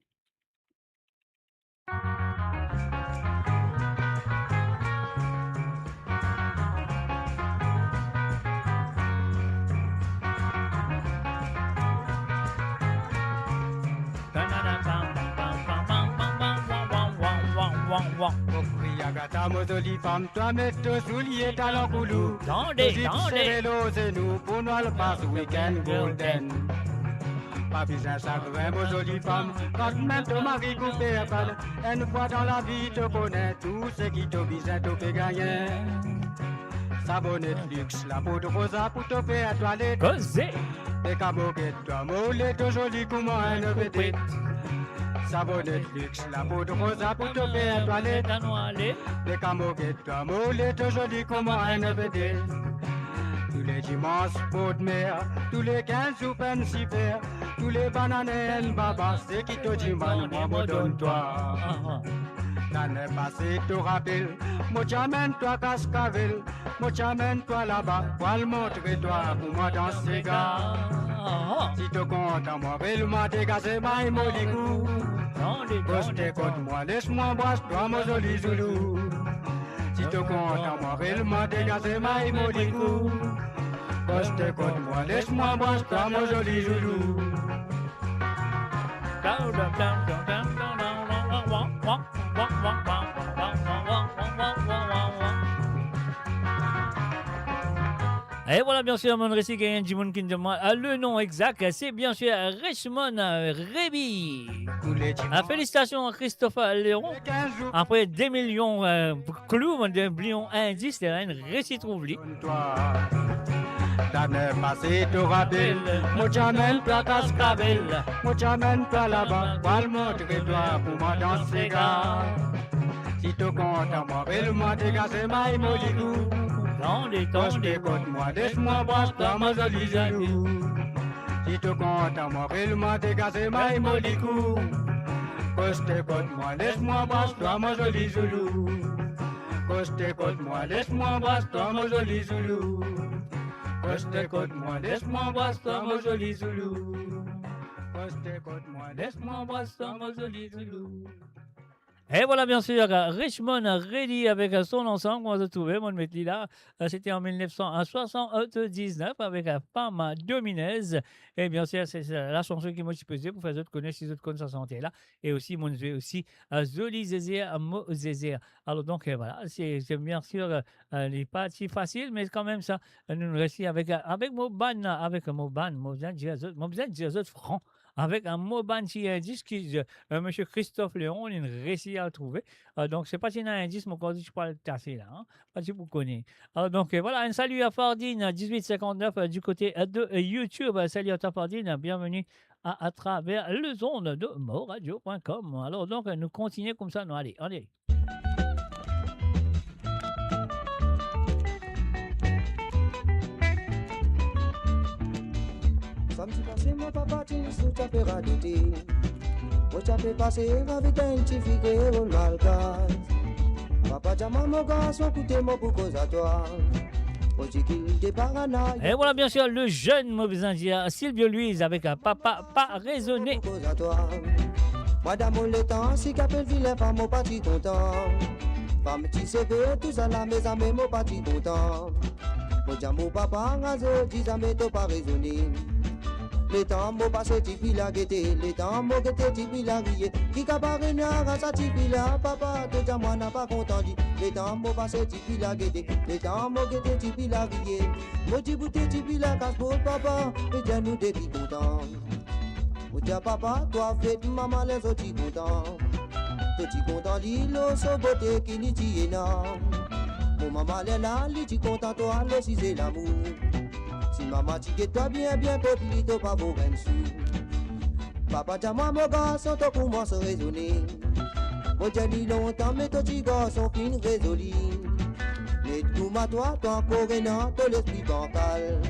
Mo kriy Agatha, mo zoli fam, twa met to soulie talan koulou. Tande, to zip tande. Sere lor zenou pou nou al pas weekend golden. Pa bizin sagrin, mo zoli fam, kan mem to mari koupe pal, enn fwa dan lavi to kone tou seki to bizin to pe gagne. Sa bonet lix, lapod roza pou to fer twalet. Koze. Be kamoket twa, mo le to zoli kouma enn vedette. Sa bonet lix, lapod roza pou to fer twalet. Be kamoket twa, mo le to zoli kouma enn vedette. Tou le dimans, bord mer, tou le kinz zour, enn siper, tou le banane, enn baba, seki to dimann, mwa mo donn twa. Lane pase, to rapel, mo ti amenn twa kaskavel, mo ti amenn twa laba, pou al montre twa kouma dans sega. Si to kontan mwa relman, degaze may mo likou. Koste kot mwa, les mwa anbras twa, mo zoli zoulou. Si to kontan mwa relman, degaze may mo likou. Koste kot mwa, les mwa anbras twa, mo zoli zoulou. E vwala, byen sir, mo resi gagn dimoun ki dir mwa, euh, le non exak, se byen sir Richmond, euh, Remy. Ah, felisitasion a Christopher Leon. Apre de milion, euh, klou, de milion indis, li inn resi trouv li. Lane pase, to rapel, mo ti amenn twa kaskavel, mo ti amenn twa laba, pou al montre twa kouma dans sega. Si to kontan mwa relman, degaze may mo likou. Tande, tande. Koste kot mwa, les mwa anbras twa, mo zoli zoulou. Si to kontan mwa relman, degaze may mo likou. Koste kot mwa, les mwa anbras twa, mo zoli zoulou. Koste kot mwa, les mwa anbras twa, mo zoli zoulou. Koste kot mwa, les mwa anbras twa, mo zoli zoulou. Koste kot mwa, les mwa anbras twa, mo zoli zoulou. Et voilà, bien sûr, euh, Richmond Reddy avec, euh, son ensemble, kouma zot trouve, mo met li la. Euh, c'était en mil neuf cent soixante-dix-neuf avec, euh, Femme Dominez. Et bien sûr, c'est, c'est la chanson ki mo ti pe zwe pou fer zot kone, si zot konn sa sante la. Et aussi, mo zwe aussi, euh, Zoli Zeze, euh, Mo Zeze. Alors donc, euh, voilà, c'est, c'est bien sûr, euh, euh, li pa ti fasil, mais quand même sa, euh, nou resi avek, euh, avek mo bann, avek mo bann, mo bizin dir zot, mo bizin dir zot fran, avek, euh, mo bann ti indis ki, euh, euh, Monsieur Christophe Léon, li resi al trouve. Euh, donc, se pa si ena indis, mo krwar ti pou al tase la, hein. Pa ti pou kone. Alors, donc, euh, voilà, un salut à Fardine, dix-huit cinquante-neuf, euh, du côté, euh, de, euh, YouTube. Euh, salut à toi, Fardine, bienvenue à, à travers les ondes de moradio point com. Alors, donc, euh, nou kontinie koumsa, nou ale, ale. Samdi pase, mo papa ti sou ti pe radote. Mo ti pe pase avek enn tifi kreol malgaz. Papa dir mwa, mo garson, koute mo pou koz a twa. Mo ti kinn depar ann ayer. Et voilà, bien sûr, le jeune, mo bizin dir, Silvio Luiz avec, euh, Papa pa rezone. Koz a twa. Mwa dan mo letan, si kapel vilin fam, mo pa ti kontan. Fam ti seve, tousala, mezami, mo pa ti kontan. Mo dir mo papa, azordi zame to pa rezone. Letan mo pase tifi la gete, letan mo gete tifi la riye, ki kaparenn a sa tifi la, papa, to dir mwa napa kontan li. Letan mo pase tifi la gete, letan mo gete tifi la riye, mo diboute tifi la kas bor, papa, e dir nou de ki kontan. Mo dir papa, twa fet mama ler zot ti kontan. To ti kontan li lor so bote ki li ti ena. Mo mama lerla li ti kontan twa lor size lamour. Si mama ti get twa bien bien kot li, to pa vou enn sou. Papa dir mwa, mo garson, to koumans rezone. Mo dir li lontan, me to ti garson finn rezoli. Me kouma twa, twa ankor ena to lespri bankal.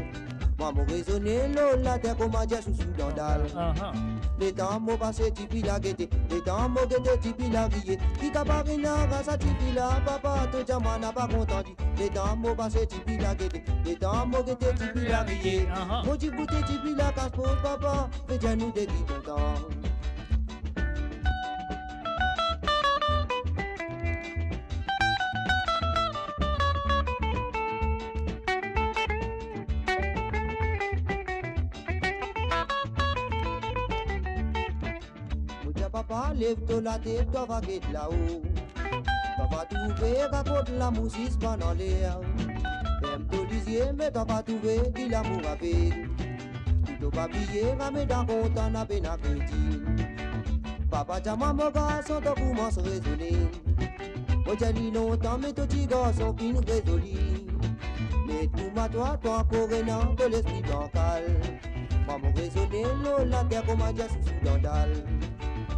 Mwa mo rezone lor later kouma dir sousou dan dal. Aha. Letan mo pase tifi la gete, letan mo gete tifi la riye, ki kaparenn a sa tifi la, papa, to dir mwa napa kontan li. Letan mo pase tifi la gete, letan mo gete tifi la riye, aha, mo diboute tifi la kas bor, papa, e dir nou de ki kontan. Mo dir papa, lev to latet, to va get lao. To va trouve rakot lamour sispann anler. Ferm to lizie, me to va trouve ki lamour avek. Ki to pa bliye, rame dan kontan, na pena kredi. Papa dir mwa, mo garson, to koumans rezone. Mo dir li lontan, me to ti garson finn rezoli. Me kouma twa, twa ankor ena to lespri bankal. Mwa mo rezone lor later kouma dir sousou dan dal.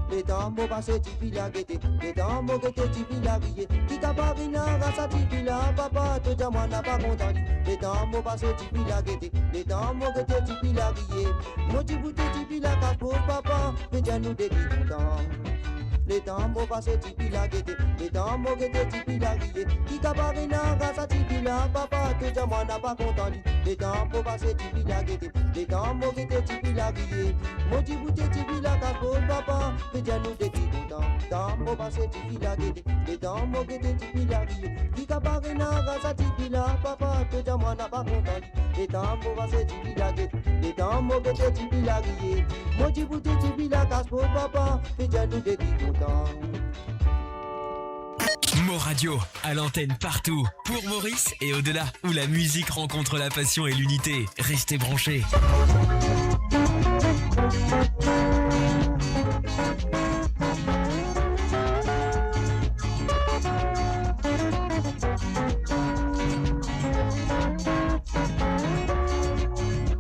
Letan mo pase tifi la gete, letan mo gete tifi la riye, ki kaparenn a sa tifi la, papa, to dir mwa napa kontan li. Letan mo pase tifi la gete, letan mo gete tifi la riye, mo diboute tifi la kas bor, papa, e dir nou de ki kontan. Letan mo pase tifi la gete, letan mo gete tifi la riye, ki kaparenn a sa tifi la, papa, to dir mwa napa kontan li. Letan mo pase tifi la gete, letan mo gete tifi la riye, mo diboute tifi la kas bor, papa, e dir nou de ki kontan. Letan mo pase tifi la gete, letan mo gete tifi la riye, ki kaparenn a sa tifi la, papa, to dir mwa napa kontan li. Letan mo pase tifi la gete, letan mo gete tifi la riye, mo diboute tifi la kas bor, papa, e dir nou de ki kontan. Mo Radio, à l'antenne partout, pour Maurice et au-delà, où la musique rencontre la passion et l'unité. Restez branchés.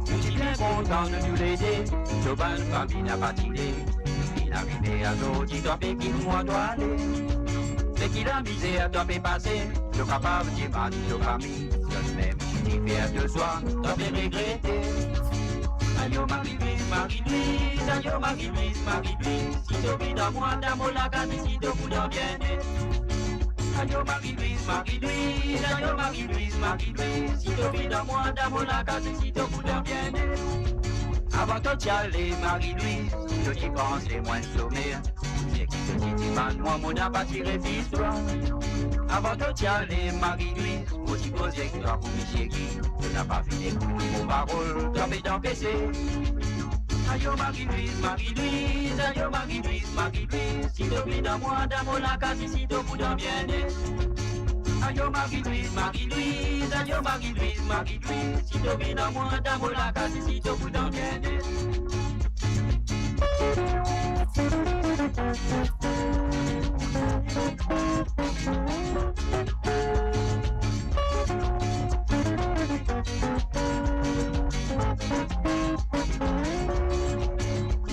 Nou ti bien kontan nou toulede, to bann fami napa tile. Finn arive azordi, twa pe kinn mwa twa ale. Me ki lamizer twa pe pase, to kapav dimann to fami, zot mem ti fer to swa, twa pe regrete. Ayo Marie-Louise, Marie-Louise, ayo Marie-Louise, Marie-Louise, si to vinn dan mwa, dan mo lakaz, si to pou dan bien. Ayo Marie-Louise, Marie-Louise, ayo Marie-Louise, Marie-Louise, si to vinn dan mwa, dan mo lakaz, si to pou dan bien. Avan to ti ale, Marie-Louise, to ti panse mwa enn somer. Se Ti bann mwa, mo napa ti refiz twa. Avan to ti ale, Marie-Louise, mo ti koz ek twa pou misie Guy. To napa finn ekout mo parol, twa pe dan pese. Ayo Marie-Louise, Marie-Louise, ayo Marie-Louise, Marie-Louise, si to vinn ar mwa dan mo lakaz isi, to pou dan bienet. Ayo Marie-Louise, Marie-Louise, ayo Marie-Louise, Marie-Louise, si to vinn ar mwa dan mo lakaz isi, to pou dan bienet.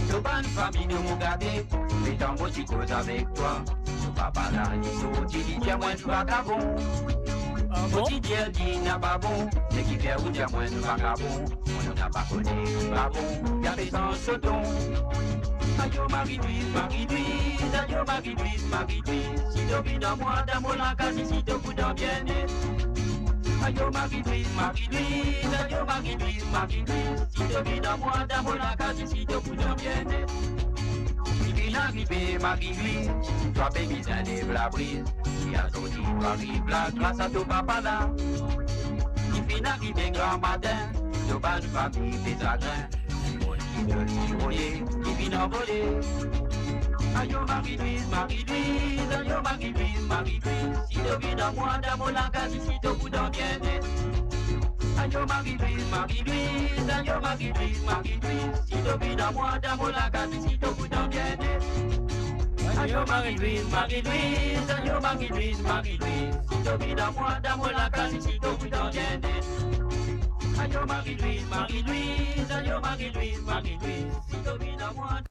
To bann fami nou mo gate, letan mo ti koz avek twa. To papa la, li sorti, li dir mwa enn vakabon. Ah bon? Mo ti dir li napa bon, me kifer ou dir mwa enn vakabon? Mo napa kone ki pa bon, li ape sanz so ton. Ayo Marie-Louise, Marie-Louise, ayo Marie-Louise, Marie-Louise, si to vinn ar mwa dan mo lakaz isi, to pou dan bienet. Ayo Marie-Louise, Marie-Louise, ayo Marie-Louise, Marie-Louise, si to vinn ar mwa dan mo lakaz isi, to pou dan bienet. Ki finn arive, Marie-Louise, twa pe bizin lev labriz. Li a sorti, twa ariv la gras a to papa la. Ki finn arive gramatin, to bann fami pe sagrin. Dimoun ki donn ti roye, ki finn anvole. Ayo Marie-Louise, Marie-Louise, ayo Marie-Louise, Marie-Louise, si to vinn ar mwa dan mo lakaz isi, to pou dan bienet. Ayo Marie-Louise, Marie-Louise, ayo Marie-Louise, Marie-Louise, si to vinn ar mwa dan mo lakaz isi, to pou dan bienet. Ayo Marie-Louise, Marie-Louise, ayo Marie-Louise, Marie-Louise, si to vinn ar mwa dan mo lakaz isi, to pou dan bienet. Ayo Marie-Louise, Marie-Louise, ayo Marie-Louise, Marie-Louise, si to vinn ar mwa.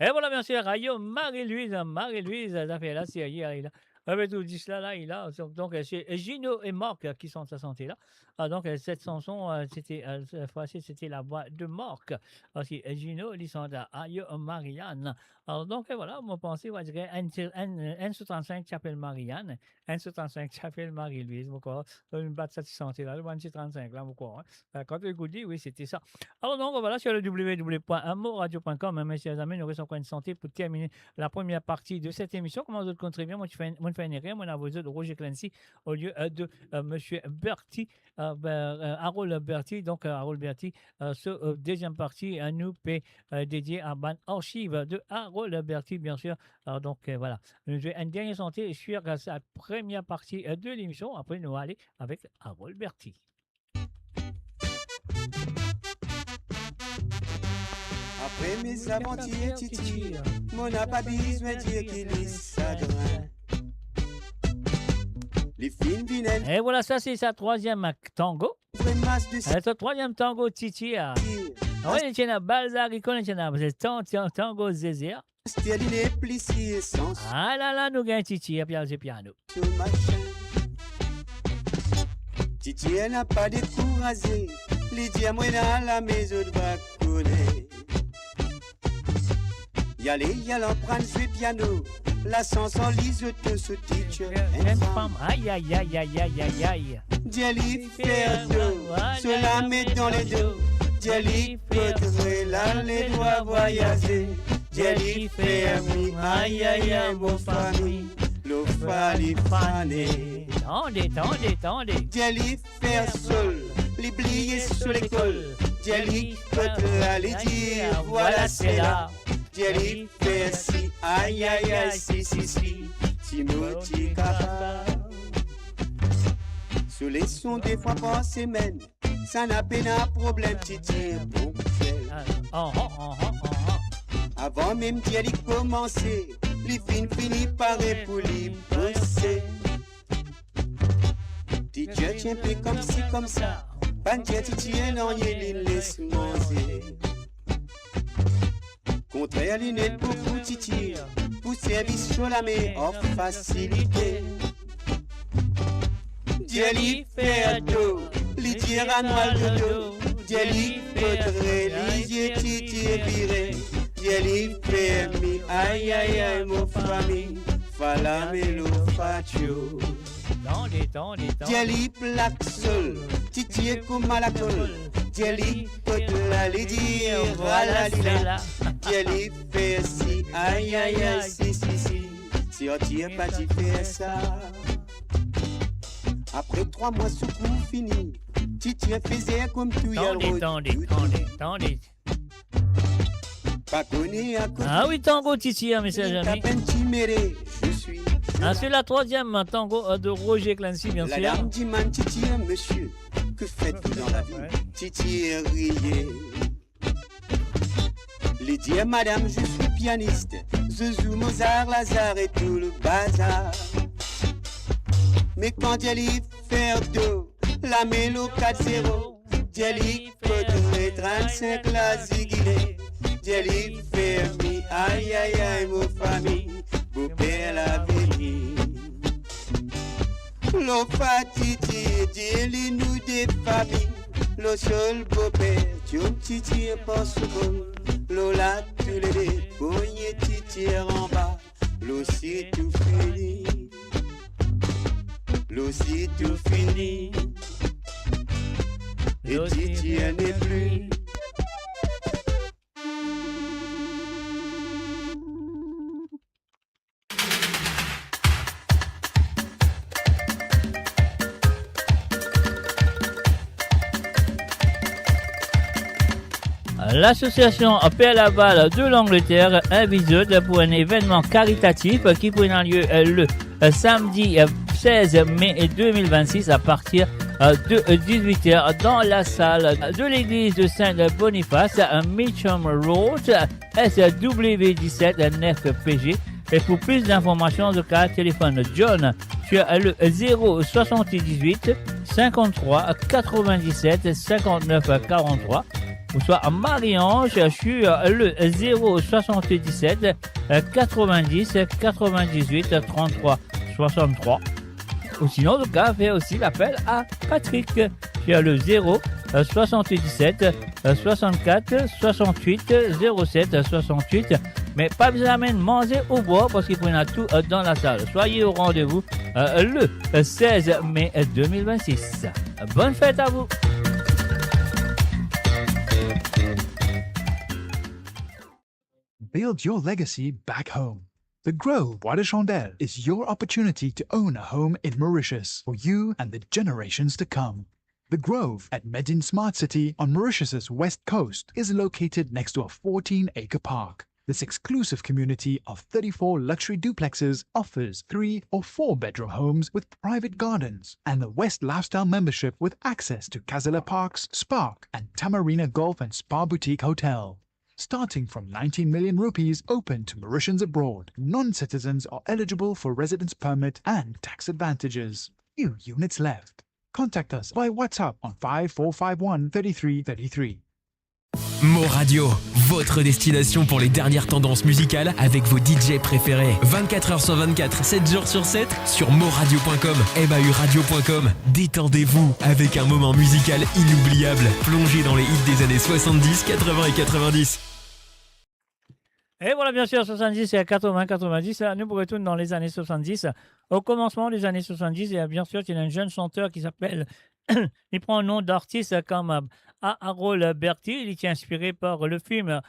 E vwala, bien sir, ayo Marie-Louise, Marie-Louise, zafer la, serye, la, la. Avek tou dis la, la, la. Donk, donk, se Gino e Marc ki sant sa sante la. Ah, donk, euh, cette chanson, euh, c'était, euh, cette fois-ci, c'était la voix de Marc. Parski, euh, Gino, li sant Ayo Marie-Anne. Alor, donk, euh, vwala, mo panse, mo dir, enn, enn, enn so trant-sink ti apel Marie-Anne, enn so trant-sink ti apel Marie-Louise, mo krwar, euh, bat sa ti sante la, bann ti trant-sink la, mo krwar, hein. Euh, kan to ekout li, wi, c'était ça. Alor, donk, vwala, sur le w w w point amourradio point com, hein, mesier, zami, nou res ankor enn sante pou termine la première partie de cette émission. Kouma zot konn tre bien, mo ti fer, mo fer enn erer, mo avoy zot Roger Clancy au lieu, euh, de, euh, Monsieur Berti, euh, ben, euh, Harold Berti. Donk, euh, Harold Berti, euh, so, euh, deziem parti, euh, nou pe, euh, dedie a bann archiv de Harold Berti, bien sir. Alor, donk, euh, vwala. Nou zwe enn dernie sante sur, euh, sa première partie, euh, de l'émission. Apre, nou ale avek Harold Berti. Apre me zavantir Titi, mo napa bizin dir ki li sagrin. Li finn vinn enn... E vwala, sa se sa trwaziem tango. Vremem de... E, so trwaziem tango, Titi, ah. Ah wi, li ti ena Balzarico, li ti ena tan-, tan-, tango Zeze, ah. Aster li nepli si esans. Ah la la, nou gagn Titi, ah, piano, piano. To machin. Titi napa dekouraze, li dir mwa ena lame zot va kone. Li ale, li al aprann zwe piano, la sanson li zot tou so teacher, enn fam. Ay, ay, ay. Dir li fer do, so lame dan ledo. Dir li fodre al ledwa vwayaze. Dir li fer mi, ay, ay, ay, mo fami, lo fali fane. Tande, tande, tande. Dir li fer sol, li bliye so lekol. Dir li kot la, li dir vwala sela. Dir li fer si, ay, ay, ay, si, si, si, si mo ti kapav. So leson de fwa par semenn, sa napa pena problem, Titi bon fer. Ah, ah, ah, ah, ah, ah. Avan mem dir li koumanse, li finn fini pare pou li bose. Titi ti enpe koumsi koumsa, pa dir Titi nanye, li les manze. Kontrer li net pou, pou Titi, pou servi so lame ar fasilite. Dir li fer do, li dir al al dodo. Dir li fodre, li dir Titi vire. Dir li fer mi, ay, ay, ay, mo fami, fala me lo fatio. Tande, tande, tande. Dir li plak sol, Titi kouma lakol. Dir li kot la, li dir vwala li la. Dir li fer si, ay, ay, ay, si, si, Ti, ti pa ti fer sa. Apre trwa mwa sekou fini, Titi fer kouma tou. Tande, tande, tande, tande. Pa kone akote. Ah oui, tango Titi, hein, mes chers amis. Apenn ti mere, je suis. Ah, c'est la troisième, tango, euh, de Roger Clancy, bien sûr. La dam dimann Titi, monsieur, que faites-vous dans la vie? Titi riye. Li dir madam, je suis pianiste, je joue Mozart, Lazare et tout le bazar. Me kan dir li fer do, lame lor kat zero, dir li kot re trannsink la zigile, dir li fer mi, ay, ay, ay, mo fami, boper la vini. Lor fati ti dir li nou de fami, lor sol boper, tiom Titi par so kol, lor la toulede, pogne Titi anba, lor si tou fini, lor si tou fini, e Titi n'est plus. L'association Père Laval de l'Angleterre invite zot pour un événement caritatif qui prendra lieu le samedi seize mai deux mille vingt-six à partir de dix-huit heures dans la salle de l'église de Saint-Boniface à Mitcham Road, S W dix-sept neuf P G. Et pour plus d'informations, zot kapav telefonn John sur le zéro soixante-dix-huit cinquante-trois quatre-vingt-dix-sept cinquante-neuf quarante-trois, ou soit Marie-Ange sur le zéro soixante-dix-sept quatre-vingt-dix quatre-vingt-dix-huit trente-trois soixante-trois. Ou sinon, zot kapav fer osi lapel a Patrick sur le zéro soixante-dix-sept soixante-quatre soixante-huit zéro sept soixante-huit. Me pa bizin amenn manze ou bwar parski pou ena tou, euh, dan lasal. Soyez au rendez-vous, euh, le seize mai deux mille vingt-six. Bonne fête à vous. Build your legacy back home. The Grove Bois de Chandelle is your opportunity to own a home in Mauritius for you and the generations to come. The Grove at Medin Smart City on Mauritius's west coast is located next to a fourteen-acre park. This exclusive community of thirty-four luxury duplexes offers three or four bedroom homes with private gardens, and the West Lifestyle membership with access to Casella Parks, Spark, and Tamarina Golf and Spa Boutique Hotel. Starting from nineteen million rupees, open to Mauritians abroad. Non-citizens are eligible for residence permit and tax advantages. Few units left. Contact us by WhatsApp on five four five one thirty-three thirty-three. Mo Radio, votre destination pour les dernières tendances musicales avec vos D J préférés. Vingt-quatre heures sur vingt-quatre, sept jours sur sept, sur moradio point com, M A U radio point com. Détendez-vous avec un moment musical inoubliable, plongé dans les hits des années soixante-dix, quatre-vingts et quatre-vingt-dix. Et voilà, bien sûr, soixante-dix et quatre-vingts, quatre-vingt-dix, là, nous retournons dans les années soixante-dix. Au commencement des années soixante-dix, il y a, bien sûr, il y a un jeune chanteur qui s'appelle, il prend un nom d'artiste comme, euh, A-, Harold Berti. Il était inspiré par le film, euh,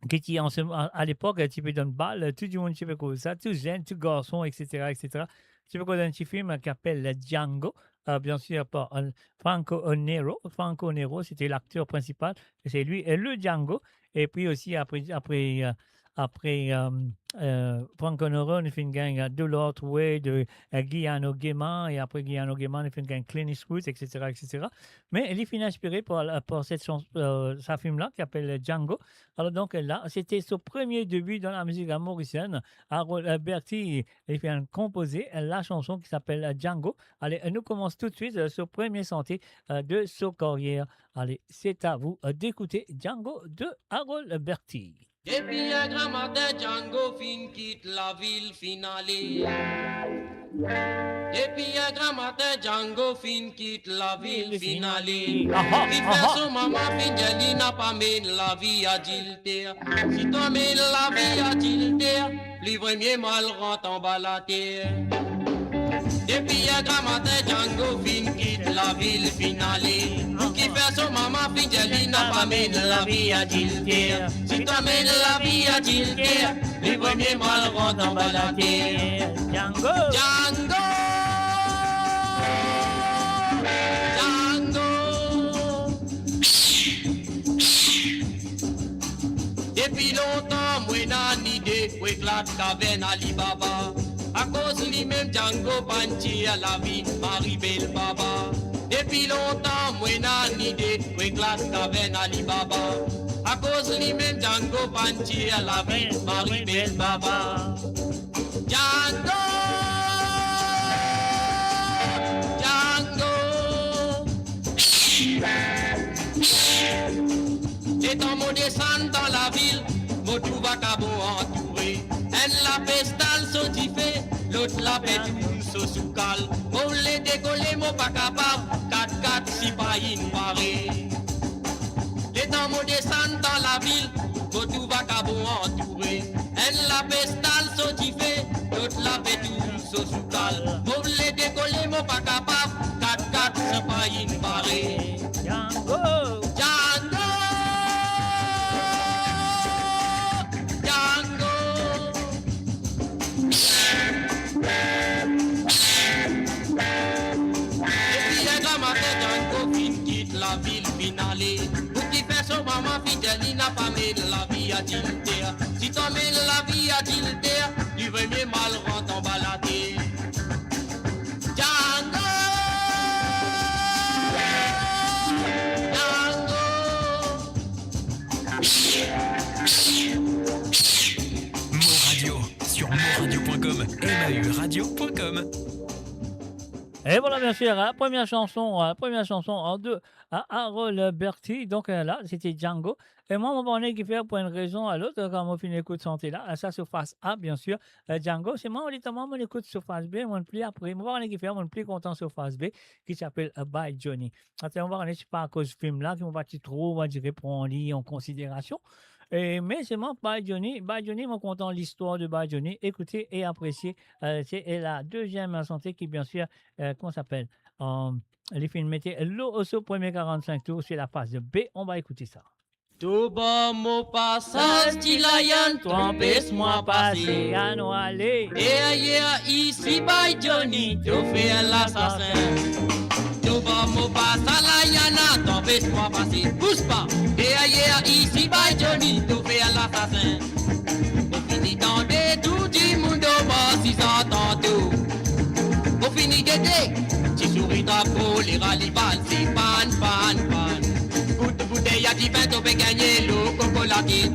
ki ti an se, a, a lepok, ti pe donn bal, tou dimoun ti pe koz sa, tou zenn, tou garson, et cetera, et cetera. Ti pe koz enn ti fim ki apel Django, euh, bien sûr par, euh, Franco Nero. Franco Nero, c'était l'acteur principal, et c'est lui, euh, le Django. Et puis aussi après, après, euh, après, euh, euh, Franco Nero, nou finn gagn, euh, The Lord Way de, euh, Giano Gaiman, et après Giano Gaiman, nou finn gagn Clint Eastwood, et cetera, et cetera. Me li finn inspiré par, par cette chans-, euh, sa fim la ki apel Django. Alors donc là, c'était son premier début dans la musique mauricienne. Harold, euh, Berti, il vient composer la chanson qui s'appelle Django. Allez, nous commençons tout de suite, euh, ce premier santé, euh, de sa carrière. Allez, c'est à vous, euh, d'écouter Django de Harold Berti. Depi enn gramatin Django finn kit lavil, finn ale. Depi enn gramatin Django finn kit lavil, finn ale. Aha, aha. Ki fer so mama finn dir li napa menn lavi adilter. Si to amenn lavi adilter, pli vremie mal rant anba later. Depi enn gramatin Django finn kit lavil, finn ale. Ki fer so mama finn dir li napa menn lavi adilter. Si to amenn lavi adilter, pli Premie mal rant anba later. Django. Django. Django. Depi lontan mo ena lide pou eklat kavern Alibaba. Akoz limem Django pa'nn tir lavi Marie Belle Baba. Depi lontan mo ena lide pou eklat kavern Alibaba. Akoz limem Django pa'nn tir lavi Marie Belle Baba. Django, Django. Letan mo desann dan lavil, mo trouv vakabon antoure. Enn lapes tal so dife, lot la pe tourn so soukal. Mo oule dekole, mo pa kapav, kat-kat sipa inn pare. Letan mo desann dan lavil, mo trouv vakabon antoure. Enn lapes tal so dife, lot la pe tourn so soukal. Mo oule dekole, mo pa kapav, kat-kat sipa inn pare. Django. Django. Django. Depi enn gramatin Django finn kit lavil, finn ale. Pou kifer so mama fidel, li napa mel lavi adilter. Si to mel lavi adilter, li vremie mal rant anba later. Django! Django! Mo Radio, sur moradio point com, M A U radio point com. E vwala, biensir, la premie sanson, la premie sanson an de, a, Harold Berti. Donk, euh, la, sete Django. E mwa, mo pa kone kifer, pou enn rezon a lot, kan mo finn ekout sante la, sa, so fas A, biensir, euh, Django. Se mwa, letan mwa, mo ekout so fas B, mo pli apre, mo pa kone kifer, mo pli kontan so fas B, ki ti apel, euh, By Johnny. Aster, mo pa kone si pa akoz fim la, ki mo pa ti tro, on va dire, pran li an konsiderasion. E, me selman, By Johnny, By Johnny, mo kontan listwar de By Johnny. Ekoute e apresie, euh, se, e la deziem sante ki, biensir, euh, kouma sa apel, euh, li finn mete lor so premie karant-sink tour, se lafaz B, on va ekoute sa. To bann mo pasaz, ti layann, to anpes mwa pase. Anou ale. E ayer isi, By Johnny, to fer lasasin. To bann mo pasaz, layann, to anpes mwa pase. Bous pa. E ayer isi, By Johnny, to fer lasasin. Mo fini tande tou dimoun dan bar, si zantan to. Mo fini gete, ti sourit ankor, li rale bal, se pann, pann, pann. Kout boutey a divin, to pe gagne lor kokolati.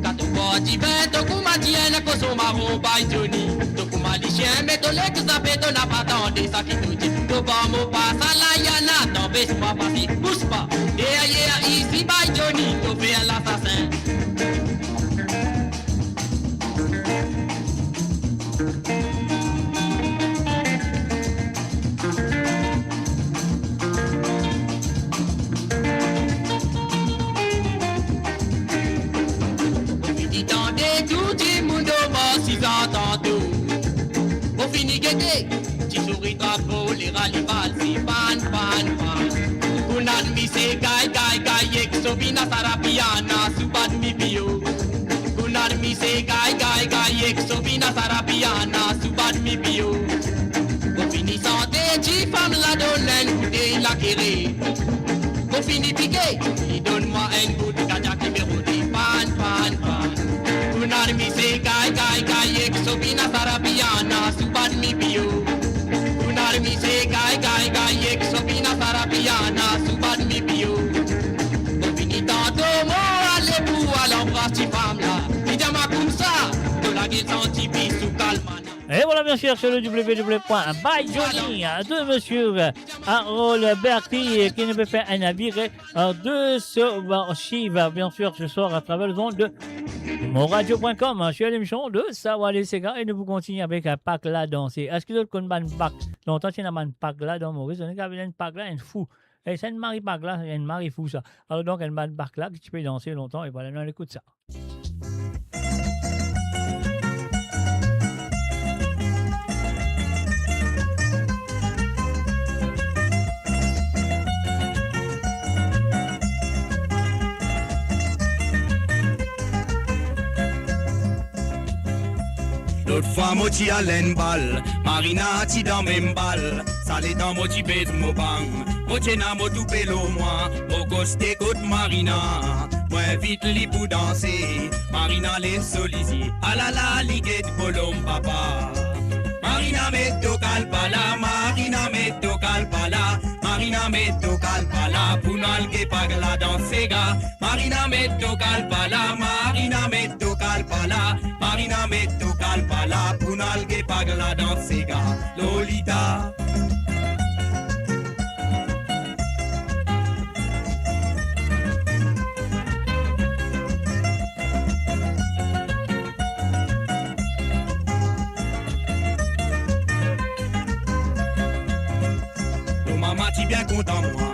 Kan to bwar divin, to kouma dir enn koson maron, By Johnny. To kouma lisien, me to lek zape, to napa tande sa ki to dir. To bann mo pasaz, layann, to anpes mwa pase. Bous pa. E ayer isi, By Johnny, to fer lasasin. Mo fini tande tou dimoun dan bar, si zantan to. Mo fini gete, ti sourit ankor, li rale bal, se pann, pann, pann. Kounal mi se gay, gay, gay, ek so bina sarapiana, sou bann mi pio. Kounal mi se gay, gay, gay, ek so bina sarapiana, sou bann mi pio. Mo fini sante, difam la donn enn boutey lakere. Mo fini pike, li donn mwa enn bout, gardien ki pe rode, pann, pann, pann. Kounal mi se gay, gay, gay, ek so bina sarapiana, sou bann mi pio. Kounal mi se gay, gay, gay, ek so bina sarapiana, sou bann mi pio. Mo fini tanto, mo ale pou al anbras difam la. Li dir mwa koumsa, to lage santi pi sou kalmana. E vwala, biensir, sur le W W W point by Johnny, de monsieur Harold Berti, ki nou pe fer enn vire, euh, de so archiv, biensir, se swar atraver lezond de moradio point com, hein, sur l'émission de Sawa Lesega, e nou pou kontigne avek, euh, Pak la danse. Eski zot konn bann Pak? Lontan ti ena bann Pak la dan Moris, zot ena bann Pak la, enn fou. E sa enn mari Pak la, enn mari fou sa. Alor donk, enn bann Pak la ki ti pe danse lontan, e vwala, nou al ekout sa. Lot fwa mo ti al enn bal, Marina ti dan mem bal. Sa letan mo ti pez mo bang, mo ti ena mo toupe lor mwa, mo koste kot Marina. Mo invit li pou danse, Marina les so lizie, alala li get bolom papa. Marina met to kalpala, Marina met to kalpala, Marina met to kalpala, pou nou al get pag la dan sega. Marina met to kalpala, Marina met to kalpala, Marina met to kalpala, pou nou al get pag la dan sega. Lolita. To mama ti bien kontan mwa,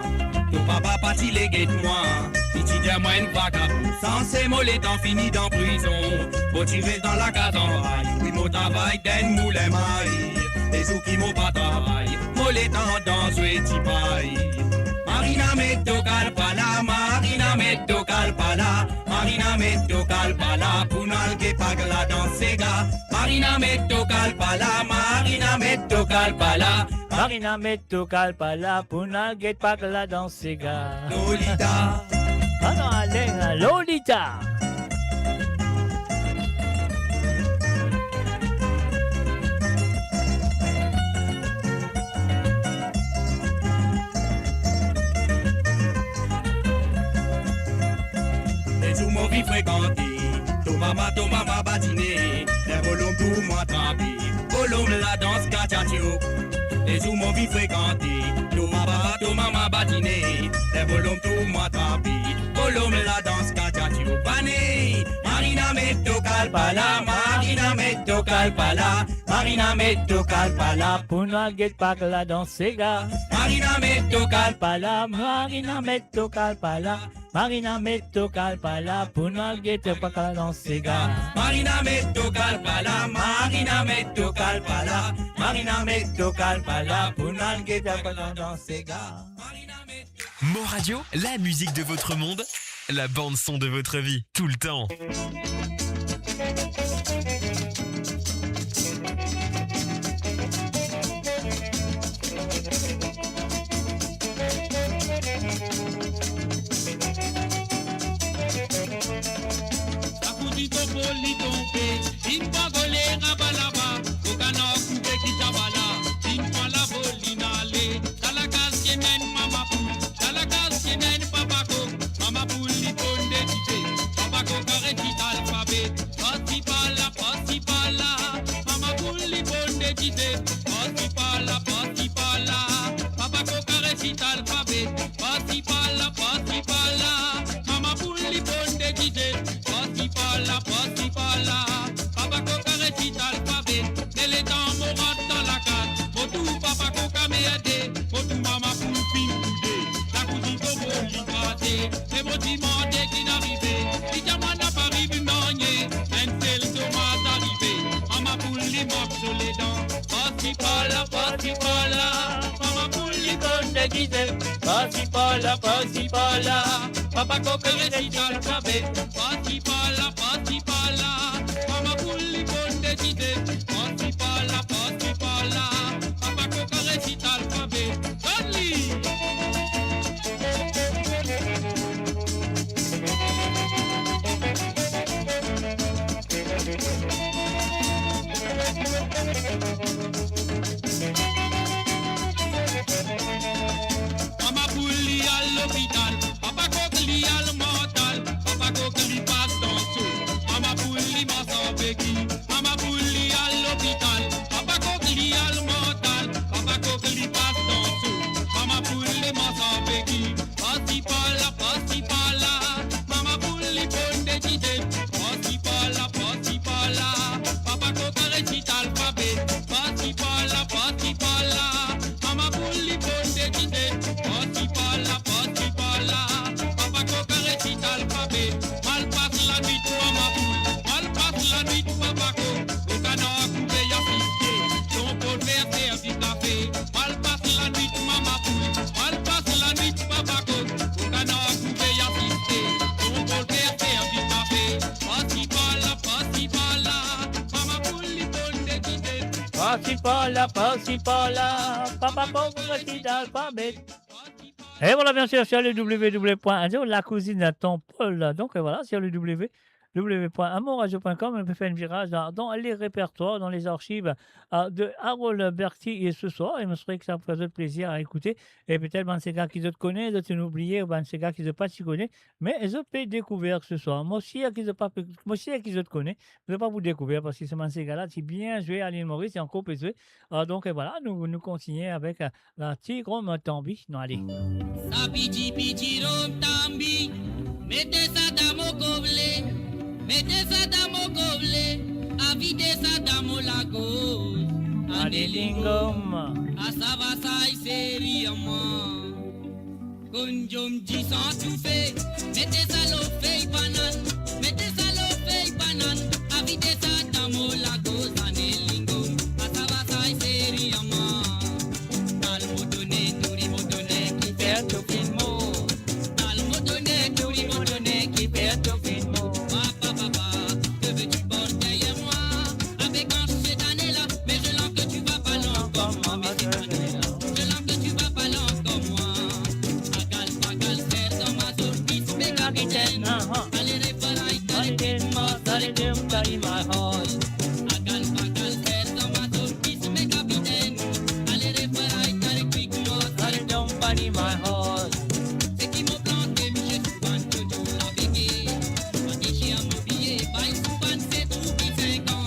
to papa pa ti le get mwa. Li ti dir mwa enn vakabon, sanse mo letan fini dan prizon. Mo ti res dan lakaz anba, wi mo travay dan enn moulin mari. Lezour ki mo pa travay, mo letan dan zwe tipay. Marina met to kalpala, Marina met to kalpala, Marina met to kalpala, pou nou al get pag la dan sega. Marina met to kalpala, Marina met to kalpala, Marina met to kalpala, pou nou al get pag la dan sega. Lolita. Ah non, ale, Lolita. Lezour mo vinn frekante to mama, to mama badine, ler bolom tou mwa trape, bolom la dans katchatio. Lezour mo vinn frekante to papa, to mama badine, ler bolom tou mwa trape, bolom la dans katchatio. Bane, Marina met to kalpala, Marina met to kalpala, Marina met to kalpala, pou nou al get pag la dan sega. Marina met to kalpala, Marina met to kalpala, Marina met to kalpala, pou nou al get pag la dan sega. Marina met to kalpala, Marina met to kalpala, Marina met to kalpala, pou nou al get pag la dan sega. Mon Radio, la musique de votre monde, la bande son de votre vie, tout le temps. Sa pou di to poli tonbe, inn pran gole raba laba, to kanar kouve ki tabala, inn pran lavol inn ale, dan lakaz ti ena enn mama poul, dan lakaz ti ena enn papa kok, mama poul li ponn de dife, papa kok karet li alfabe, pasi par la, pasi par la, mama poul li ponn de dife, pasi par la, pasi par la, papa kok karet li alfabe, pasi par la, pasi par la, mama poul li ponn de dife, pasi par la, pasi par la, papa kok karet li alfabe, me letan mo rant dan lakaz, mo trouv papa kok amerde, mo trouv mama poul finn boude, lakouzinn to bol li kraze, me mo dimande ki'nn arive, li dir mwa napa ariv nanye, enn sel domaz arive, mama poul li mars so ledan, pasi par la, pasi par la, mama poul li ponn de dife, pasi par la, pasi par la, papa kok karet li alfabe, pasi par la, pasi par la, mama poul li ponn de dife, pasi par la, pasi par la, papa kok karet li alfabe, donn li. Mama poul li al lopital, papa kok li al mortal, papa kok li pas tansion, mama poul li mars an beki, mama poul li al lopital, papa kok li al mortal, papa kok li pas tansion, mama poul li mars an beki, pasi par la, pasi par la, mama poul li ponn de dife, pasi par la, pasi par la, papa kok karet li alfabe, pasi par la, pasi par la, mama poul li ponn de dife, pasi par la, pasi par la, papa kok karet li alfabe, mal pas lanwit mama poul, mal pas lanwit papa kok, to kanar kouve asiste, to pol fer servi kafe, mal pas lanwit mama poul, mal pas lanwit papa kok, to kanar kouve asiste, to pol fer servi kafe, pasi par la, pasi par la, mama poul li ponn Parti par la, parti par la, papa, papa, parti dans le pas, mais... Et voilà, bien sûr, sur le w w w point radio, la cousine à ton Paul. Donc, euh, voilà, sur le w w w point amourradio point com, on peut faire un virage dans, dans les répertoires, dans les archives, euh, de Harold Berti. Et ce soir, e mo swete ki sa pou fer zot plezir a ekoute. E petet bann sega ki zot kone, zot inn oubliye, ou bann sega ki zot pa ti kone, me zot pe dekouver se swar. Mo sir ki zot pa pe, mo sir ki zot kone, zot pa pou dekouver, parski se bann sega la ti bien zwe a Lil Moris, e ankor pe zwe. Ah, donk, e vwala, nou, nou kontigne avek, euh, la ti rom tanbi, nou ale. Sa piti piti rom tanbi, mete sa dan mo kovle, mete sa dan mo kovle, a vide sa dan mo lagoz. Ane lingom. A sava sa seri a mwa. Konn diom disan toufe, mete sa lor fey banann, mete sa lor fey banann, a vide sa dan mo lagoz. Ane lingom, a sava sa seri a mwa. Dal mo done, nouri mo done, ki fer to finn mor. Dal mo done, nouri mo done, ki fer to finn mor. Papa, papa, que veux-tu porter derrière moi ? Avec ange cette année-là, mais je lance que tu vas pas loin comme moi, mais cette année-là, je lance que tu vas pas loin comme moi. Agal, pagal, fer dan ma zot, bis pe kapitenn. Allez, refrain, allez, ritmo, allez, dem, carry my horse. Agal, pagal, fer dan ma zot, bis pe kapitenn. Allez, refrain, allez, quick, mo, allez, dem, carry my horse. Seki mo plante, mi je sou bann tchotcho labeke. Mo desie mo biye, bay sou bann set ou ki sink an.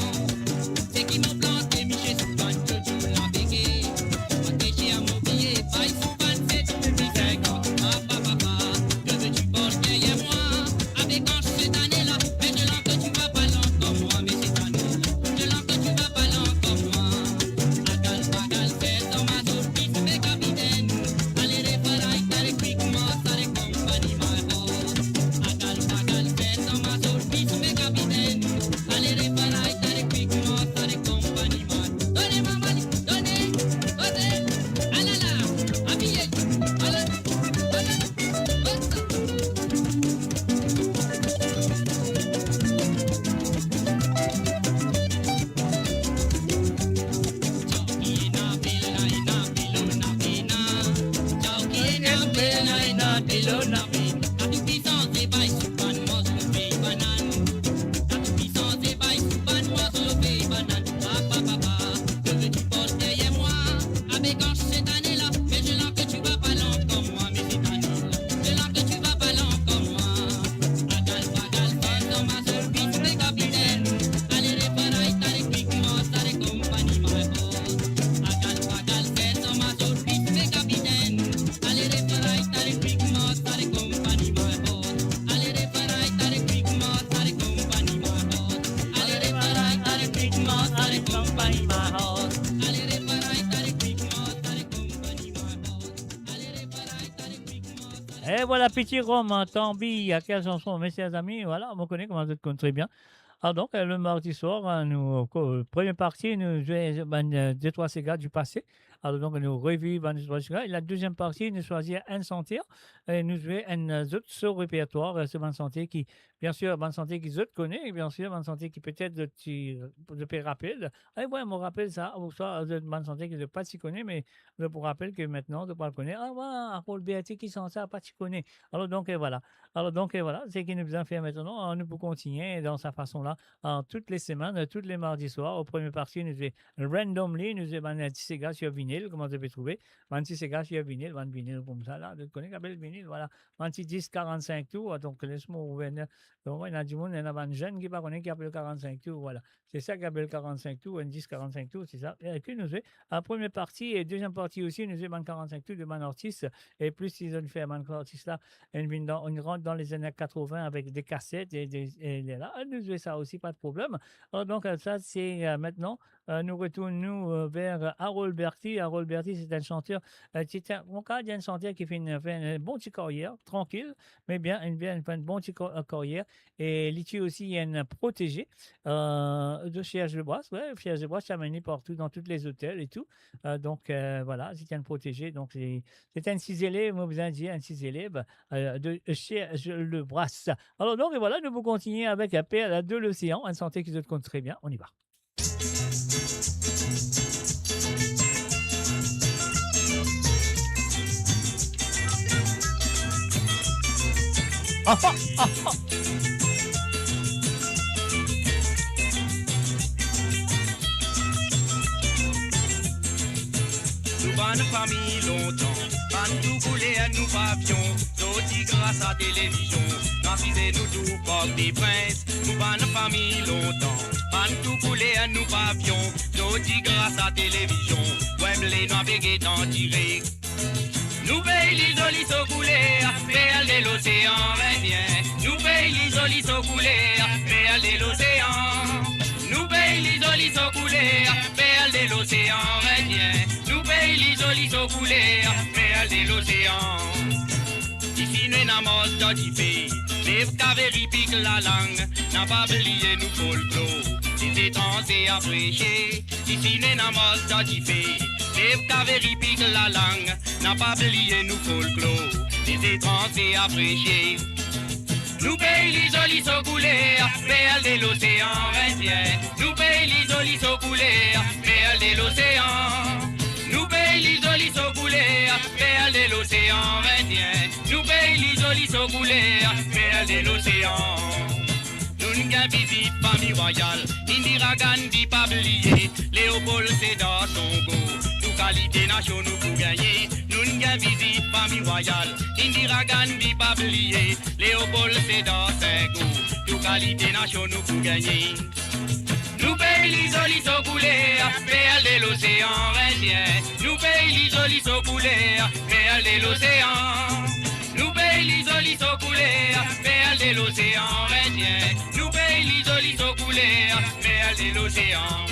Seki mo plante, mi je sou bann tchotcho labeke. Mo desie mo biye, bay sou bann set ou ki sink an. Papa, papa, que veux-tu porter derrière moi ? Avec ange cette année-là, mais je lance que tu vas pas loin comme moi, mais cette année-là, je lance que tu vas pas loin comme moi. Agal, pagal, fer dan ma zot, bis pe kapitenn. Allez, refrain, allez, quick, mo, allez, company my horse. Agal, pagal, fer dan ma zot, bis pe kapitenn. Allez, refrain, allez, quick, mo, allez, company my horse. Done, mama, done, done. Alala, abiye, alala, alala. Avec ange cette année-là, mais je lance que tu vas pas loin comme moi, mais cette année-là, je lance que tu vas pas loin comme moi. Agal, pagal, fer dan ma zot, bis pe kapitenn. Allez, refrain, allez, quick, mo, allez, company my horse. Agal, pagal, fer dan ma zot, bis pe kapitenn. Allez, refrain, allez, quick, mo, allez, company my horse. Allez, refrain, allez, quick, mo, allez, company my horse. Allez, refrain, allez, quick, mo, allez, company my horse. Allez, refrain, allez, quick, mo, allez, company my horse. Allez, refrain, allez, quick, mo, allez... E vwala, Piti Rom, hein, Tanbi, a kel sanson, mesie, zami, vwala, mo kone kouma zot konn tre bien. Ah, donk, euh, le mardi soir, hein, nou, ko-, premie parti, nou zwe bann, euh, de trwa sega du pase. Alor, donk, nou reviv bann de trwa sega. E la deziem parti, nou swazir enn santer, e nou zwe enn, euh, zot so repertwar, euh, se bann santer ki, bien sir, bann santer ki zot kone, e bien sir, bann santer ki petet zot ti, zot pe rapel. E, wi, mo rapel sa, ouswa, euh, bann santer ki zot pa ti kone, me zot pou rapel ke aster zot pou al kone, ah, wi, Harold Berti ki sant sa, pa ti kone. Alor, donk, euh, vwala. Alor, donk, euh, vwala, seki nou bizin fer aster, nou pou kontigne dan sa fason la, hein, tou le semenn, euh, tou le mardi swar. O premie parti, nou zwe randomly, nou zwe bann ti sega sir vinil, kouma zot pe trouve, bann ti sega sir vinil, bann vinil koumsa la, zot kone ki apel vinil, vwala, bann ti disk karant-sink tour, donk, les mo ouvrir, donk, ena dimoun, ena bann zenn ki pa kone ki apel karant-sink tour, vwala. Se sa ki apel karant-sink tour, enn disk karant-sink tour, se sa. E ki nou zwe, a, premie parti e deziem parti osi, nou zwe bann karant-sink tour de bann artis, e plis si zot inn fer bann artis la, inn vinn dan, inn rant dan lezane katrevin avek de kaset e de, e de la, nou zwe sa osi, pa de problem. Alor, donk, sa se, euh, aster, euh, nou retourn nou, euh, ver, euh, Harold Berti. Harold Berti, se enn santer, euh, se enn, mo kapav dir enn santer ki finn fer enn bon ti karyer, trankil, me bien, inn, bien, fer enn bon ti ka-, euh, karyer. E li ti osi enn proteze, euh, de Serge Lebras, wi, Serge Lebras ti amenn li partou dan tou le zotel e tou. Euh, donk, euh, vwala, se ti enn proteze, donk se, se ti enn ti zelev, mo bizin dir, enn ti zelev, euh, de Serge Lebras. Alor, donk, e vwala, nou pou kontigne avek, euh, Perle de l'Océan, enn santer ki zot konn tre bien. On y va. Nou bann fami lontan, bann tou kouler nou pavion, zordi gras a televizion, nou asize nou tou Port-au-Prince. Nou bann fami lontan, bann tou kouler nou pavion, zordi gras a televizion, Wembley nou ave get an direk. Nou pei li zoli so kouler, perl de losean Indien. Nou pei li zoli so kouler, perl de losean. Nou pei li zoli so kouler, perl de losean Indien. Nou pei li zoli so kouler, perl de losean. Isi nou ena mars dan dife, lev kaveri pik lalang, napa bliye nou folklor, lezetranze apresie. Isi nou ena mars dan dife, lev kaveri pik lalang, napa bliye nou folklor, lezetranze apresie. Nou pei li zoli so kouler, perl de losean Indien. Nou pei li zoli so kouler, perl de losean. Nou pei li zoli so kouler, perl de losean Indien. Nou pei li zoli so kouler, perl de losean. Nou'nn gagn vizit fami rwayal, Indira Gandhi pa bliye, Leopold Sedar Senghor, tou kalite nasion nou pou gagne. Nou'nn gagn vizit fami rwayal, Indira Gandhi pa bliye, Leopold Sedar Senghor, tou kalite nasion nou pou gagne. Nou pei li zoli so kouler, perl de losean Indien. Nou pei li zoli so kouler, perl de losean. Nou pei li zoli so kouler, perl de losean Indien. Nou pei li zoli so kouler, perl de losean.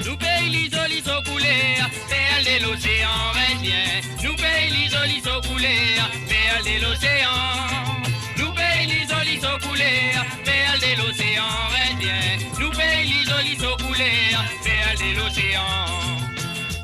Nou pei li zoli so kouler, perl de losean Indien. Nou pei li zoli so kouler, perl de losean. Nou pei li zoli so kouler, perl de losean Indien. Nou pei li zoli so kouler, perl de losean.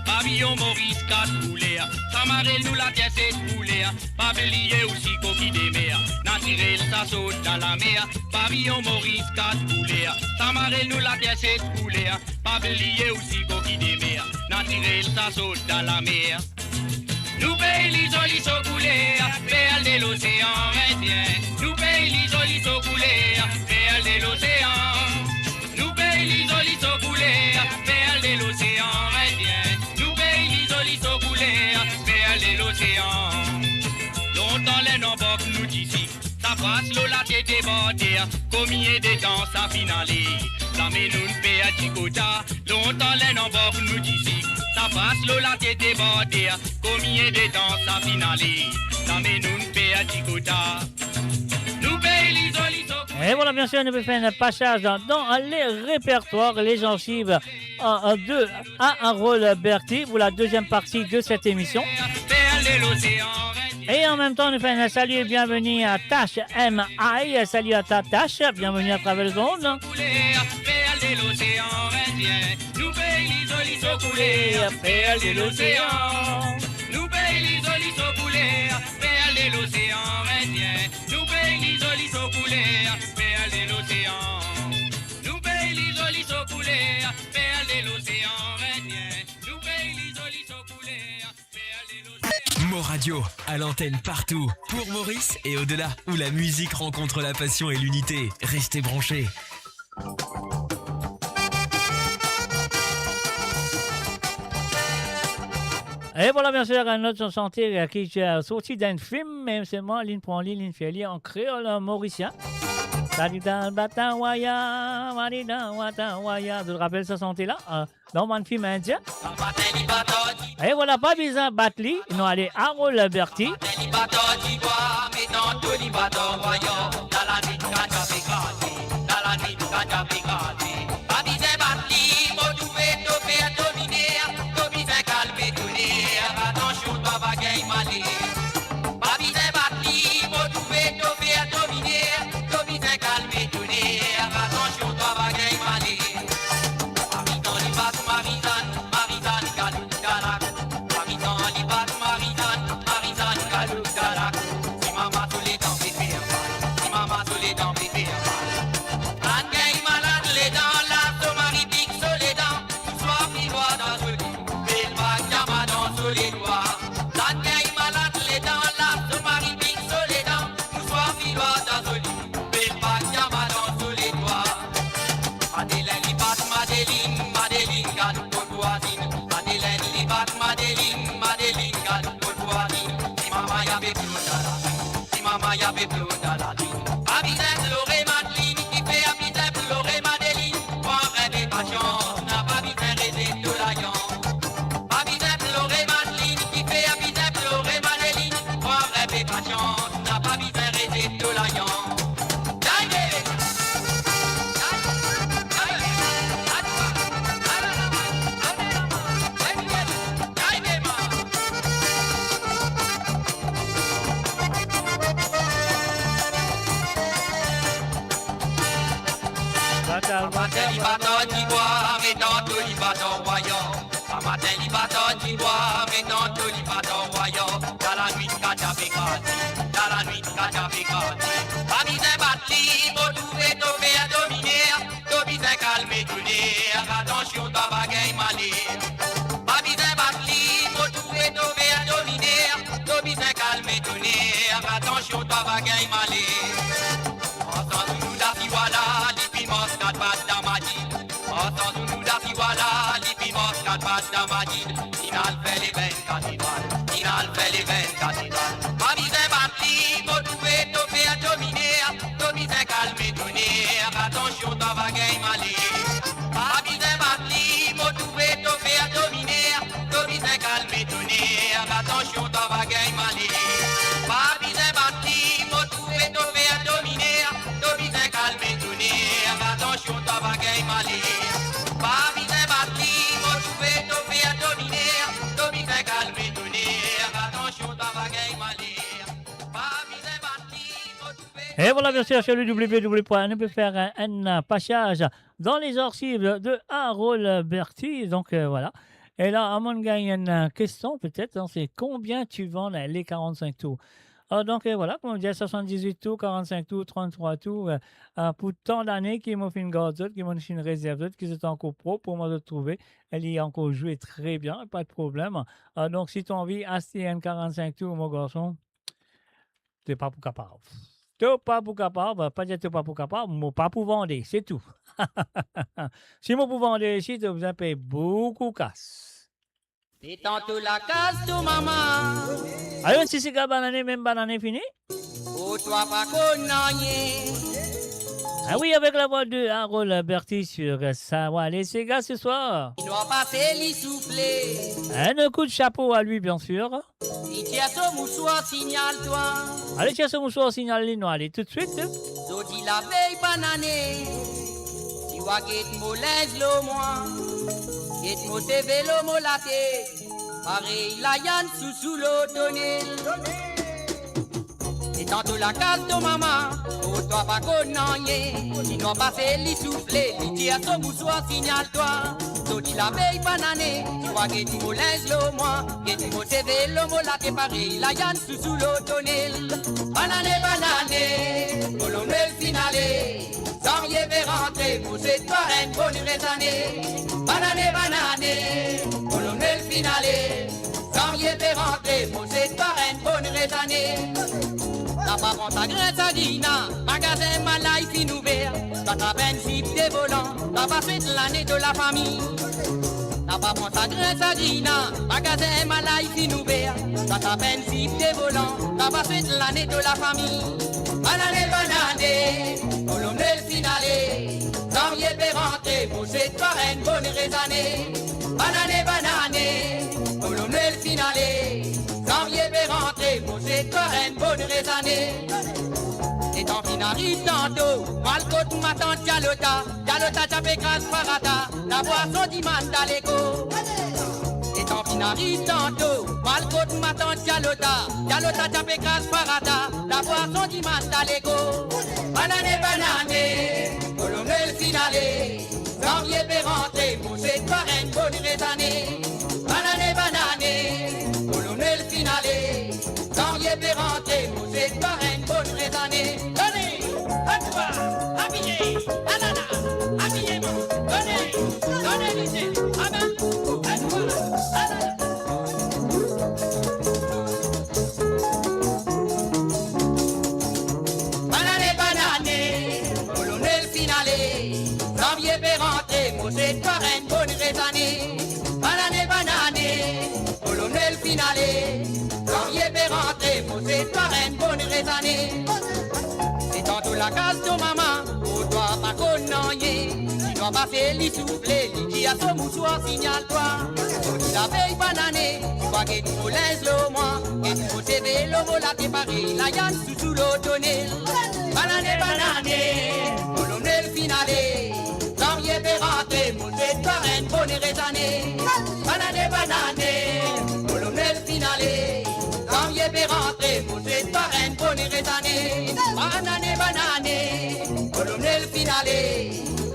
Pavion Moris kat kouler, sa marel nou later set kouler. Pa bliye osi koki de mer, natirel sa sort dan lamer. Pavion Moris kat kouler, sa marel nou later set kouler. Pa bliye osi koki de mer, natirel sa sort dan lamer. Nou pei li zoli so kouler, perl de losean Indien. Nou pei li zoli so kouler, perl de losean. Nou pei li zoli so kouler, perl de losean Indien. Nou pei li zoli so kouler, perl de losean. Lontan ler nou anbark nou disik, sa pras lor latet de barder, konbien de tan sa finn ale, zame nou'nn perdi kota. Lontan ler nou anbark nou disik, sa pras lor latet de barder, konbien de tan sa finn ale, zame nou'nn perdi kota. Nou pei li zoli so... Et voilà, bien sûr, nou pe fer enn pasaz dan, dan le répertoire, les archives, euh, euh, de, à Harold Berti pour la deuxième partie de cette émission. Et en même temps, nou fer enn salut et bienvenue à Tash M I. Salut à toi, Tash. Bienvenue à travers le monde. Perl de losean Indien. Nou pei li zoli so kouler, perl de losean. Nou pei li zoli so kouler, perl de losean Indien. Nou pei li zoli so kouler, perl de losean. Nou pei li zoli so kouler, perl de losean Indien. Nou pei li zoli so kouler, perl de losean. Mo Radio, à l'antenne partout, pour Maurice et au-delà, où la musique rencontre la passion et l'unité. Restez branchés. Et voilà, bien sûr, enn lot sante ki, euh, sorti dan enn fim, me selman li pran li, li fer li an kreol, euh, morisien. Talitan bata waya, talitan bata waya. Zot rapel sa sante la, euh, dan bann fim indien. Et voilà, pa bizin bat li, nou ale Harold Berti. Sa matin li pa tard li bwar, me tanto li pa dan rwayar. Sa matin li pa tard li bwar, me tanto li pa dan rwayar. Dan lanwit, katia pe graze, dan lanwit, katia pe graze. Pa bizin bat li, mo trouve to fer dominer. To bizin kalme to ner, atansion, twa va gagn male. Pa bizin bat li, mo trouve to fer dominer. To bizin kalme to ner, atansion, twa va gagn male. Ansan nounou Dafi, vwala, li finn mars kat pat dan Madrid. Ansan nounou Dafi, vwala, li finn mars kat pat dan Madrid. Finn al fer levenn katedral, finn al fer levenn katedral. Pa bizin bat li, mo trouve to fer dominer. To bizin kalme to ner, atansion, twa va gagn male. Pa bizin bat li, mo trouve to fer dominer. To bizin kalme to ner, atansion, twa va gagn male. Pa bizin bat li, mo trouve to fer dominer. To bizin kalme to ner, atansion, twa va gagn male. Pa bizin bat li, mo trouve to fer dominer. To bizin kalme to ner, atansion, twa va gagn male. Pa bizin bat li, mo trouve... Et voilà, bien sûr, sur le W W W point, nou pe fer enn, enn, euh, pasaz dans les archives de Harold Berti. Donc, euh, voilà. Et là, avan nou gagn enn, euh, kestion, peut-être, hein, c'est combien tu vends les quarante-cinq tours? Ah, donc, euh, voilà, kouma mo dir, soixante-dix-huit tours, quarante-cinq tours, trente-trois tours, euh, euh, pou tan dane ki mo finn gard zot, ki mo finn rezerv zot, ki zot ankor prop, pou mwa zot trouve, e li ankor zwe tre bien, pa de problem. Ah, donc, si to anvi aste enn quarante-cinq tours, mo garson, to pa pou kapav. To pa pou kapav, pa dir to pa pou kapav, mo pa pou vande, se tou. Si mo pou vande isi, to bizin pey boukou kas. Detann to lakaz to mama. Alor, ti sega banane, mem banane fini? Oh, twa pa konn nanye. Ah oui, avec la voix de Harold Berti sur Savoir les Ségas ce soir. Li nwar pase li soufle. Un coup de chapeau à lui, bien sûr. Li tir so mouswar signal twa. Allez, tir so mouswar signal li, nou ale tout de suite. Zordi lavey banane, ti wa get mo linz lor mwa, get mo seve lor mo latet, parey layann sousou lor tonel. Detann to lakaz to mama, oh, twa pa konn nanye. Li nwar pase li soufle, li tir so mouswar signal twa. Zordi lavey banane, ti wa get mo linz lor mwa, get mo seve lor mo latet, parey layann sousou lor tonel. Banane, banane, Kolonel finn ale, zanvie pe rantre, mo swet twa enn bonn rezane. Banane, banane, Kolonel finn ale, zanvie pe rantre, mo swet twa enn bonn rezane. Twa pa pran sa grin sa gina, magazin Malay finn ouver, twa trap enn zip de volan, twa pa swet lane to lafami. Twa pa pran sa grin sa gina, magazin Malay finn ouver, twa trap enn zip de volan, twa pa swet lane to lafami. Banane, banane, Kolonel finn ale, zanvie pe rantre, mo swet twa enn bonn rezane. Banane, banane, Kolonel finn ale, zanvie pe rantre, mo swet twa enn bonn rezane. Letan finn ariv tanto, mo al kot matant Dialota, Dialota ti ape kraz farata, labwason dimann daleko. Letan finn ariv tanto, mo al kot matant Dialota, Dialota ti ape kraz farata, labwason dimann daleko. Banane, banane, Kolonel finn ale, zanvie pe rantre, mo swet twa enn bonn rezane. Banane, banane, Kolonel finn ale, zanvie pe rantre, mo swet twa enn bonn rezane. Done, atwa, abiye, alala, abiye mwa. Done, done lite, amen, atwa, alala. Banane, banane, Kolonel finn ale, zanvie pe rantre, mo swet twa enn bonn rezane. Banane, banane, Kolonel finn ale, zanvie pe rantre, mo swet twa enn bonn rezane. Detann to lakaz to mama, oh, twa pa konn nanye. Li nwar pase li soufle, li tir so mouswar signal twa. Zordi lavey banane, ti wa get mo linz lor mwa, get mo seve lor mo latet, parey layann sousou lor tonel. Banane, banane, Kolonel finn ale, zanvie pe rantre, mo swet twa enn bonn rezane. Banane, banane, Kolonel finn ale, zanvie pe rantre, mo swet twa enn bonn rezane. Banane, banane, Kolonel finn ale,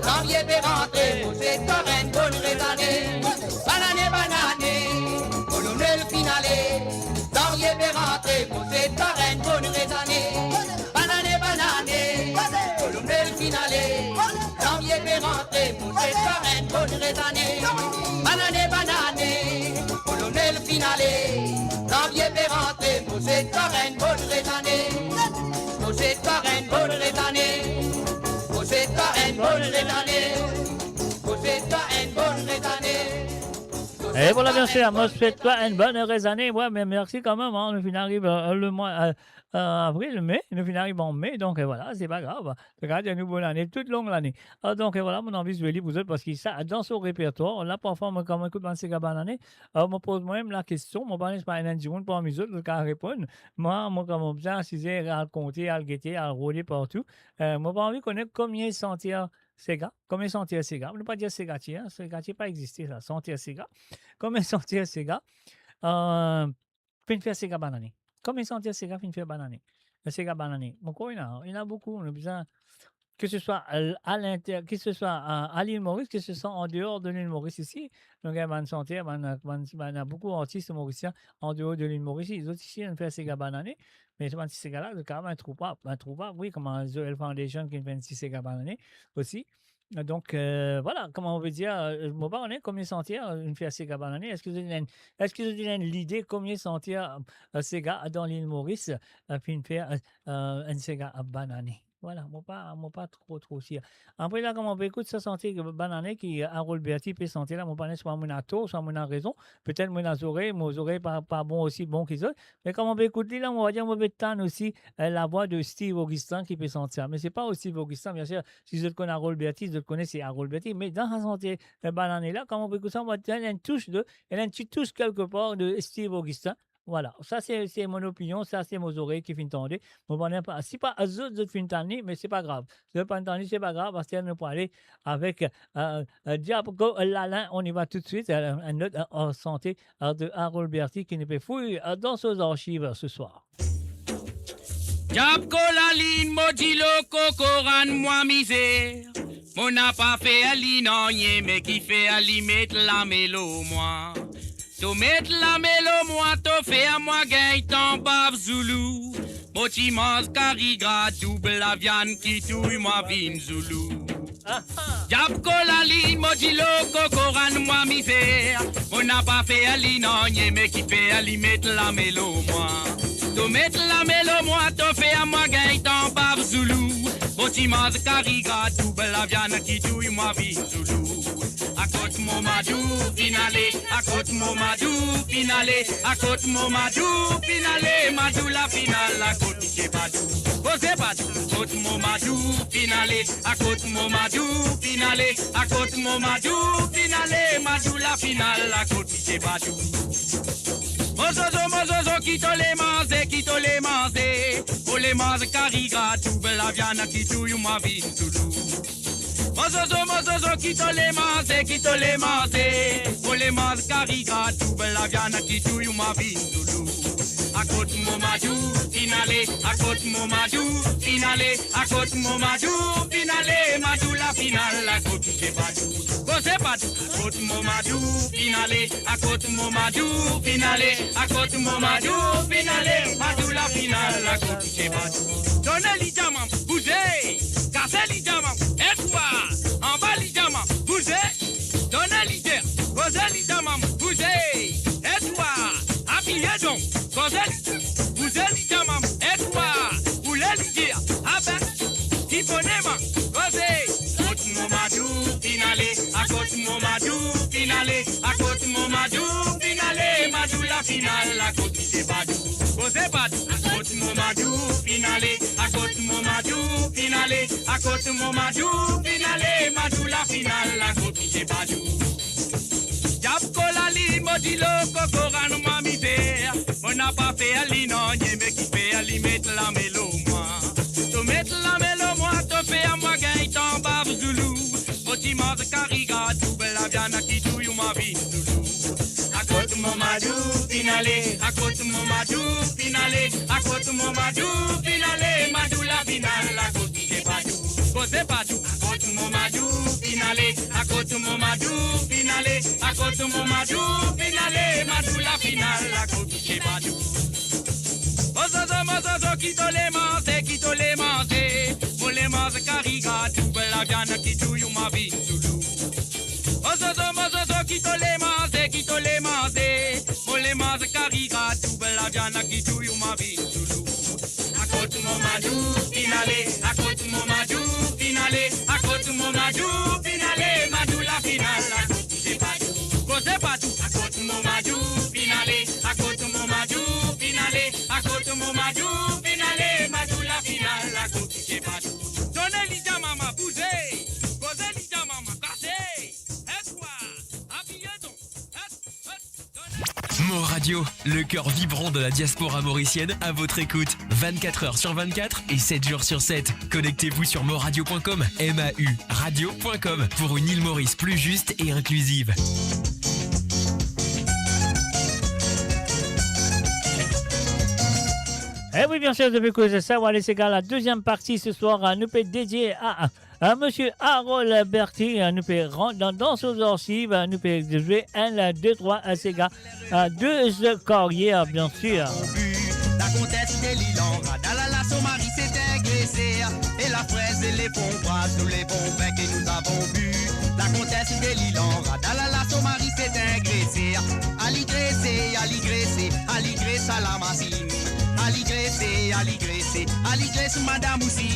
Zanvie pe rantre, mo swet twa enn bonn rezane. Banane, banane, kolonel finn ale. Zanvie pe rantre, mo swet twa enn bonn rezane. Banane, banane, kolonel finn ale. Zanvie pe rantre, mo swet twa enn bonn rezane. Banane, banane, kolonel finn ale. Zanvie pe rantre, mo swet twa enn bonn rezane. Mo swet twa enn bonn rezane. Mo swet twa enn bonn rezane. Mo swet twa enn bonn rezane. E vwala, bien sir, mo swet twa enn bonn rezane. Wi, me mersi kanmem, hein, nou finn ariv, euh, lemwa, euh, euh, avril, me, nou finn ariv an me, donk, euh, vwala, se pa grav. Regard, nou bonn ane, tout long lane. Ah, donk, euh, vwala, mo anvi zwe li pou zot, parski sa, dan so repertwar, la, parfwa, mwa, kan mo ekout bann sega banane, euh, mo poz mwa-mem lakestion, mo pa kone si pa ena dimoun parmi zot, zot kapav reponn. Mwa, mo, kan mo bizin asize, al konte, al gete, al rode partou. Euh, mo pa anvi kone konbien santer sega, konbien santer sega, nou pa dir segatier, hein, segatier pa existe sa, santer sega. Konbien santer sega, euh, finn fer sega banane? Konbien santer sega finn fer banane? Sega banane. Mo krwar ena, ena boukou, nou bizin, ke se swa al-, alinter-, ke se swa a, a Lil Moris, ke se swa andeor de Lil Moris isi, nou gagn bann santer, bann, bann, bann, boukou artis morisien andeor de Lil Moris, zot isi inn fer sega banane, me bann ti sega la, zot kapav introuvab, introuvab, wi, kouma Zoel Foundation ki fer enn ti sega banane osi. Donk, euh, vwala, kouma nou pe dir, euh, mo pa kone konbien santer, euh, finn fer sega banane. Eski zot ena enn, eski zot ena enn lide konbien santer, euh, sega dan Lil Moris, euh, finn fer, euh, euh, enn sega banane? Vwala, mo pa, mo pa tro, tro sir. Apre la, kouma nou pe ekout sa santer banane ki, euh, Harold Berty pe sante la, mo pa kone swa mo ena tor, swa mo ena rezon. Petet mo ena zorey, mo zorey pa, pa bon osi bon ki zot. Me kouma nou pe ekout li la, mo va dir, mo pe tann osi, euh, lavwa de Steve Augustin ki pe sante sa. Me se pa Steve Augustin, bien sir, si zot konn Harold Berty, zot kone se Harold Berty. Me dan sa santer, euh, banane la, kouma nou pe ekout sa, mo va dir, ena enn tous de, ena enn ti tous kelkepar de Steve Augustin. Vwala, sa se, se mo opinion, sa se mo zorey ki finn tande. Mo pa kone pa, si pa zot, zot finn tann li, me se pa grav. Si zot pa tann li, se pa grav, parski nou pou ale avek, euh, euh, Diabko Lalin, on y va tout de suite, euh, enn lot, euh, santer, euh, de Harold Berty ki nou pe fouy, euh, dan so zarsiv, euh, se swar. Diabko Lalin, mo dilo kokorann mwa mizer. Mo napa fer li nanye, me kifer li met lame lor mwa. To met lame lor mwa, to fer mwa gagn tan bav zoulou. Mo ti manz kari gra doub laviann ki touy mwa vinn zoulou. Diabko Lalin, mo dilo kokorann mwa mizer. Mo napa fer li nanye, me kifer li met lame lor mwa. To met lame lor mwa, to fer mwa gagn tan bav zoulou. Mo ti manz kari gra doub laviann ki touy mwa vinn zoulou. Akot mo madou finn ale, akot mo madou finn ale, akot mo madou finn ale, madou la finn al, akot Misie Badou. Koze Badou, akot mo madou finn ale, akot mo madou finn ale, akot mo madou finn ale, madou la finn al, akot Misie Badou. Mo zozo, mo zozo, ki to le manze, ki to le manze? Mo le manz kari gra doub laviann ki touy mwa vinn zoulou. Mo zozo, mo zozo, ki to le manze, ki to le manze? Mo le manz kari gra doub laviann ki touy mwa vinn zoulou. Akot mo madou finn ale, akot mo madou finn ale, akot mo madou finn ale, madou la finn al, akot Misie Badou. Koze Badou, akot mo madou finn ale, akot mo madou finn ale, akot mo madou finn ale, madou la finn al, akot Misie Badou. Donn li diaman, bouze, kas li diaman, e twa, anba li diaman, bouze, donn li de, koze li diaman, bouze, e twa, apiye donk, koze li, bouze li diaman, e twa, boule li de, abe, ki boneman, koze. Kot mo madou finn ale, akot mo madou finn ale, akot mo madou finn ale, madou la finn al, akot Misie Badou. Koze Badou, akot mo madou finn ale, akot mo madou finn ale, akot mo madou finn ale, madou la finn al, akot Misie Badou. Diabko Lalin, mo dilo kokorann mwa mizer. Mo napa fer li nanye, me kifer li met lame lor mwa. To met lame lor mwa, to fer mwa gagn tan bav zoulou. Mo ti manz kari gra doub laviann ki touy mwa vinn zoulou. Akot mo madou finn ale, akot mo madou finn ale, akot mo madou finn ale, madou la finn al, akot Misie Badou. Koze Badou, akot mo madou Ale, akot mo Madou, finn ale, akot mo Madou, finn ale, Madou la finn al, akot se Madou. Mo zozo, mo zozo, ki to le manze, ki to le manze? Mo le manze kari gard doub, laviann ki touy ou ma vinn zoulou. Mo zozo, mo zozo, ki to le manze, ki to le manze? Mo le manze kari gard doub, laviann ki touy ou ma vinn zoulou. Akot mo Madou, finn ale, akot mo Madou, finn ale, akot mo Madou, finn ale, Madou la finn al, akot se Padou. Koze Padou. Akot mo Madou, finn ale, akot mo Madou, finn ale, akot mo Madou, finn ale, Madou la finn al, akot se Padou. Donn li dan mama, bouze. Koze li dan mama, kase. Eswa, abiye donk. Mor Radio, le cœur vibrant de la diaspora mauricienne, à votre écoute, vingt-quatre heures sur vingt-quatre et sept jours sur sept. Connectez-vous sur mor radio point com, M A U radio point com, pour une île Maurice plus juste et inclusive. Eh oui, bien sûr, depi koze sa, ou ale sega la deuxième partie ce soir, euh, nou pe dedie a, a, a Monsieur Harold Berthy, euh, nou pe rant dan, dan so zarsiv, euh, nou pe zwe enn, de, trwa, euh, sega, euh, de Carrière, bien sûr. La comtesse de Lille en rade, ah là là, son mari c'est un graisseur. Et la fraise et les framboises, tous les bons vins que nous avons bu. La comtesse de Lille en rade, ah là là, son mari c'est un graisseur. Ali grese, ali grese, ali grese a la masinn. Ali grese, ali grese, ali grese madam osi.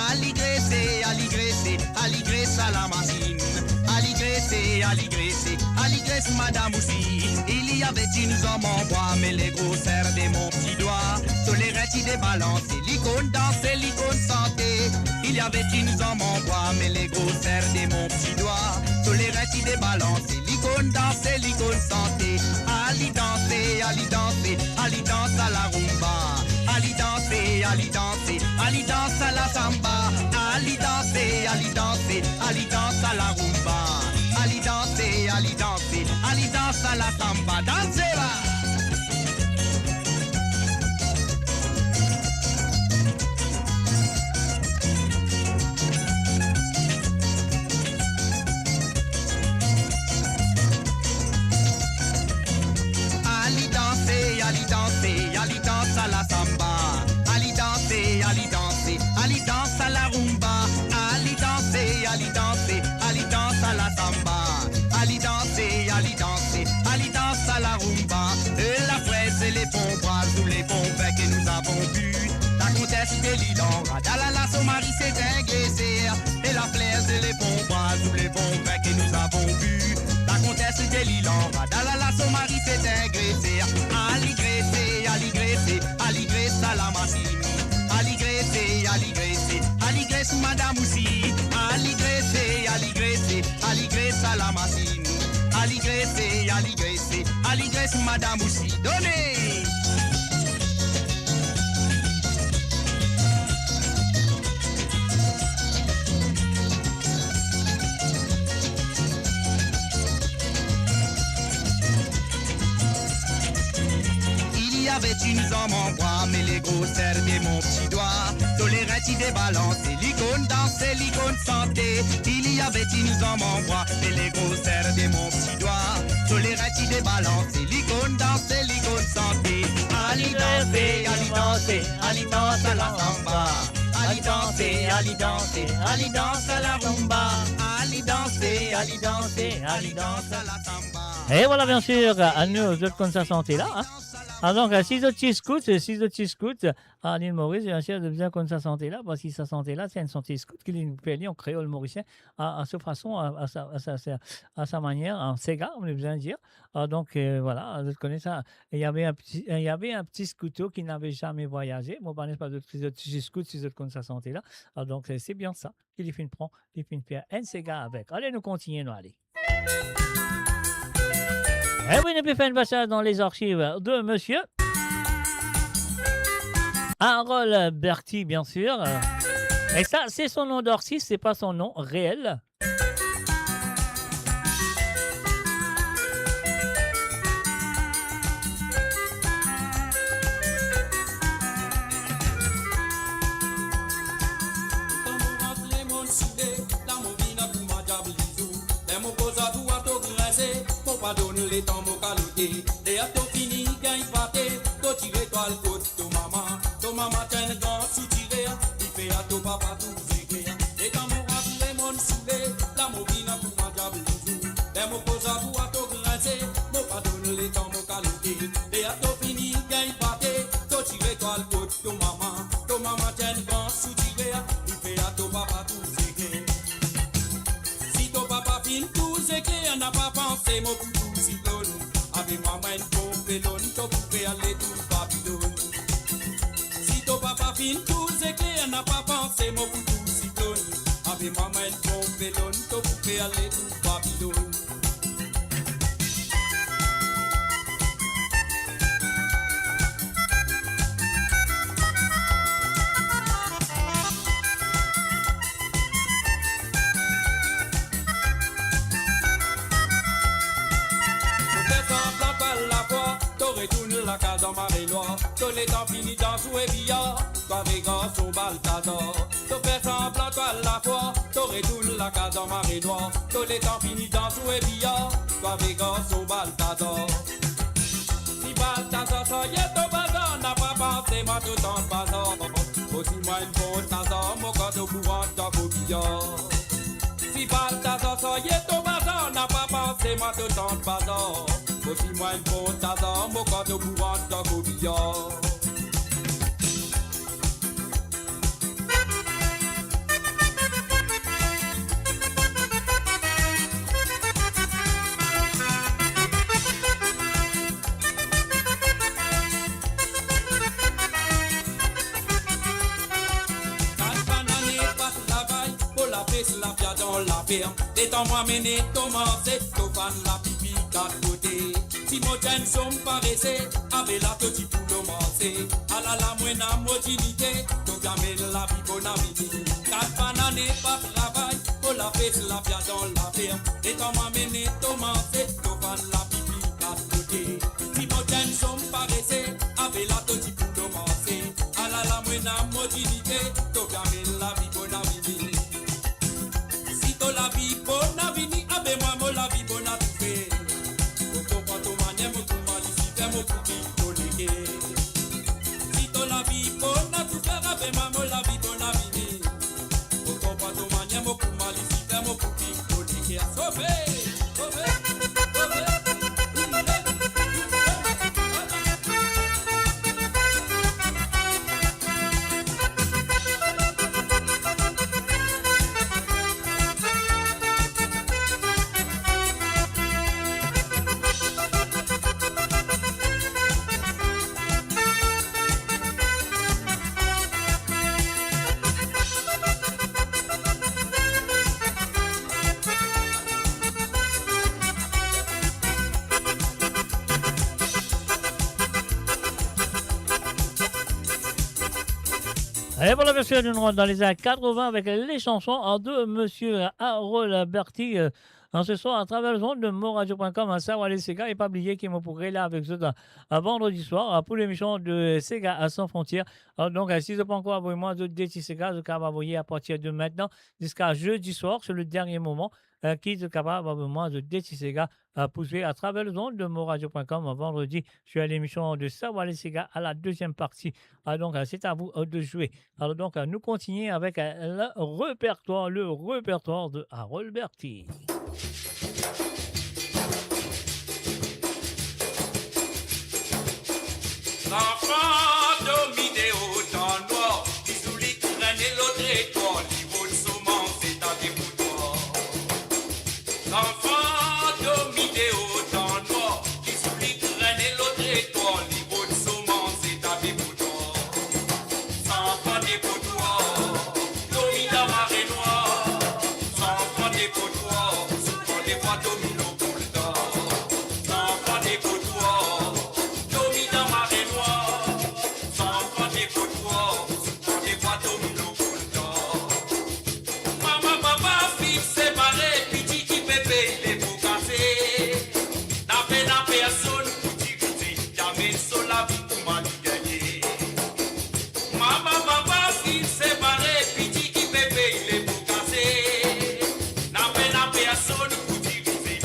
Ali grese, ali grese, ali grese a la masinn. Ali grese, ali grese, ali grese madam osi. Il y avait une jambe en bois, mais les grosseurs de mon petit doigt. Sur les reins qui débalançaient, li konn danse, li konn sante. Il y avait une jambe en bois, mais les grosseurs de mon petit doigt. Sur les reins qui débalançaient, li konn danse, li konn sante. Ali danse, ali danse, ali danse a la rumba. Ali danse, ali danse, ali danse a la samba. Ali danse, ali danse, ali danse a la rumba. Ali danse, ali danse, ali danse a la samba. Danse la! Ali danse, ali danse, ali danse a la samba. Ali danse, ali danse, ali danse a la rumba. Ali danse, ali danse, ali danse a la samba. Ali danse, ali danse, ali danse a la rumba. Et la fraise et les framboises, tous les bons vins que nous avons bu. La comtesse de Lille en rade, ah là là, son mari c'est un graisseur. Et la fraise et les framboises, tous les bons vins que nous avons bu. La comtesse de Lille en rade, ah là là, son mari c'est un graisseur. Ali grese, ali grese, ali grese a la masinn. Ali grese, ali grese, ali grese madam osi. Ali grese, ali grese, ali grese a la masinn. Ali grese, ali grese, ali grese madam osi. Done! Il y avait une jambe en bois, mais les grosseurs de mon petit doigt. Sur les reins qui débalançaient, li konn danse, li konn sante. Il y avait une jambe en bois, mais les grosseurs de mon petit doigt. Sur les reins qui débalançaient, li konn danse, li konn sante. Ali danse, ali danse, ali danse a la samba. Ali danse, ali danse, ali danse a la rumba. Ali danse, ali danse, ali danse a la samba. E vwala, byen sir, anou, zot konn sa sante la, hein. Ah, donk, si zot ti skout, si zot ti skout, a Lil Moris, byen sir, zot bizin konn sa sante la, parski sa sante la, se enn sante skout ki li fer li an kreol morisien, a, a so fason, a, a sa, a sa, sa, a sa manier, an sega, nou bizin dir. Ah, donk, euh, vwala, zot kone sa. Il y avait un petit, il y avait un petit scouto qui n'avait jamais voyagé. Mo pa kone si zot, si zot ti skout, si zot konn sa sante la. Ah, donk, euh, se byen sa ki li finn pran, li finn fer enn sega avek. Ale, nou kontinie, nou ale. E wi, nou pe fer enn pasaz dan lezarsiv de Monsieur Harold Berthy, byen sir. E sa, se son nom d'artiste, se pa son nom reel. Sekler, napa panse mo pou tour siklonn. Ave mwa, mwa enn bon pelonn, to pou pe ale tour Babilonn. Si to papa finn tour sekler, napa panse mo pou tour siklonn. Ave mwa, mwa enn bon pelonn, to pou pe ale tour Babilonn. To fer sanblan to al lafwa, to retourn lakaz an Marenwar, to letan fini dan zwe biyar, to ave garson Baltazar. To fer sanblan to al lafwa, to retourn lakaz an Marenwar, to letan fini dan zwe biyar, to ave garson Baltazar. Si Baltazar sarye to bazar, napa panse mwa to tant bazar. Mo ti mwa enn bon tazar, mo kan to pou rant dan kobiyar. Si Baltazar sarye to bazar, napa panse mwa to tant bazar. Mo ti mwa enn bon tazar, mo kan to pou rant dan kobiyar. Kat banane pa travay, mo lapes lapia dan laferm. Letan mwa mene to manze, to fann lapipi kat kote. Si mo ti enn zom parese, ave la to ti pou to manze. Alala mo ena mo dinite, to pe amenn lavi bon avini. Kat banane pa travay, mo lapes lapia dan laferm. Letan mwa mene to manze, to fann lapipi kat kote. Si mo ti enn zom parese, ave la to ti pou to manze. Alala mo ena mo dinite, to pe amenn lavi bon avini. Si to lavi bon avini, ave mwa mo lavi bon atoufe. Mo konpran to manier, mo kouma Lisifer, mo pou kit to leke. Si to lavi bon atoufe, ave mwa mo lavi bon avini. Mo konpran to manier, mo kouma Lisifer, mo pou kit to leke. Sove, sove, sove. Et voilà, messieurs, nous rentrons dans les années quatre-vingts avec les chansons de monsieur Harold Berti. Euh, en ce soir, à travers les ondes de moradio point com, à Sawa les Sega, et pas oublier que moi pour la avec vous, euh, vendredi soir, euh, pour l'émission de Sega à Sans Frontières. Euh, donc, euh, si vous n'avez pas encore abonné, moi, de, de Sega, je vais envoyer à partir de maintenant jusqu'à jeudi soir, c'est le dernier moment, euh, qui est capable, euh, moi, de, de Sega, euh, pour jouer à travers les ondes de moradio point com, vendredi, sur l'émission de Sawa les Sega à la deuxième partie. Ah, donc, euh, c'est à vous, euh, de jouer. Alors, donc, euh, nous continuons avec, euh, le répertoire, le répertoire de Harold Berti. Zanfan dormi deor dan nwar, bizou li trene lor tretwar, li rod so manze dan depotwar. Zanfan dormi deor dan nwar, bizou li trene lor tretwar, li rod so manze dan depotwar. Zanfan depotwar, dormi dan marenwar. Zanfan depotwar, souvan defwa dormi lor boulda. Zanfan depotwar, dormi dan marenwar. Zanfan depotwar, souvan defwa dormi lor boulda. Mama, papa finn separe, piti ki pe pey lepo kase. Napa personn pou dirize, ki amenn so lavi kouma li gagne. Mama, papa finn separe, piti ki pe pey lepo kase. Napa personn pou dirize,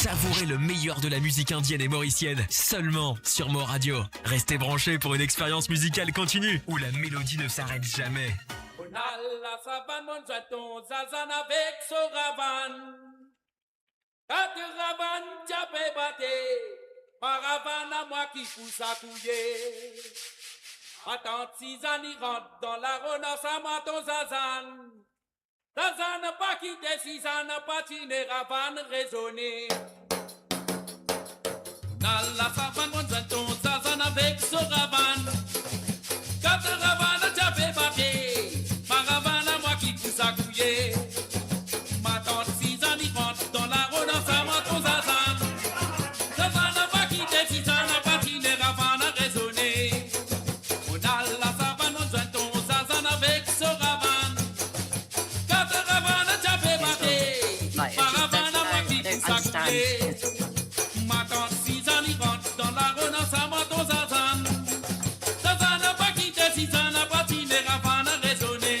Savourez le meilleur de la musique indienne et mauricienne, seulement sur Mo Radio. Restez branchés pour une expérience musicale continue, où la mélodie ne s'arrête jamais. Konal lasavann, monn zwenn ton zazann avek so ravann. Kat ravann ti ape bate, maravann a mwa ki pou sakouye. Matant Sizann, li rant dan laronans, a mwa ton zazann. Zazann pa kite Sizann patine, ravann rezone. Konal lasavann, monn zwenn ton zazann avek so ravann. Kat ravann ti ape bate, maravann a mwa ki pou sakouye. Matant Sizann, li rant dan laronans, a mwa ton zazann. Zazann pa kite Sizann patine, ravann rezone. Konal lasavann, monn zwenn ton zazann avek so ravann. Kat ravann ti ape bate, maravann a mwa ki pou sakouye. Matant Sizann, li rant dan laronans, a mwa ton zazann. Zazann pa kite Sizann patine, ravann rezone.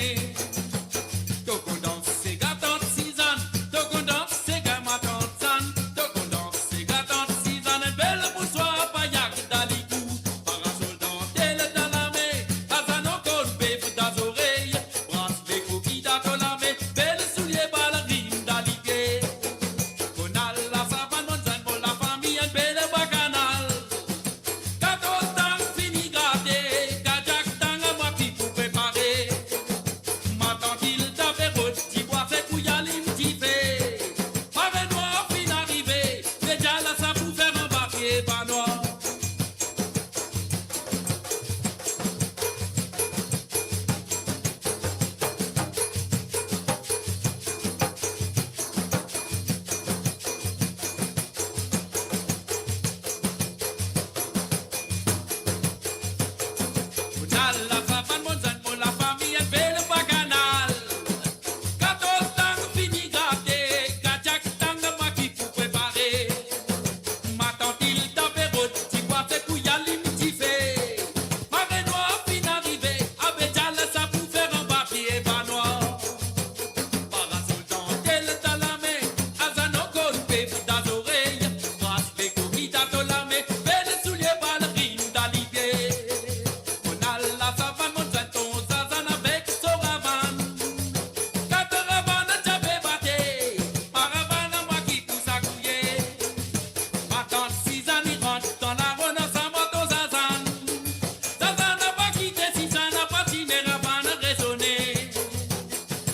To konn dans sega tant Sizann, to konn dans sega matant Sizann, to konn dans sega tant Sizann, bel bouswar, payag dan likou, parasol dantel dan lame, azano korn pe dan zorey, brasle koki dan to lame, bel soulie balerin dan lipie. Konal lasavann, monn zwenn mo lafami, enn bel bakanal. Katorz tang fini grate, kadiak tang a mwa ki pou prepare. Matant Ilda pe rod dibwa, se pou alim dife. Mare nwar finn arive, ledyal sa pou fer anba pie banwa. Konal lasavann, monn zwenn mo lafami, enn bel bakanal. Katorz tang fini grate, kadiak tang a mwa ki pou prepare. Matant Ilda pe rod dibwa, se pou alim dife. Mare nwar finn arive, abe ledyal sa pou fer anba pie banwa. Parasol dantel dan lame, azano korn pe dan zorey, brasle koki dan to lame, bel soulie balerin dan lipie. Konal lasavann, monn zwenn ton zazann avek so ravann. Kat ravann ti ape bate, maravann a mwa ki pou sakouye. Matant Sizann, li rant dan laronans, a mwa ton zazann. Zazann pa kite Sizann patine, ravann rezone.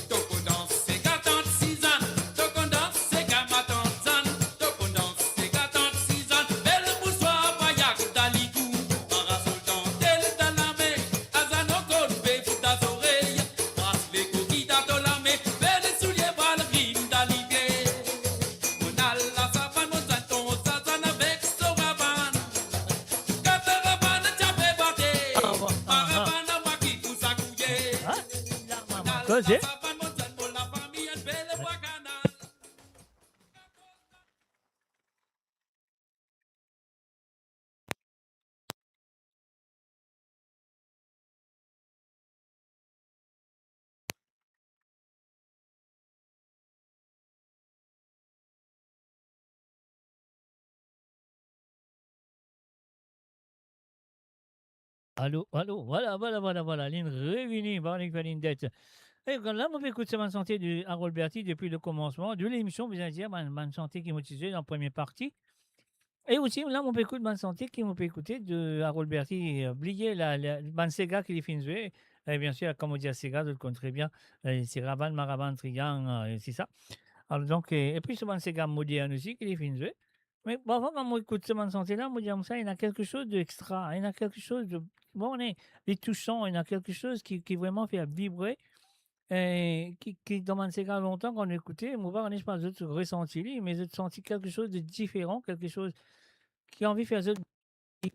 To konn dans sega tant Sizann, to konn dans sega matant Sizann, to konn dans sega tant Sizann, bel bouswar, payag dan likou, parasol dantel dan lame, azano korn pe dan zorey, brasle koki dan to lame, bel soulie balerin dan lipie. Konal lasavann, monn zwenn ton zazann avek so ravann. Kat ravann ti ape bate, maravann a mwa ki pou sakouye. Hein? Konal lasavann, monn zwenn mo lafami, enn bel bakanal. Alo, alo, vwala, vwala, vwala, vwala, linn revini, bann ki fer linn det. E la, mo pe ekout sa bann sante de Harold Berty depi le komansman de lemision, bizin dir, bann, bann sante ki mo ti zwe dan premie parti. E osi, la, mo pe ekout bann sante ki mo pe ekoute de Harold Berty, euh, bliye la, la, bann sega ki li finn zwe. E biensir, kouma mo dir sega, zot konn tre bien, euh, se ravann, maravann, triyang, euh, se sa. Alor, donk, euh, epi so bann sega modern osi ki li finn zwe. Me parfwa, kan mo ekout sa bann sante la, mo dir, sa, ena kelke soz de extra, ena kelke soz de, bon, li tousan, ena kelke soz ki, ki vreman fer vibre, e ki, ki dan bann sega lontan, kan nou ekoute, mo pa kone, pa zot resanti li, me zot santi kelke soz de diferan, kelke soz ki anvi fer zot,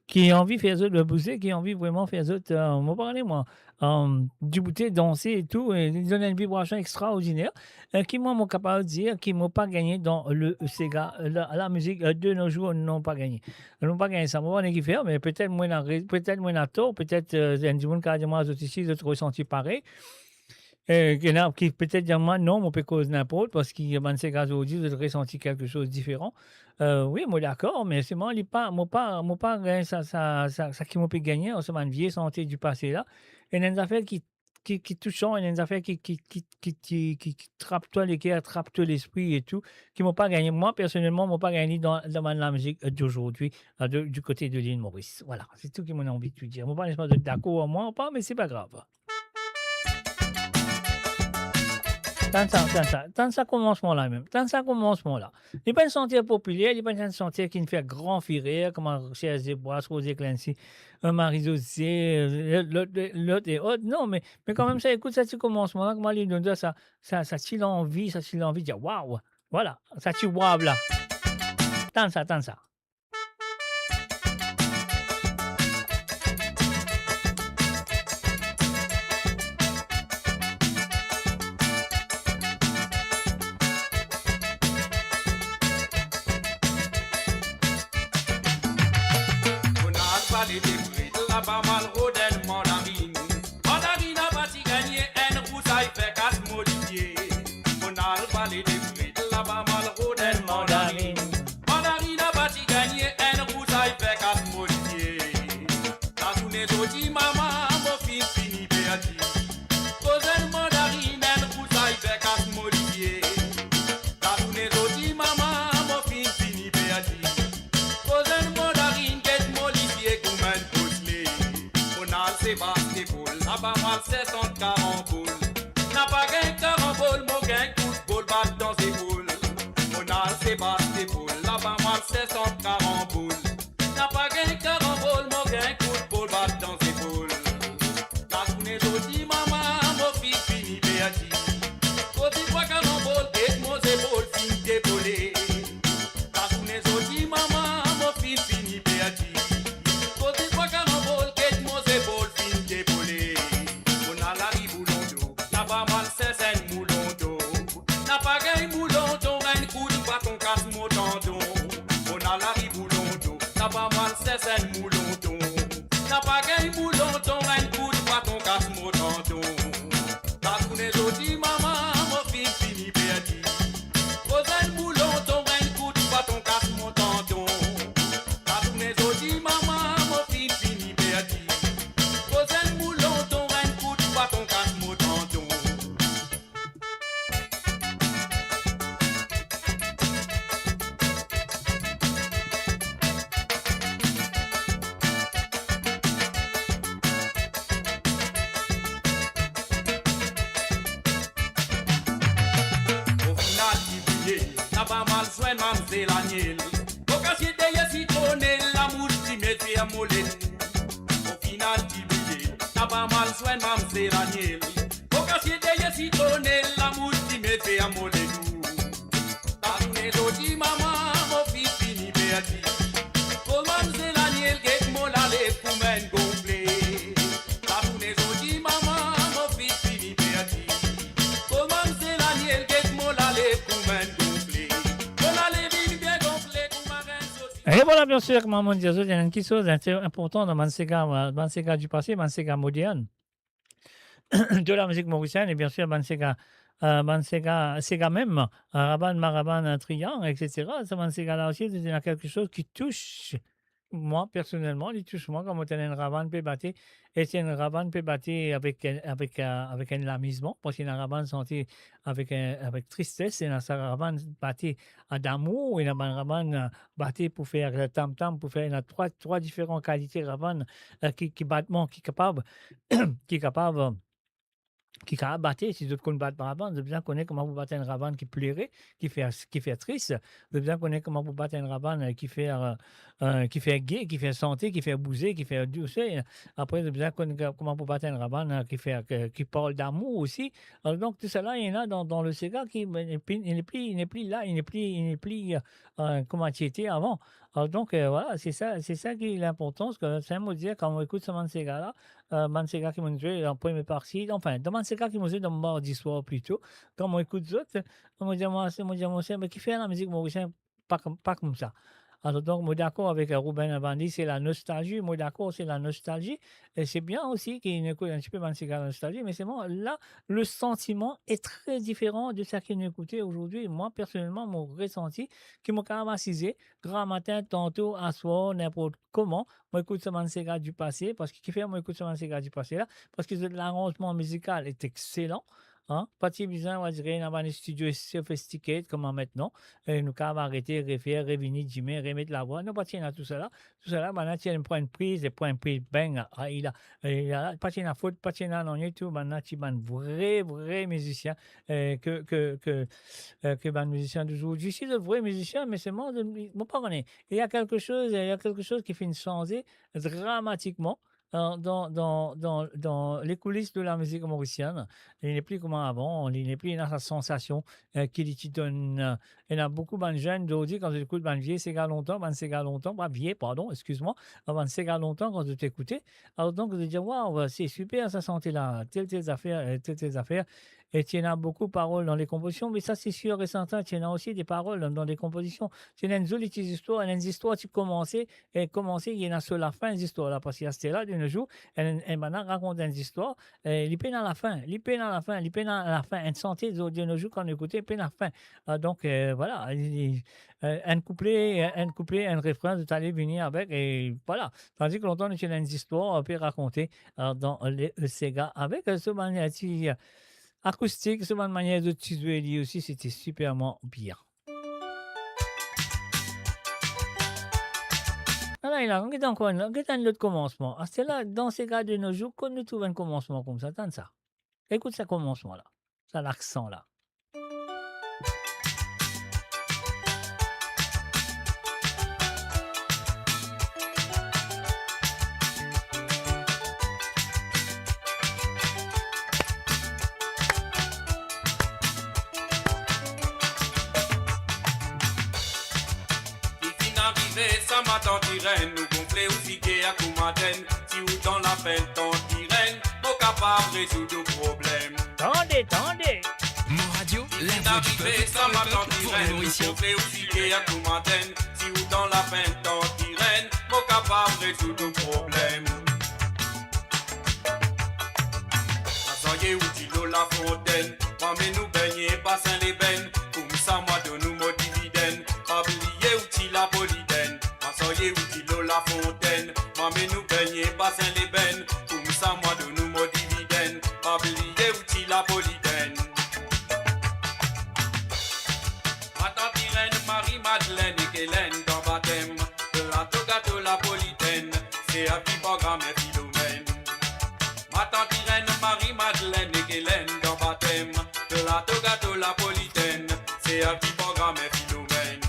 ki anvi fer zot bouze, ki anvi vreman fer zot, euh, mo pa kone mwa, euh, diboute, danse e tou, e li donn enn vibrasion extraordiner, euh, ki mwa, mo kapav dir ki mo pa gagne dan le sega, la, la mizik, euh, de nos jours, non, pa gagne. Non, pa gagne sa, mo pa kone kifer, me petet mo ena re-, petet mo ena tor, petet, euh, enn dimoun kapav dir mwa, zot isi, zot resanti parey. Eh, ki ena, ki petet dir mwa, non, mo pe koz ninport, parski bann sega zordi, zot resanti kelke soz diferan. Eh, wi, mo dakor, me selman li pa, mo pa, mo pa gagn sa, sa, sa, sa ki mo pe gagne ar sa bann vie sante di pase la. Ena enn zafer ki, ki, ki tousan, ena enn zafer ki, ki, ki, ki, ki, ki, ki trap twa leker, trap twa lespri e tou, ki mo pa gagne. Mwa, personelman, mo pa gagne li dan, dan bann lamizik, eh, d'aujourd'hui, eh, de, du kote de lil Moris. Vwala, se tou ki mo anvi tou dir. Mo pa kone si zot dakor ar mwa ou pa, me se pa grav. Tann sa, tann sa, tann sa komansman la mem. Tann sa komansman la. Li pa enn santer popiler, li pa enn santer ki finn fer gran firer, kouma Serge Desbois, Roger Clancy, eh, Marie-José, eh, lot, lot, lot e ot. Non, me, me kanmem sa, ekout sa ti komansman la, kouma li donn sa, sa, sa ti lanvi, sa ti lanvi dir, waw! Vwala, sa ti waw la. Tann sa, tann sa. Monn al vale de Fred, laba mo al rod enn mandarin. Mandarin la pa ti gagne enn rousay fer kas mo lipie. Monn al vale de Fred, laba mo al rod enn mandarin. Mandarin la pa ti gagne enn rousay fer kas mo lipie. Lazourne zordi mama, mo finn fini perdi. Koz enn mandarin, enn rousay fer kas mo lipie. Lazourne zordi mama, mo finn fini perdi. Koz enn mandarin, get mo lipie kouma enn bosle. Monn al Sebastopol, laba mo al sers enn karanbol. Na pa gagn karanbol, mo gagn kout bol bat dan zepol. Monn al Sebastopol, laba mo al sers enn karanbol. Na pa gagn karanbol, mo gagn kout bol bat dan zepol. Lazourne zordi mama, mo finn fini perdi. Kote twa karanbol, get mo zepol finn debole. Lazourne zordi mama, mo finn fini perdi. Kote twa karanbol, get mo zepol finn debole. Monn al lari Boulondon, laba mo al sers enn moulondon. Na pa gagn moulondon, enn kout baton kas mo tandon. Monn al lari Boulondon, laba mo al sers enn moulondon. Na pa gagn moulondon, enn kout baton kas mo tandon. Lazourne zordi mama, mo finn fini perdi. Koz enn moulondon, enn kout baton kas mo tandon. Lazourne zordi mama, mo finn fini perdi. Koz enn moulondon, enn kout baton kas mo tandon. Ofinal ti bliye, laba mo al zwenn mamzel Aniel. Mo kasiet deryer sitronel, lamous ti met fer mo lenou. Ofinal ti bliye, laba mo al zwenn mamzel Aniel. Mo kasiet deryer sitronel, lamous ti met fer mo lenou. Lazourne zordi mama, mo finn fini perdi. Koz mamzel Aniel get mo lalev kouma enn gonfle. Lazourne zordi mama, mo finn fini perdi. Koz mamzel Aniel get mo lalev kouma enn gonfle. Mo lalev inn bien gonfle kouma enn sosis. E vwala, bien sir, kouma mo dir zot, ena enn kiksoz inter-, inportan dan bann sega, bann sega di pase, bann sega modern de lamizik morisienn, e bien sir, bann sega, eh, bann sega, sega mem, eh, rabann, marabann, eh, triang, et cetera. Sa bann sega la osi, se ena kelke soz ki tous mwa personelman, li tous mwa, kan mo tann enn rabann pe bate, e si enn rabann pe bate avek, avek, eh, avek enn lamizman, parski ena rabann sante avek, eh, avek tristes, ena sa rabann bate a damour, ena bann rabann, eh, bate pou fer, eh, tam-tam, pou fer, ena trwa, trwa diferan kalite rabann, eh, ki, ki batman, ki kapav, ki kapav, eh, ki kapav bate, si zot konn bat rabann, zot bizin kone kouma pou bat enn rabann ki plere, ki fer, ki fer tris, zot bizin kone kouma pou bat enn rabann, eh, ki fer, eh, eh, ki fer ge, ki fer sante, ki fer bouze, ki fer douse. Apre, zot bizin kone kouma pou bat enn rabann, eh, ki fer, ki, ki parl damour osi. Alor, donk, tou sala, ena dan, dan le sega ki, eh, nepli, nepli la, nepli, nepli, eh, kouma ti ete avan. Alor, donk, eh, vwala, se sa, se sa ki linportans, ke sa mo dir, kan mo ekout sa bann sega la, eh, bann sega ki mo zwe dan premie parti, anfin, dan bann sega ki mo zwe dan mardi swar plito, kan mo ekout zot, mo dir mwa, mo dir mwa, "Me kifer lamizik morisien pa kom-, pa koumsa?" Alor, donk, mo dakor avek, euh, Ruben Avandi, se la nostalzi. Mo dakor, se la nostalzi. E se bien osi ki nou ekout enn tipe bann sega nostalzi, me selman la, le santiman est très différent de seki nou ekoute azordi. Mwa, personelman, mo resanti ki mo kapav asize gramatin, tanto, aswar, ninport koman, mo ekout sa bann sega di pase, parski kifer mo ekout sa bann sega di pase la? Parski zot laranzman mizikal est excellent, hein. Pa ti bizin, on va dire, ena bann studio sophisticated kouma aster, e nou kapav arete, refer, revini dime, remet lavwa. Non, pa ti ena tousala. Tousala, bann la ti ena pran enn priz, e pran enn priz, bang, ah, li la, e la, pa ti ena fot, pa ti ena nanye, tou bann la ti bann vre, vre mizisien, e ke, ke, ke, e ke bann mizisien de zour. Zis zot vre mizisien, me selman, mo pa kone. Il y a quelque chose, il y a quelque chose ki finn sanze dramatikman, euh, dan, dan, dan, dan les coulisses de la musique mauricienne. Li nepli kouma avan, li nepli ena sa sansasion, euh, ki li ti donn, euh, ena boukou bann zenn zordi, kan zot ekout bann vie sega lontan, bann sega lontan, pa vie, pardon, exkiz mwa, bann sega lontan, kan zot ekoute, alor donk, zot dir, "Waw, c'est super, sa sante la, tel, tel zafer, euh, tel, tel zafer." E ti ena boukou parol dan les compositions, me sa, se sir e sertin, ti ena osi de parol dan, dan les compositions. Ti ena enn zoli ti zistwar, enn zistwar ti koumanse, e koumanse, li ena so lafin zistwar la, parski aster la, de nos jours, enn, enn bann la rakont enn zistwar, e li pena lafin, li pena lafin, li pena lafin. Enn sante, de nos jours, kan nou ekoute, pena lafin. Ah, donk, euh, vwala, li, li, euh, enn kouple, enn kouple, enn refrin, zot ale vini avek, e vwala. Tandis ki lontan, nou ti ena enn zistwar, pe rakonte, euh, dan les, euh, sega, avek, euh, so bann, euh, ti, euh, akoustik, so bann manier zot ti zwe li osi, se ti siperman bien. Ala, ala, get ankor enn, get enn lot koumansman. Aster la, dan sega de nos jours, kot nou trouv enn koumansman koumsa, tann sa. Ekout sa koumansman la, sa laksan la. Li finn arive sa, ma tant Irenn, ou gonfle, ou fige a kouma tenn. Si ou dan lapenn, tant Irenn, mo kapav rezoud ou problem. Tande, tande. Mon Radio, la voix du peuple, par le peuple, pour les Mauriciens. Gonfle, ou fige a kouma tenn. Si ou dan lapenn, tant Irenn, mo kapav rezoud ou problem. Asaye ou ti lor lafontenn, mwa amenn ou begne Basin Lebenn, koumsa mwa donn ou mo dividenn, pa bliye ou ti lapolitenn. Asaye ou ti lor lafontenn, mwa amenn ou begne Basin Lebenn, koumsa mwa donn ou mo dividenn, pa bliye ou ti lapolitenn. Ma tant Irenn, Marie Madeleine ek Hélène dan batem, plato gato lapolitenn, servi par Grammaire Philomène. Ma tant Irenn, Marie Madeleine ek Hélène dan batem, plato gato lapolitenn, servi par Grammaire Philomène.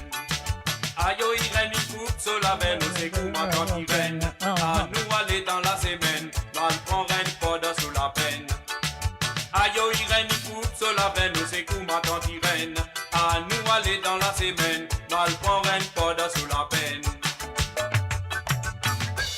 Ayo Irenn, li koup so lavenn, ou se kouma tant Irenn. Anou ale dan lasemenn, nou al pran renn, pa dan so lapenn. Ayo Irenn, li koup so lavenn, ou se kouma tant Irenn. Anou ale dan lasemenn, nou al pran renn, pa dan so lapenn.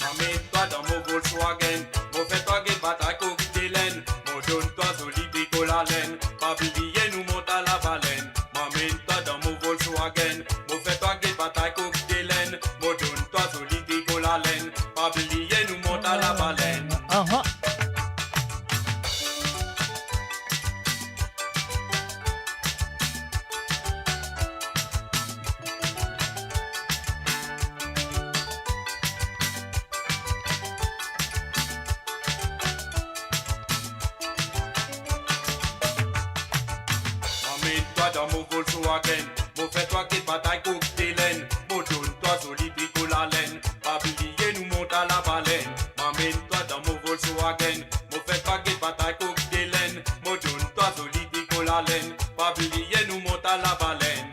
Amenn twa dan mo Volkswagen, mo fer twa get batay kok delenn, mo donn twa zoli triko lalenn, pa bliye nou mont a Labalenn. Mo amenn twa dan mo Volkswagen, mo fer twa get batay kok delenn, mo donn twa zoli triko lalenn, pa bliye nou mont a Labalenn. Aha. Amenn twa dan mo Volkswagen, mo fer twa get batay kok delenn, mo donn twa zoli triko lalenn, pa bliye nou mont a Labalenn. Mo amenn twa dan mo Volkswagen, mo fer twa get batay kok delenn, mo donn twa zoli triko lalenn, pa bliye nou mont a Labalenn.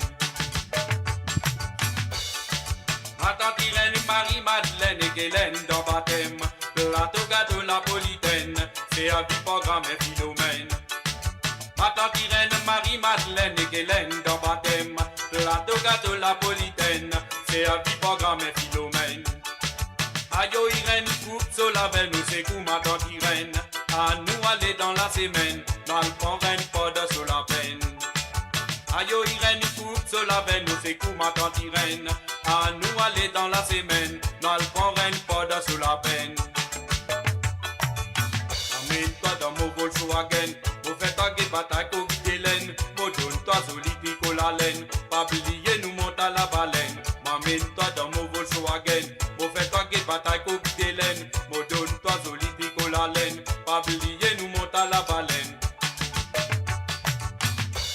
Ma tant Irenn, Marie Madeleine ek Hélène dan batem, plato gato lapolitenn, servi par Grammaire Philomène. Ma tant Irenn, Marie Madeleine ek Hélène dan batem, plato gato lapolitenn, servi par Grammaire Philomène. Ayo Irenn, li koup so lavenn, ou se kouma tant Irenn. Anou ale dan lasemenn, nou al pran renn, pa dan so lapenn. Ayo Irenn, li koup so lavenn, Se kouma tanti Renn, anou ale dan lasemenn, nou al pran Renn pandan so lapenn. Amenn twa dan mo Volkswagen, mo fer twa get batay koktelenn, mo donn twa zoli triko lalenn, pa bliye nou mont a Labalenn. Mo amenn twa dan mo Volkswagen, mo fer twa get batay koktelenn, mo donn twa zoli triko lalenn, pa bliye nou mont a Labalenn.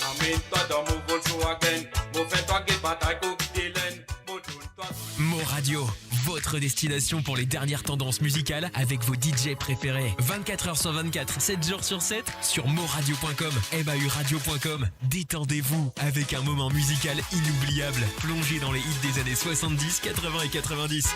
Amenn twa dan mo Volkswagen, mo fer twa get batay koktelenn, mo donn twa zoli. Mo Radio, votre destination pour les dernières tendances musicales avec vos D J préférés. Vingt-quatre heures sur vingt-quatre, sept jours sur sept, sur mo radio point com, M A U radio point com. Détendez-vous avec un moment musical inoubliable, plongé dans les hits des années soixante-dix, quatre-vingts et quatre-vingt-dix.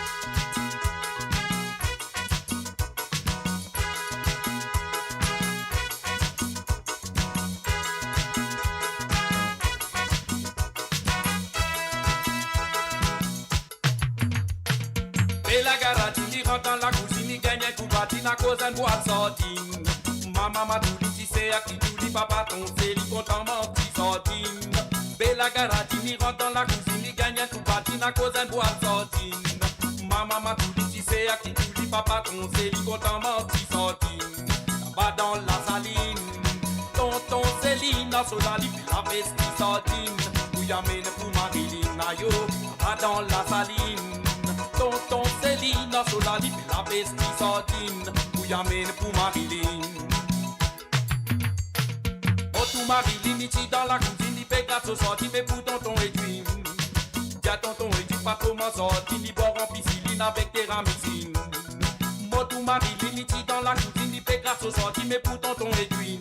Bela Garati, li rant dan lakouzinn, li gagn enn kou batin akoz enn bwat sardinn. Mama Matouli ti se a ki tou li, papa Tonse li kontan manz ti sardinn. Bela Garati, li rant dan lakouzinn, li gagn enn kou batin akoz enn bwat sardinn. Mama Matouli ti se a ki tou li, papa Tonse li kontan manz ti sardinn. Laba dan Lasalinn, tonton Selina so la, li pe lapes ti sardinn pou li amenn pou Marilyn, ayo. Laba dan Lasalinn, tonton Selina so la, li pe lapes ti sardinn pou li amenn pou Marilyn. Mo tou Marilyn, li ti dan lakouzinn, li pe grat so sardinn, me pou tonton Edwin. Dir tonton Edwin pa tro manz sardinn, li bwar enn pisilinn avek teramisin. Mo tou Marilyn, li ti dan lakouzinn, li pe grat so sardinn, me pou tonton Edwin.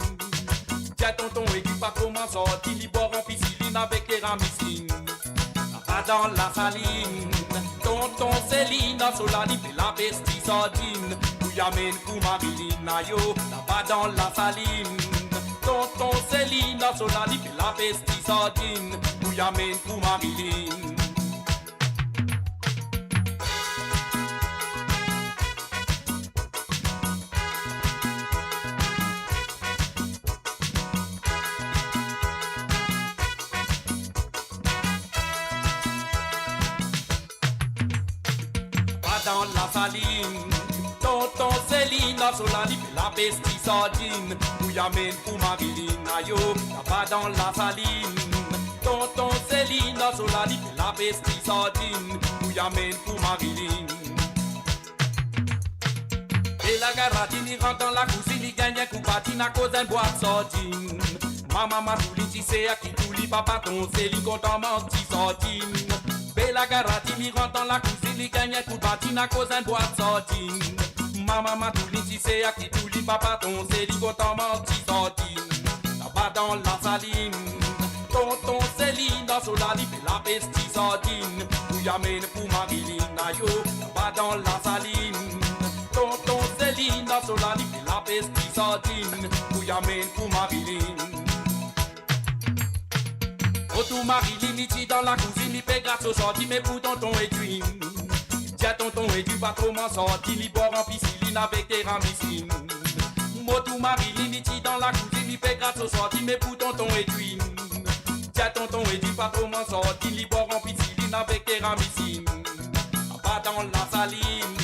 Dir tonton Edwin pa tro manz sardinn, li bwar enn pisilinn avek teramisin. Laba dan Lasalinn, tonton Selina so la, li pe lapes ti sardinn pou li amenn pou Marilyn, ayo. Laba dan Lasalinn, tonton Selina so la, li pe lapes ti sardinn pou li amenn pou Marilyn. Laba dan Lasalinn, tonton Selina so la, li pe lapes ti sardinn pou li amenn pou Marilyn, ayo. Laba dan Lasalinn, tonton Selina so la, li pe lapes ti sardinn pou li amenn pou Marilyn. Bela Garati, li rant dan lakouzinn, li gagn enn kou batin akoz enn bwat sardinn. Mama Matouli ti se a ki tou li, papa Tonse li kontan manz ti sardinn. Bela Garati, li rant dan lakouzinn, li gagn enn kou batin akoz enn bwat sardinn. Mama Matouli ti se a ki tou li, papa Tonse li kontan manz ti sardinn. Laba dan Lasalinn, tonton Selina so la, li pe lapes ti sardinn pou li amenn pou Marilyn, ayo. Laba dan Lasalinn, tonton Selina so la, li pe lapes ti sardinn pou li amenn pou Marilyn. Mo tou Marilyn, li ti dan lakouzinn, li pe grat so sardinn, me pou tonton Edwin. Dir tonton Edwin pa tro manz sardinn, li bwar enn pisilinn avek teramisin. Mo tou Marilyn, li ti dan lakouzinn, li pe grat so sardinn, me pou tonton Edwin. Dir tonton Edwin pa tro manz sardinn, li bwar enn pisilinn avek teramisin. Laba dan Lasalinn,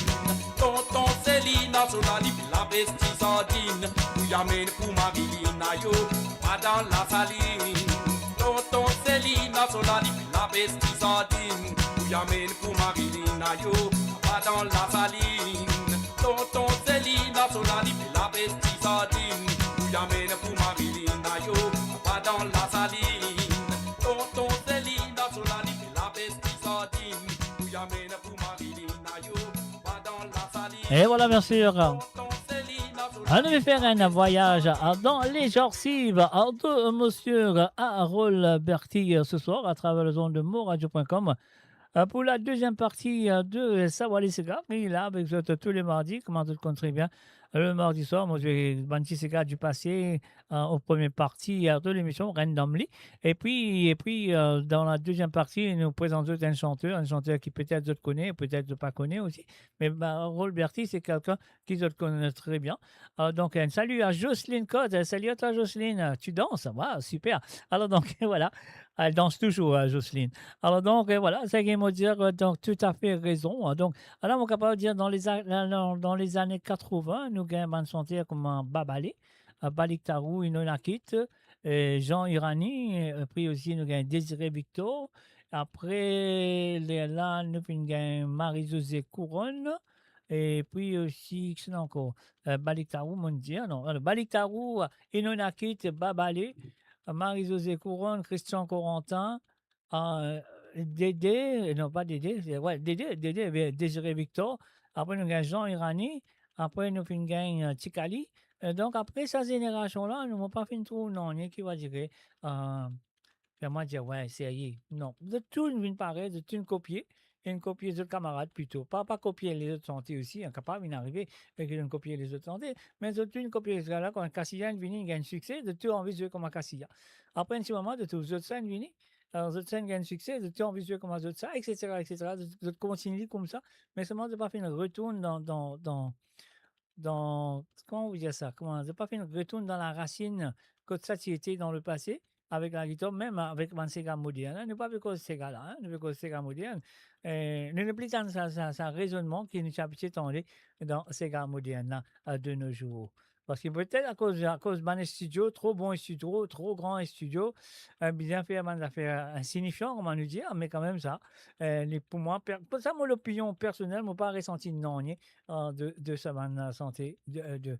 tonton Selina so la, li pe lapes ti sardinn pou li amenn pou Marilyn, ayo. Laba dan Lasalinn, tonton Selina so la, li pe lapes ti sardinn pou li amenn pou Marilyn, ayo. Laba dan Lasalinn, tonton Selina so la, li pe lapes ti sardinn pou li amenn pou Marilyn, ayo. Laba dan Lasalinn, tonton Selina so la, li pe lapes ti sardinn pou li amenn pou Marilyn, ayo. Laba dan Lasalinn. Et voilà, bien sûr. Tonton Selina so la, anou fer enn vwayaz dan les archives de monsieur Harold Berthier ce soir à travers les ondes de moradio point com. Euh, pour la deuxième partie, euh, de Savoir li seka, li la avek zot tou le mardi, kouma zot konn tre bien, le mardi soir, mo zwe bann ti sega di pase, euh, o premie parti, euh, de lemision, Randomly. Epi, epi, euh, dan la deziem parti, nou prezant zot enn santer, enn santer ki petet zot kone, petet zot pa kone osi. Me, ba, Rolberti, se kelkenn ki zot kone tre bien. Euh, donk, enn sali a Jocelyne Cotte. Euh, sali a twa, Jocelyne. Euh, tu danses? Waw, siper. Alor, donk, vwala. El dans touzour, euh, Jocelyne. Alor, donk, euh, vwala, seki mo dir, euh, donk, toutafe rezon, hein. Donk, ala, mo kapav dir, dan leza-, dan, dan, dan lezane katrovin, nou gagn bann santer kouma Babale, euh, Balik Tarou, Inonakit, euh, Jean Irani, euh, epi osi nou gagn Désiré Victor. Apre, lerla, nou finn gagn Marie-Josée Couronne, epi osi, kisannla ankor? Euh, Balik Tarou, mo dir, non, alor, Balik Tarou, Inonakit, Babale, Marie-Josée Couronne, Christian Corentin, euh, Dédé, non, pa Dédé, se, wi, Dédé, Dédé, be, Désiré Victor, apre nou gagn Jean Irani, apre nou finn gagn, euh, Tikali. Euh, donk, apre sa zenerasion la, nou, mo pa finn trouv nanye ki va dir, euh, fer mwa dir, wi, serye. Non, zot tou inn vinn parey, zot tou inn kopie, inn kopie zot kamarad plito. Pa, pa kopie lezot sante osi, hein, kapav inn arive, e ki zot inn kopie lezot sante, me zot tou inn kopie, ziska la, kan Kasiya inn vini, inn gagn sikse, zot tou anvi zwe kouma Kasiya. Apre enn ti moman, zot trouv zot sa inn vini, alor zot sa inn gagn sikse, zot tou anvi zwe kouma zot sa, et cetera, et cetera. Zot, zot kontigne koumsa, me selman zot pa finn retourn dan, dan, dan, dan, kouma nou dir sa, kouma, zot pa finn retourn dan larasinn kot sa ti ete dan lepase, avek lagitar, mem avek bann sega modern, hein. Nou pa pe koz sega la, hein, nou pe koz sega modern. Eh, nou nepli tann sa, sa, sa rezonnman ki nou ti abitie tande dan sega modern la, euh, de nos jours. Parski petet akoz, akoz bann studio, tro bon studio, tro gran studio, euh, bizin fer bann zafer insignifian, kouma nou dir, me kanmem sa, euh, li, pou mwa, per-, pou sa, mo lopinion personel, mo pa resanti nanye, euh, de, de sa bann, euh, sante de, euh, de,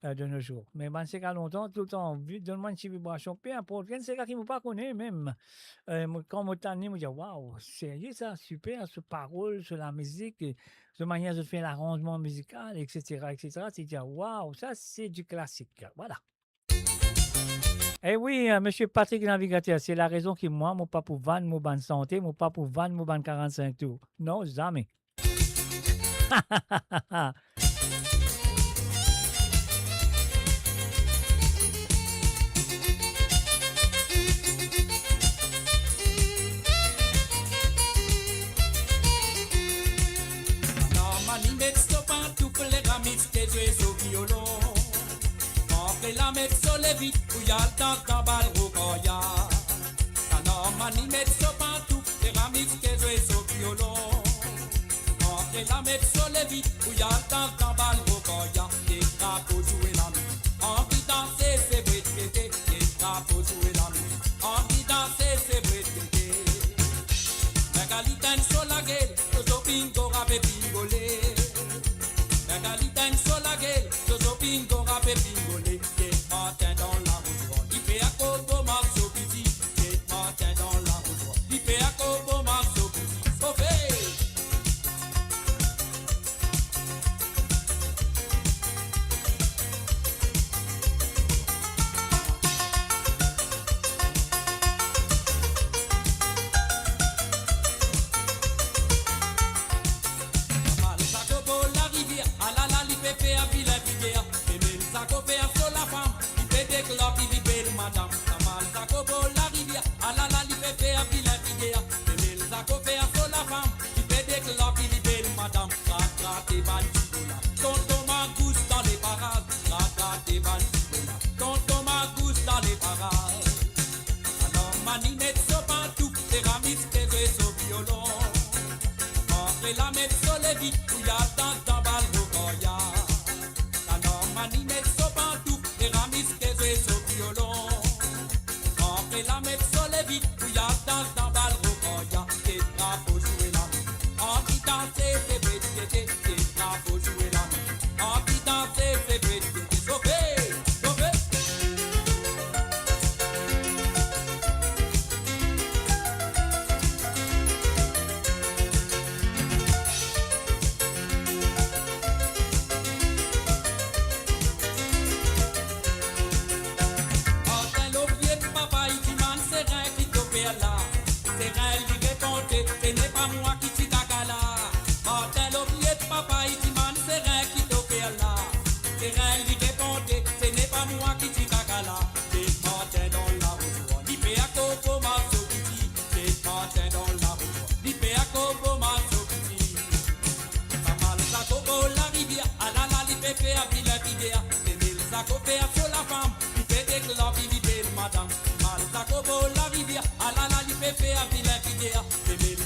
euh, de nos jours. Me bann sega lontan, toultan, vi-, donn mwa enn ti vibrasion, pe inport, enn sega ki mo pa kone mem. Euh, mo, kan mo tann li, mo dir, "Waw, serye sa, siper, so parol, so lamizik, e so manier zot fer laranzman mizikal, et cetera, et cetera." Ti dir, "Waw, sa se di klasik." Vwala. Eh wi, euh, misie Patrick Navigateur, se larezon ki mwa, mo pa pou vann mo bann sante, mo pa pou vann mo bann karannsink tour. Non, zame. Norman inn met so pantouf, Leramis pe zwe so violon. Apre la met so levit pou li al dans dan bal Rokoria. Norman inn met so pantouf, Leramis pe zwe so violon. Apre la met so levit pou li al dans dan bal Rokoria. Get drapo zwe lamizik, anvi danse, se vre gete. Get drapo zwe lamizik, anvi danse, se vre gete. Magali tann so lagel, Zozo Pingo rape pingole. Magali tann so lagel, Zozo Pingo rape pingole. Get Martin dan larozwar, li pe akoz bo marso piti. Get Martin dan larozwar, li pe akoz bo marso piti. Sofe! Kamal Zako bor larivier, alala li pe fer vilin figer. Femel Zako fer so lafam, li pe deklare ki li bel madam. Kamal Zako bor larivier, alala li pe fer vilin figer. Femel Zako fer so lafam, li pe deklare ki li bel madam. Grat, grate bann dibola, tonton Mangous dan le paraz. Grat, grate bann dibola, tonton Mangous dan le paraz. Alor Mani met so pantouf, Leramis pe zwe so violon. Apre la met so levit pou li al dans dan bal Rokoria. Alor Mani met so pantouf, Leramis pe zwe so violon. Apre la met so levit pou li al dans dan bal Rokoria. Get drapo zwe lamizik, anvi danse, se vre gete. Get drapo zwe lamizik, anvi danse, se vre gete. Sofe, sofe. Martin Lopied, papa, li dimann, "Seren ki to fer la?" Seren li reponn, "Se nepa mwa ki ti gaga la." Martin Lopied, papa, li dimann, "Seren ki to fer la?" Se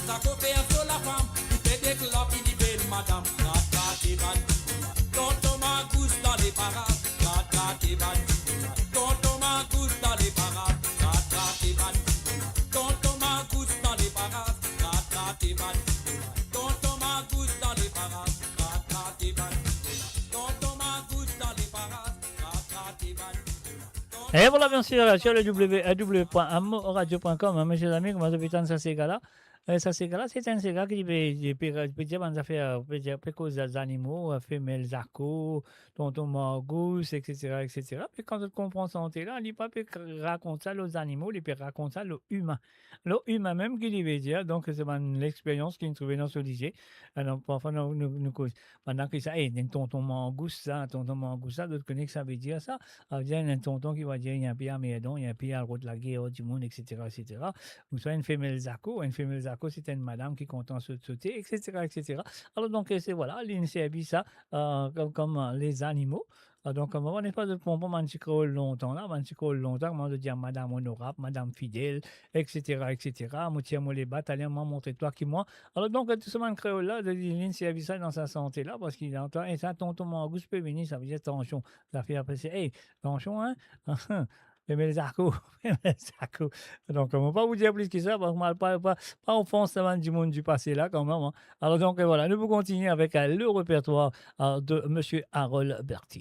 Sa kofer so lafam, li pe deklare ki li bel madam. Rat, rat, e bann dimoun la. Tonton Mangous dan leparaz. Rat, rat, e bann dimoun la. Tonton Mangous dan leparaz. Rat, rat, e bann dimoun la. Tonton Mangous dan leparaz. Rat, rat, e bann dimoun la. Tonton Mangous dan leparaz. Rat, rat, e bann dimoun la. Tonton Mangous dan leparaz. Rat, rat, e bann dimoun la. Et voilà, bien sûr, sur le w w w point amo radio point com, hein, mes chers amis, kouma zot pe tann sa sega la. Eh, sa sega la, se enn sega ki pe, pe, pe dir bann zafer, pe dir, pe koz zanimo, eh, femel zako, tonton mangous, et cetera, et cetera. Pe kan zot konpran sante la, li pa pe rakont sa lor zanimo, li pe rakont sa lor imin. Lor imin mem ki li ve dir, donk se bann lexperyans ki nou trouve dan so lizie. Alor, parfwa nou, nou, nou koz. Pandan ki sa, eh, enn tonton mangous sa, tonton mangous sa, zot kone ki sa ve dir sa? Sa ve dir enn tonton ki va dir, li enn pe anmerdon, li enn pe al rod lager ar dimoun, et cetera, et cetera. Ouswa enn femel zako, enn femel zako, se enn madam ki kontan sot-sote, et cetera, et cetera. Alor, donk, eh, se, vwala, li servi sa, eh, kom, kom, eh, lezanimo. Ah, donk, mo pa konn si zot konpran bann ti kreol lontan la, bann ti kreol lontan, kouma zot dir madam onorab, madam fidel, et cetera, et cetera. Mo tir mo leba, taler mo montre twa ki mwa. Alor, donk, tou sa bann kreol la, li, li servi sa dan sa sante la, parski dan, e sa, tonton mangous pe vini, sa ve dir tansion. Zafer apre se, "Ey, tansion, hein?" Femel zako, femel zako. Donk, mo pa pou dir plis ki sa, parski mo pa, pa, pa ofans sa bann dimoun di pase la, kanmem, hein. Alor, donk, vwala, nou pou kontigne avek, eh, le repertwar, eh, de Monsieur Harold Berty.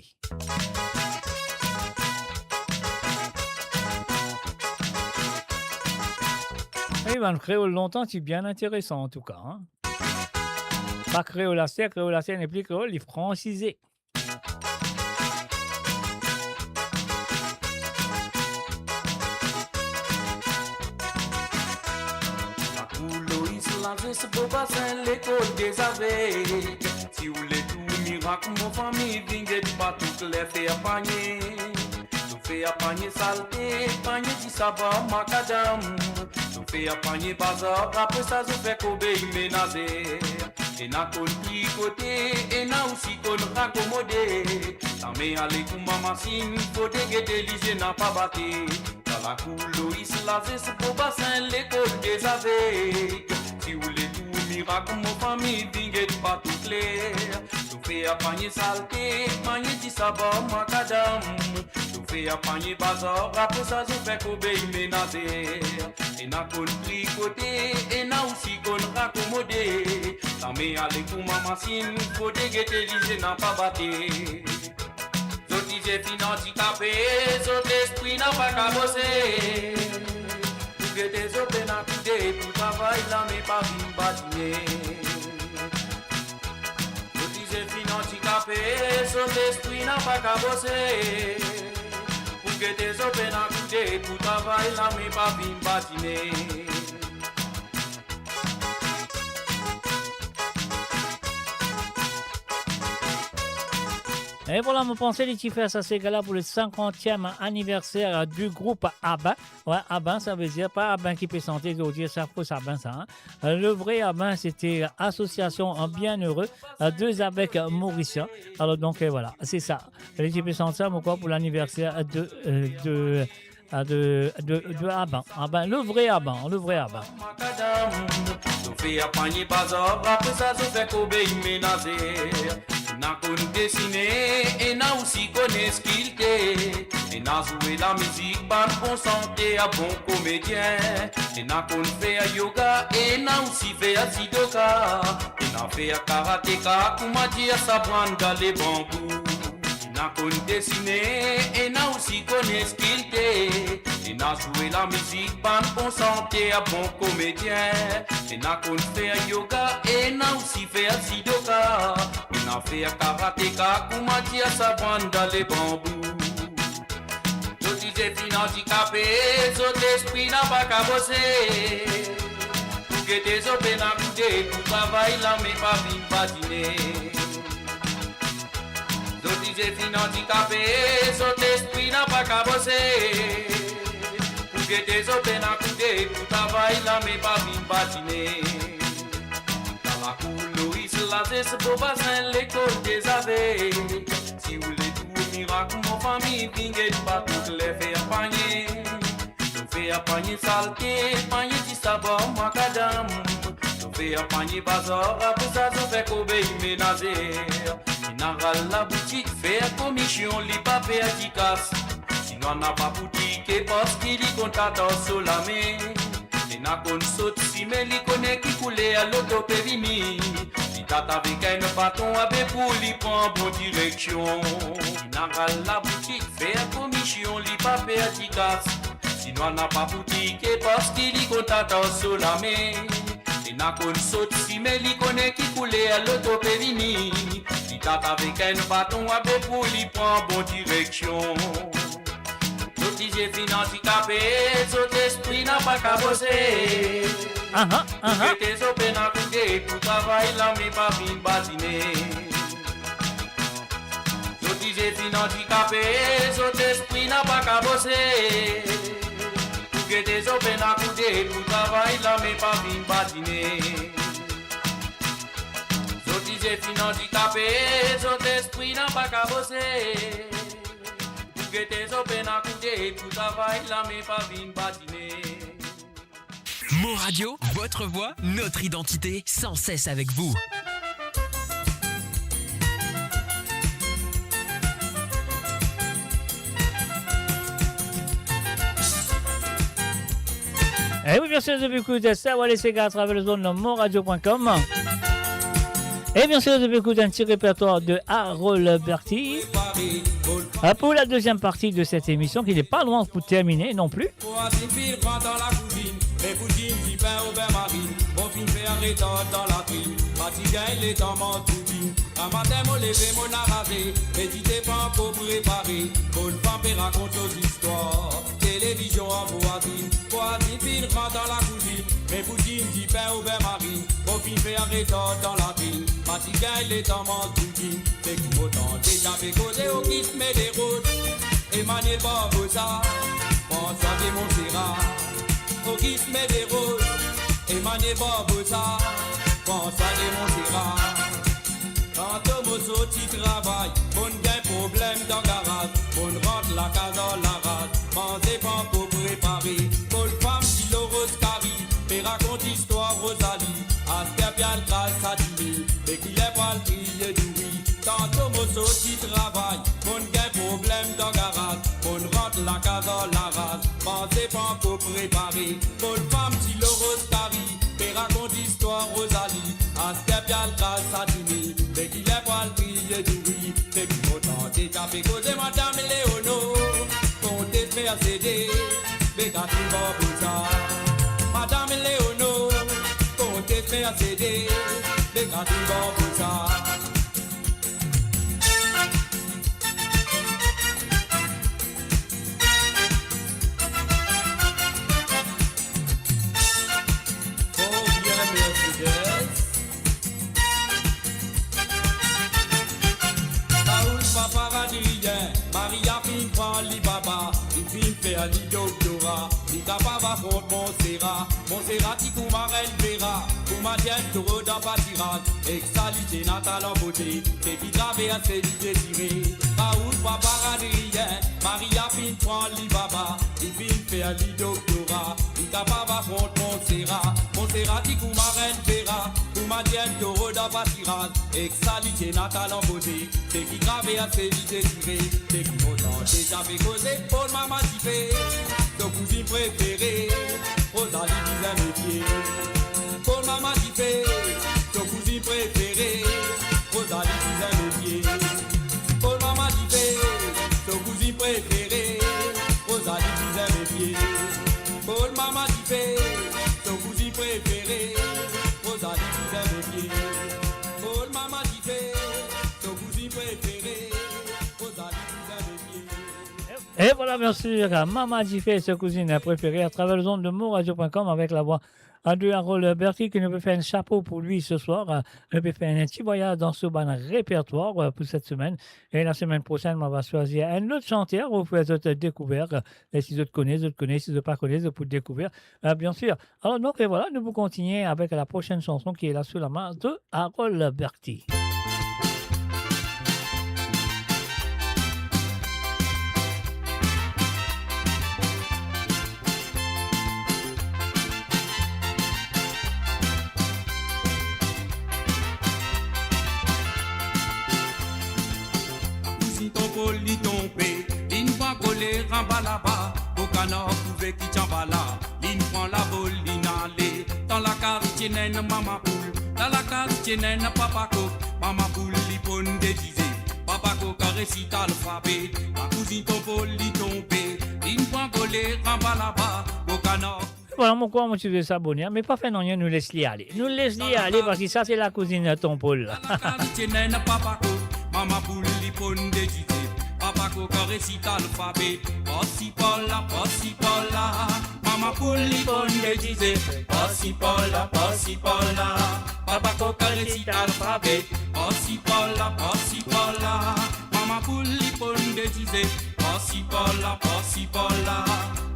Wi, bann kreol lontan ti bien interesan, antouka, hein. Pa kreol aster, kreol aster nepli kreol, li fransize. Lakour Lois, Lazes, Bobasin, lekol de zaveg. Si ou le trouv mirak, mo fami, vinn get partou kler, fer panie. Nou fer panie salte, panie disaba, makadam. Nou fer panie bazar, apre sa zot fer kobey menazer. Ena konn trikote, ena osi konn rakomode. Lame ale kouma masinn, fode gete lizie napa bate. Dan Lakour Lois, Lazes, Bobasin, lekol de zaveg. Si ou le trouv mirak, mo fami, vinn get partou kler. Nou fer panie salte, panie disaba, makadam. Nou fer panie bazar, apre sa zot fer kobey menazer. Ena konn trikote, ena osi konn rakomode. Lame ale kouma masinn, fode gete lizie napa bate. Zot lizie finn andikape, zot lespri napa kabose. Pou gete zot pena koude, pou travay lame pa vinn badine. Zot lizie finn andikape, zot lespri napa kabose. Pou gete zot pena koude, pou travay lame pa vinn badine. E vwala, mo panse li ti fer sa sega la pou le cinquantième anniversaire du groupe Abin. Wi, Abin, sa ve dir pa Abin ki pe sante, zordi sa fos Abin sa, hein. Euh, le vrai Abin, se te Association Bienheureux, euh, deux avec Mauricien. Alor, donk, euh, vwala, se sa. Li ti pe sant sa, mo krwar, pou laniverser de, euh, de, euh, de, de, de Abin. Abin, le vrai Abin, le vrai Abin. Makadam, zot fer panie bazar, apre sa zot fer kobey menazer. Ena konn desine, ena osi konn eskilte. Ena zwe lamizik, bann bon santer, bon komedien. Ena konn fer yoga, ena osi fer zidoka. Ena fer karateka, kouma dir sa, Branda Lebanbou. Ena konn desine, ena osi konn eskilte. Ena zwe lamizik, bann bon santer, bon komedien. Ena konn fer yoga, ena osi fer zidoka. Ena fer karateka, kouma dir sa, Branda Lebanbou. Zot lizie finn andikape, zot lespri napa kabose. Pou gete zot pena koude, pou travay lame pa vinn badine. Zot lizie finn andikape, zot lespri napa kabose. Pou gete zot pena koude, pou travay lame pa vinn badine. Dan Lakour Lois, Lazes, Bobasin, lekol de zaveg. Si ou le trouv mirak, mo fami, vinn get partou kler, fer panie. Nou fer panie salte, panie disaba, makadam. Fer panie bazar, apre sa zot fer korvey menazer. Ena ral laboutik, fer komision, li pa perdi kas. Sinwa napa pou tike parski li konn tata so lame. Ena konn sot sime, li kone ki kouler loto pe vini. Li dat avek enn baton abe pou li pran bon direksion. Ena ral laboutik, fer komision, li pa perdi kas. Sinwa napa pou tike parski li konn tata so lame. Ena konn sot sime, li kone ki kouler loto pe vini. Li dat avek enn baton abe pou li pran bon direksion. Zot dize finn andikape, zot lespri napa kabose. Aha, aha. Pou gete zot pena koude, pou travay lame pa vinn badine. Zot dize finn andikape, zot lespri napa kabose. Pou gete zot pena koude, pou travay lame pa vinn badine. Zot dize finn andikape, zot lespri napa kabose. Pou gete zot pena koude, pou travay lame pa vinn badine. Mon Radio, votre voix, notre identité, sans cesse avec vous. Eh oui, bien sûr, zot pe ekout Sawale Sega atraver lezonn dan mon radio point com. Et bien sûr, zot pe ekout un petit répertoire de Harold Berti. Ah, pour la deuxième partie de cette émission, qui n'est pas loin pour terminer non plus. Vwazinn finn rant dan lakouzinn, me pou dinn dipin oubien marinn, mo finn fer retar dan latrin, pa ti gagn letan manz poutinn. Gramatin mo leve, mo naraze, me dite pa ankor prepare, mo fam pe rakont so zistwar. Televizion an vwazinn, vwazinn finn rant dan lakouzinn, me pou dinn dipin oubien marinn, mo finn fer retar dan latrin, pa ti gagn letan manz poutinn. Seki mo tande ti pe koze Auguste Mederoth, Emmanuel Barbosa, François de Montserrat. Auguste Mederoth, Emmanuel Barbosa, François de Montserrat. Tanto mo sorti travay, mo'nn gagn problem dan garaz, mo'nn rant lakaz ar laraz, manze pa ankor prepare, mo fam ti lor Roskari, pe rakont istwar Rozali, aster pe al gras sa dime, me kiler pou al kriye douri. Tanto mo sorti travay, mo'nn gagn problem dan garaz, mo'nn rant lakaz ar laraz, manze pa ankor prepare, mo fam ti lor Roskari, pe rakont istwar Rozali, aster pe al gras sa dime, me kiler pou al kriye douri. Seki mo tande ti pe koze Madam Leonor, Kontes Mercedes, Bécatrine Barbosa. Madam Leonor, Kontes Mercedes, Bécatrine Barbosa. Fort bien, Mercedes. Raoul pa parad rien, Maria finn pran li baba, li finn fer li doktora, li kapav afront Montserrat. Montserrat ti kouma Reine Vera, kouma Diane Toro dan patiraz, ek sa li ti ena talan bote, seki traverse li dezire. Raoul pa parad rien, Maria finn pran li baba, li finn fer li doktora, li kapav afront Montserrat. Montserrat ti kouma Reine Vera, kouma Diane Toro dan patiraz, ek sa li ti ena talan bote, seki traverse li dezire. Seki mo tande ti pe koze Paul Mama Dife, to kouzinn prefere, Rozali bizin mefie. Paul Mama Dife, to kouzinn prefere, Rozali bizin mefie. Paul Mama Dife, to kouzinn prefere, Rozali bizin mefie. Paul Mama Dife, to kouzinn prefere, Rozali bizin mefie. Paul Mama Dife, to kouzinn prefere, Rozali bizin mefie. Et voilà, bien sûr, Mama Dife, so kouzinn prefere, atraver lezonn de mon radio point com avec la voix de Harold Berti, ki nou pe fer enn chapo pou li se swar. Nou pe fer enn ti vwayaz dan so bann repertwar, euh, pou set semenn. E la semenn prosenn, mo va swazir enn lot santer pou fer zot dekouver. E si zot kone, zot kone, si zot pa kone, zot pou dekouver, euh, bien sûr. Alors donc, et voilà, nou pou kontinie avek la prosenn sanson ki la sou lama de Harold Berti. Li tonbe, linn pran koler anba laba, kokanar trouve ki ti anba la, linn pran lavol, linn ale. Dan lakaz ti ena enn mama poul, dan lakaz ti ena enn papa kok. Mama poul li ponn de dizef, papa kok resit alfabe. Lakouzinn tonbe, li tonbe, linn pran koler anba laba, kokanar Vwala, mo krwar mo ti dwe sa bonn, me pa fer nanye, nou les li ale. Nou les li ale, parski sa se lakouzinn Tonton Pol. Lakaz ti ena enn papa kok, mama poul li ponn de dizef, papa kok resit alfabe. Pasi par la, pasi par la, mama poul li ponn de dizef, pasi par la, pasi par la, papa kok resit alfabe. Pasi par la, pasi par la, mama poul li ponn de dizef, pasi par la, pasi par la,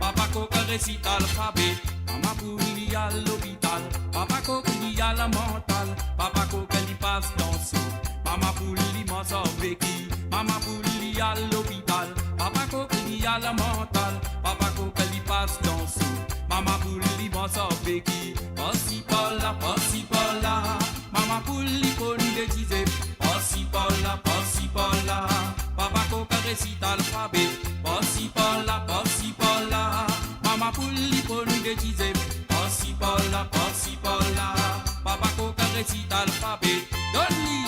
papa kok resit alfabe. Mama poul li al lopital, papa kok li al mantal, papa kok li pas tansion, mama poul li manz ar beki, mama poul li al lopital, papa kok li al mantal, papa kok li pas tansion, mama poul li manz ar beki. Pasi par la, pasi par la, mama poul li ponn de dizef, pasi par la, pasi par la, papa kok resit alfabe. Pasi par la, pasi par la, mama poul li ponn de dizef, pasi par la, pasi par la, papa kok resit alfabe. Donn li!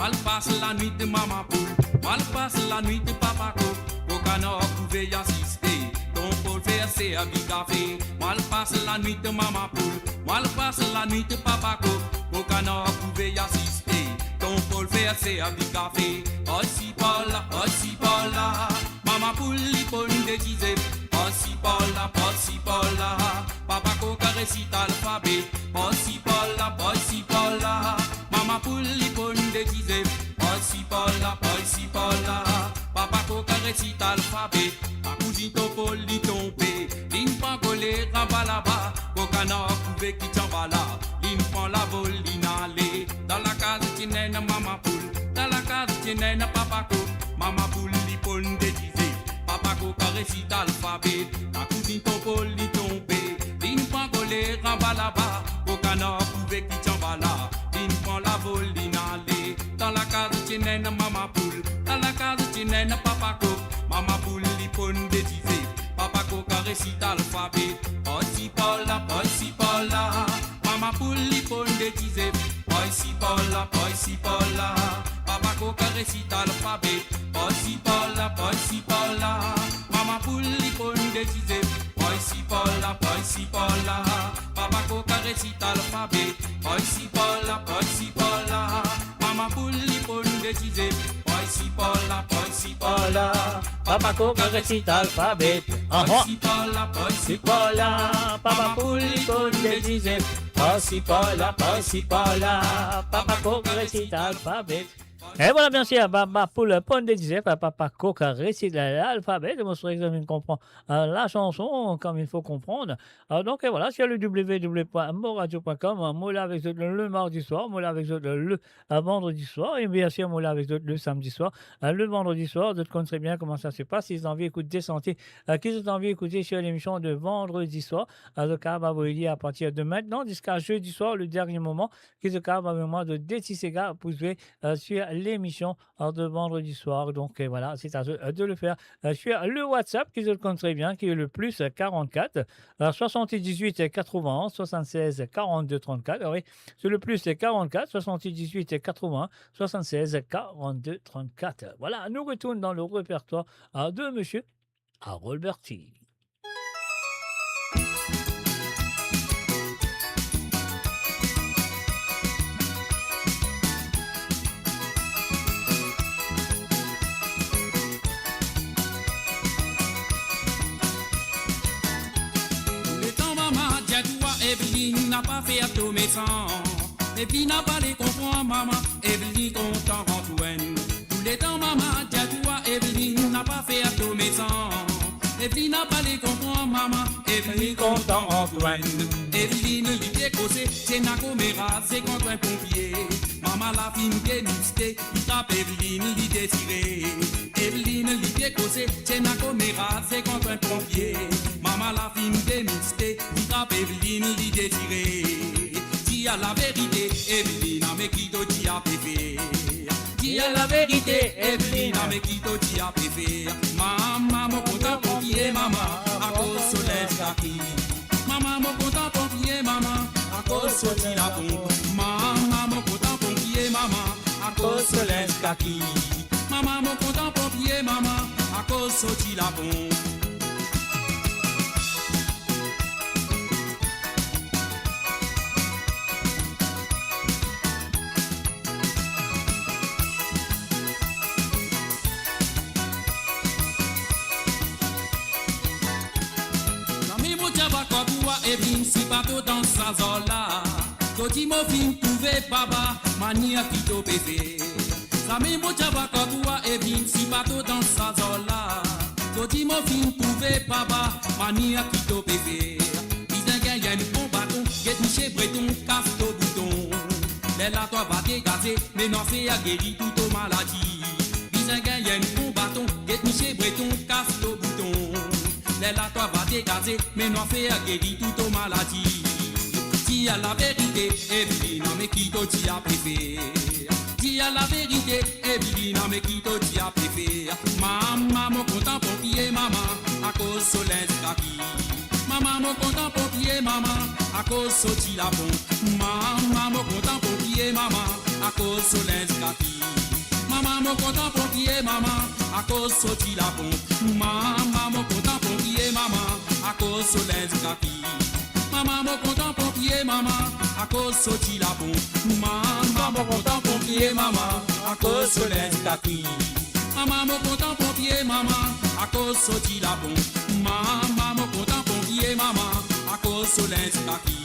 Mal pas lanwit mama poul, mal pas lanwit papa kok, kokanar trouve asiste, Tonton Pol fer servi kafe. Mal pas lanwit mama poul, mal pas lanwit papa kok, kokanar trouve asiste, Tonton Pol fer servi kafe. Pasi par la, pasi par la, mama poul li ponn de dizef, pasi par la, pasi par la, papa kok resit alfabe. Pasi par la, pasi par la, mama poul li ponn de dizef, pasi par la, pasi par la, papa kok resit alfabe. Lakouzinn Tonton Pol li tonbe, linn pran koler anba laba, kokanar trouve ki ti anba la, linn pran lavol, linn ale. Dan lakaz ti ena enn mama poul, dan lakaz ti ena enn papa kok, mama poul li ponn de dizef, papa kok resit alfabe. Lakouzinn Tonton Pol li tonbe, linn pran koler anba laba, kokanar trouve ki ti anba la, linn pran lavol, linn ale. Dan lakaz ti ena enn mama poul, dan lakaz ti ena enn papa kok, mama poul li ponn de dizef, papa kok resit alfabe. Pasi par la, pasi par la, mama poul li ponn de dizef, pasi par la, pasi par la, papa kok resit alfabe. Pasi par la, pasi par la, mama poul li ponn de dizef, pasi par la, pasi par la, papa kok resit alfabe. Pasi par la, pasi par la, mama poul li ponn de dizef, pasi par la, pasi par la, papa kok resit alfabe. Aha. Pasi par la, pasi par la, mama poul li ponn de dizef, pasi par la, pasi par la, papa kok resit alfabe. E vwala, bien sir, Baba Poul ponn de dizef, Papa Kok resit lalfabe. Mo espere ke zot inn konpran, euh, la chanson comme il faut comprendre. Euh, donk, euh, vwala, sur le w w w point moradio point com, euh, mo la avek zot le mardi soir, mo la avek zot le, euh, vandredi soir, e bien sir, mo la avek zot le samdi soir. Euh, le vandredi soir, zot konn tre bien kouma sa se pas. Si zot anvi ekout de sante, euh, ki zot anvi ekoute sur lemision de vandredi soir, euh, zot kapav avoy li apartir de aster ziska zedi soir, le dernie moman, ki zot kapav avoy mwa de ti sega pou zwe, euh, sur lemision, euh, de vandredi soir. Donk, euh, vwala, se a zot, euh, de le fer, euh, sur le WhatsApp, ki zot konn tre bien, ki e le plus quarante-quatre, euh, soixante-dix-huit quatre-vingts soixante-seize quarante-deux trente-quatre. Ah wi, se le plus quarante-quatre soixante-dix-huit quatre-vingts soixante-seize quarante-deux trente-quatre. Vwala, nou retourn dan le repertwar, euh, de misie Harold Berty. Letan mama dir twa, Eveline, na pa fer to mesan. Eveline napa le konpran mama, Eveline kontan rant ou enn. Tou letan mama dir twa, Eveline, na pa fer to mesan. Evelina pa le konpran mama, Evelina kontan Antoine. Evelina li dekroze, ti ena komera, se kont enn ponpie. Mama la finn demiste, li trap Evelina, li detire. Evelina li dekroze, ti ena komera, se kont enn ponpie. Mama la finn demiste, li trap Evelina, li detire. Dir laverite, Evelina, me ki to ti a pe fer? Dir laverite, Evelina, me ki to ti a pe fer? Mama, mo kontan ponpie mama, akoz so linz kaki. Mama, mo kontan ponpie mama, akoz so ti lapon. Mama, mo kontan ponpie mama, akoz so linz kaki. Mama, mo kontan ponpie mama, akoz so ti lapon. Zame mo ti ava kot twa, Evelina, si pa to dan sa zar la. To dir mo finn trouve papa, manier ki to pe fer. Zame mo ti ava kot twa, Evelina, si pa to dan sa zar la. To dir mo finn trouve papa, manier ki to pe fer. Bizin gagn enn bon baton, get misie Breton, kas to bouton. Lerla twa va degaze, me nou a fer geri tou to maladi. Bizin gagn enn bon baton, get misie Breton, kas to bouton. Lerla twa va degaze, me nou a fer geri tou to maladi. Dir laverite, Evelina, me ki to ti a pe fer? Dir laverite, Evelina, me ki to ti a pe fer? Mama, mo kontan ponpie mama, akoz so linz kaki. Mama, mo kontan ponpie mama, akoz so ti lapon. Mama, mo kontan ponpie mama, akoz so linz kaki. Mama, mo kontan ponpie mama, akoz so ti lapon. Mama, mo kontan ponpie mama, akoz so linz kaki. Mama, mo kontan ponpie mama, akoz so ti lapon. Mama, mo kontan ponpie mama, akoz so linz kaki. Mama, mo kontan ponpie mama, akoz so ti lapon. Mama, mo kontan ponpie mama, akoz so linz kaki.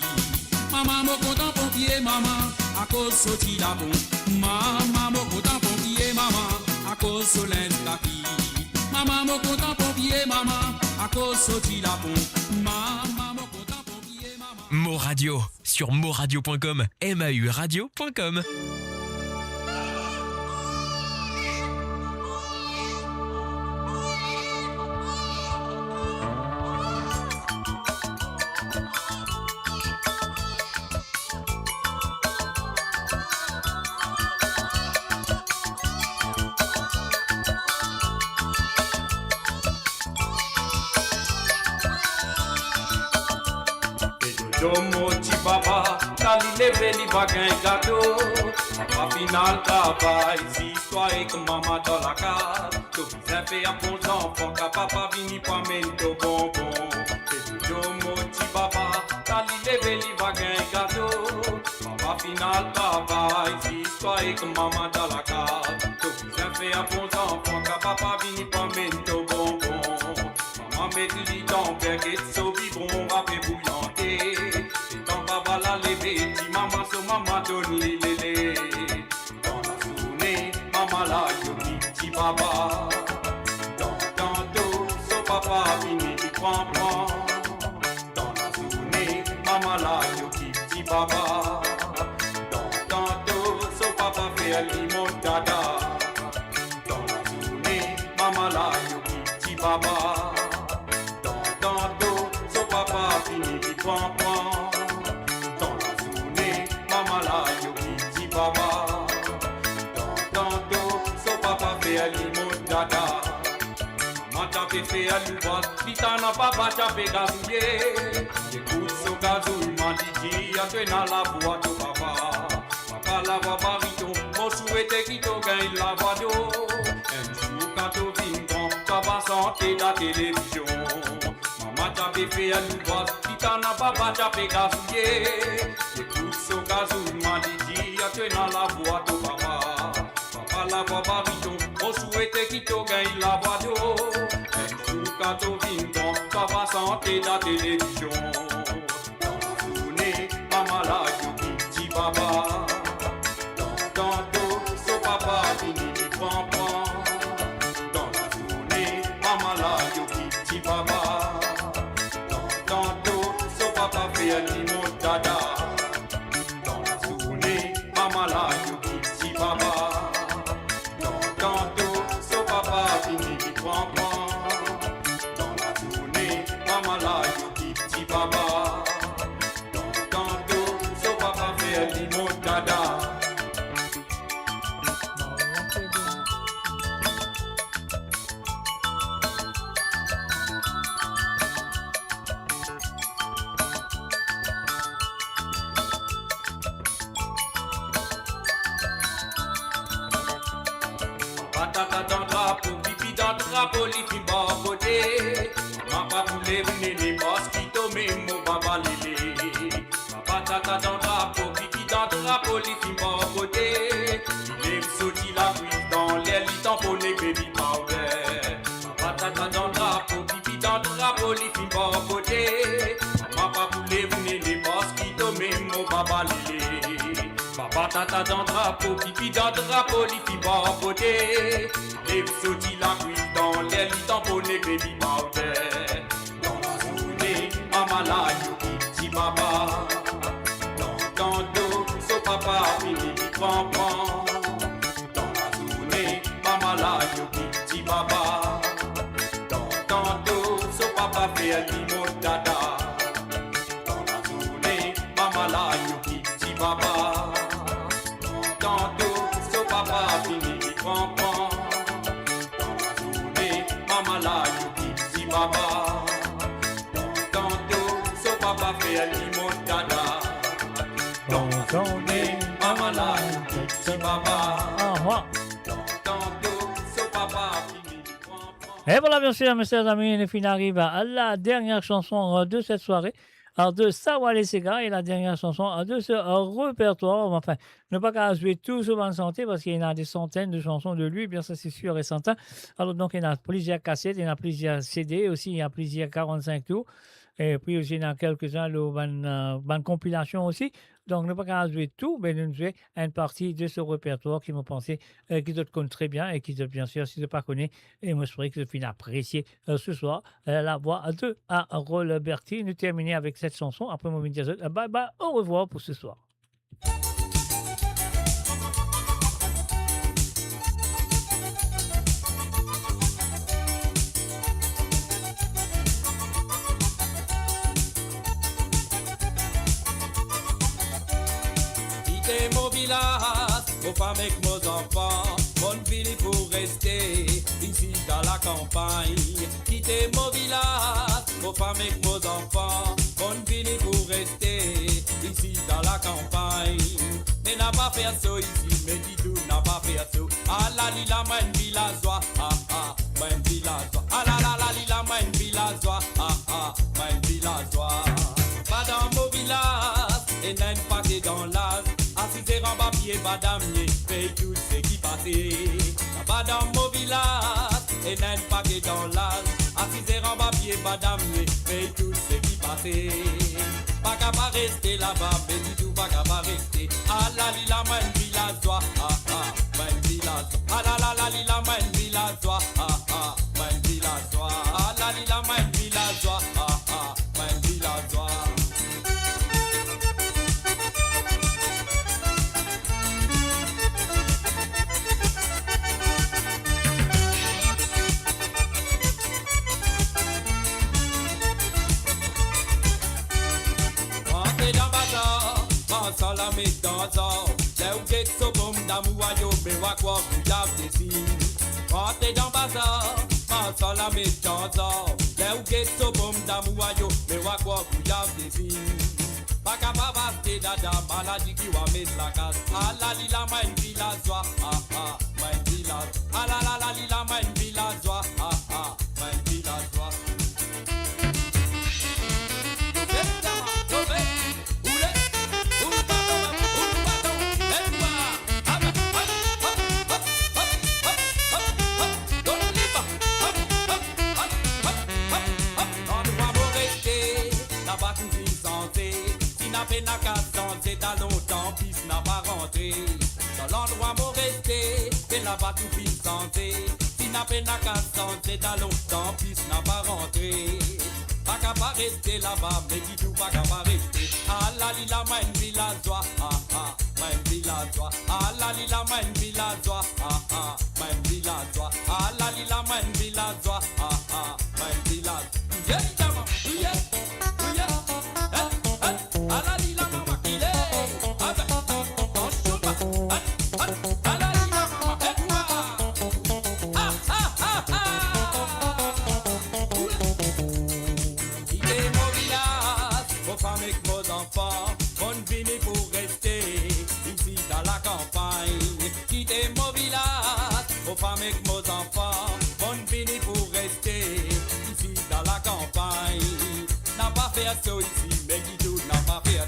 Mama, mo kontan ponpie mama, akoz so ti lapon. Mama, mo kontan ponpie mama, akoz so linz kaki. Mama, mo kontan ponpie mama, akoz so ti lapon. Mama, mo kontan ponpie mama. Mo Radio, sur moradio point com, M A U radio point com. E Jojo, mo ti papa, kan li leve, li va gagn gato. Papa finn al travay, zis twa ek mama dan lakaz. To bizin fer bon zanfan, kan papa vini pou amenn to bonbon. E Jojo, mo ti papa, kan li leve, li va gagn gato. Papa finn al travay, zis twa ek mama dan lakaz. To bizin fer bon zanfan, kan papa vini pou amenn to bonbon. Mama met li dan ber, get so bibon, rape bouyante. Letan papa la leve, ti mama so mama donn li lele. Dan lazourne, mama la, li okip ti papa. Dan tanto, so papa vini, li pran pran. Dan lazourne, mama la, li okip ti papa. Dan tanto, so papa fer li mont dada. Dan lazourne, mama la, li okip ti papa. Dan tanto, so papa vini, li pran pran. Dan lazourne, mama la, li okip ti papa. Dan tanto, so papa fer li mont dada. Mama ti pe fer louvraz, li tann papa ti pe gazouye. Li ekout so gazouyman, li dir, to ena lavwa to papa. Papa lavwa bariton, mo swete ki to gagn lavwa dor. Enn zour kan to vinn gran, to va sante dan televizion. Mama ti pe fer louvraz, li tann papa ti pe gazouye. Li ekout so gazouyman, li dir, to ena lavwa to papa. Papa lavwa bariton, mo swete ki to gagn lavwa dor. Enn zour kan to vinn gran, to va sante dan televizion. Dan lazourne, mama la, li okip ti papa. Dan tanto, so papa vini, li pran pran. Dan lazourne, mama la, li okip ti papa. Tata dan drapo, pipi dan drapo, li finn pa bote. Li lev soti lakwis dan ler, li tanpone baby powder. Papa tata dan drapo, pipi dan drapo, li finn pa bote. Mama pa pou lev nene, parski to mem mo baba lele. Papa tata dan drapo, pipi dan drapo, li finn pa bote. Li lev soti lakwis dan ler, li tanpone baby powder. Dan lazourne, mama la yo kit ti baba. Dan tanto, so papa vini li pran pran. Dan lazourne, mama la yo kit ti baba. Dan tanto, so papa fer li mont dada. Dan lazourne, mama la yo kit ti baba. Dan tanto, so papa vini li pran pran. Dan lazourne, mama la yo kit ti baba. Dan tanto, so papa fer li mont dada. Dan lazourne, mama la yo kit ti baba. Aha. Dan tanto, so papa vini li pran pran. Et voilà, bien sûr, mes chers amis, nou finn ariv a la dernière chanson, euh, de cette soirée, euh, de Sawale Sega, et la dernière chanson, euh, de ce, euh, répertoire. Enfin, nou pa kapav zwe tou so bann sante, parski ena de santenn de chanson de li, bien sa, se sir e serten. Alor, donk, ena plizier kaset, ena plizier C D osi, ena plizier quarante-cinq tours. Epi osi, ena kelkezin lor bann, euh, bann konpilasion osi. Donk, nou pa kapav zwe tou, me nou zwe enn parti de so repertwar ki, mo panse, euh, ki zot konn tre bien e ki zot, bien sir, si zot pa kone, e mo espere ki zot finn apresie, euh, se swar, euh, lavwa de Harold Berty. Nou termine avek set chanson, apre mo vinn dir zot, euh, bye bye, au revoir pour ce soir. Kite mo vilaz, mo fam ek mo zanfan, mo'nn vini pou reste isi dan lakanpagn. Kite mo vilaz, mo fam ek mo zanfan, mo'nn vini pou reste isi dan lakanpagn. Me napa fer so isi, me ditou napa fer so. Ala li la mwa enn vilazwa, ah, ah, mwa enn vilazwa. Ala la la li la mwa enn vilazwa, ah, ah, mwa enn vilazwa. Anba dan mo vilaz, ena enn pake dan laz, asize anba pie badamie, vey tou seki pase. Anba dan mo vilaz, ena enn pake dan laz, asize anba pie badamie, vey tou seki pase. Pa kapav reste laba, me ditou pa kapav reste. Ala li la mwa enn vilazwa, ah, ah, mwa enn vilazwa. Ala la la li la mwa enn vilazwa, ah, ah, mwa enn vilazwa. Ala li la mwa enn vilazwa, ah, ah, mwa enn vilazwa. Rant dan bazar, marsan la met dan zar. Ler ou get so bonm damour a yo, me wa krwar gouyav desi. Rant dan bazar, marsan la met dan zar. Ler ou get so bonm damour a yo, me wa krwar gouyav desi. Pa kapav aste dada, maladi ki wa met lakas. Ala li la mwa enn vilazwa, ah, ah, mwa enn vilazwa. Ala la la li la mwa enn vilazwa, ah, ah, mwa enn vilazwa. Leve, leve, oule, oule baton, oule baton, leve, ah, ah, ah, ah, ah, ah, ah, donn li ba, ah, ah, ah, ah, ah, ah. Landrwa mo reste, laba tou finn sanze. Si na pena kas sanze dalon, tanpi si na pa rantre. Dan landrwa mo reste, me laba tou finn sanze. Si na pena kas sanze dalon, tanpi si na pa rantre. Pa kapav reste laba, me ditou pa kapav reste. Ala li la mwa enn vilazwa, ah, ah, mwa enn vilazwa. Ala li la mwa enn vilazwa, ah, ah, mwa enn vilazwa. Ala li la mwa enn vilazwa, ah, ah, mwa enn vilazwa. Touye li la mwa, touye, touye. Eh, eh, ala li la mwa makile. Ah ben, ann shouma. Eh, eh, ala li la mwa, eh, mwa. Ah, ah, ah, ah. Kite mo vilaz, mo fam ek mo zanfan, mo'nn vini pou reste isi dan lakanpagn. Kite mo vilaz, mo fam ek mo zanfan, mo'nn vini pou reste isi dan lakanpagn. Napa fer so isi, me ditou napa fer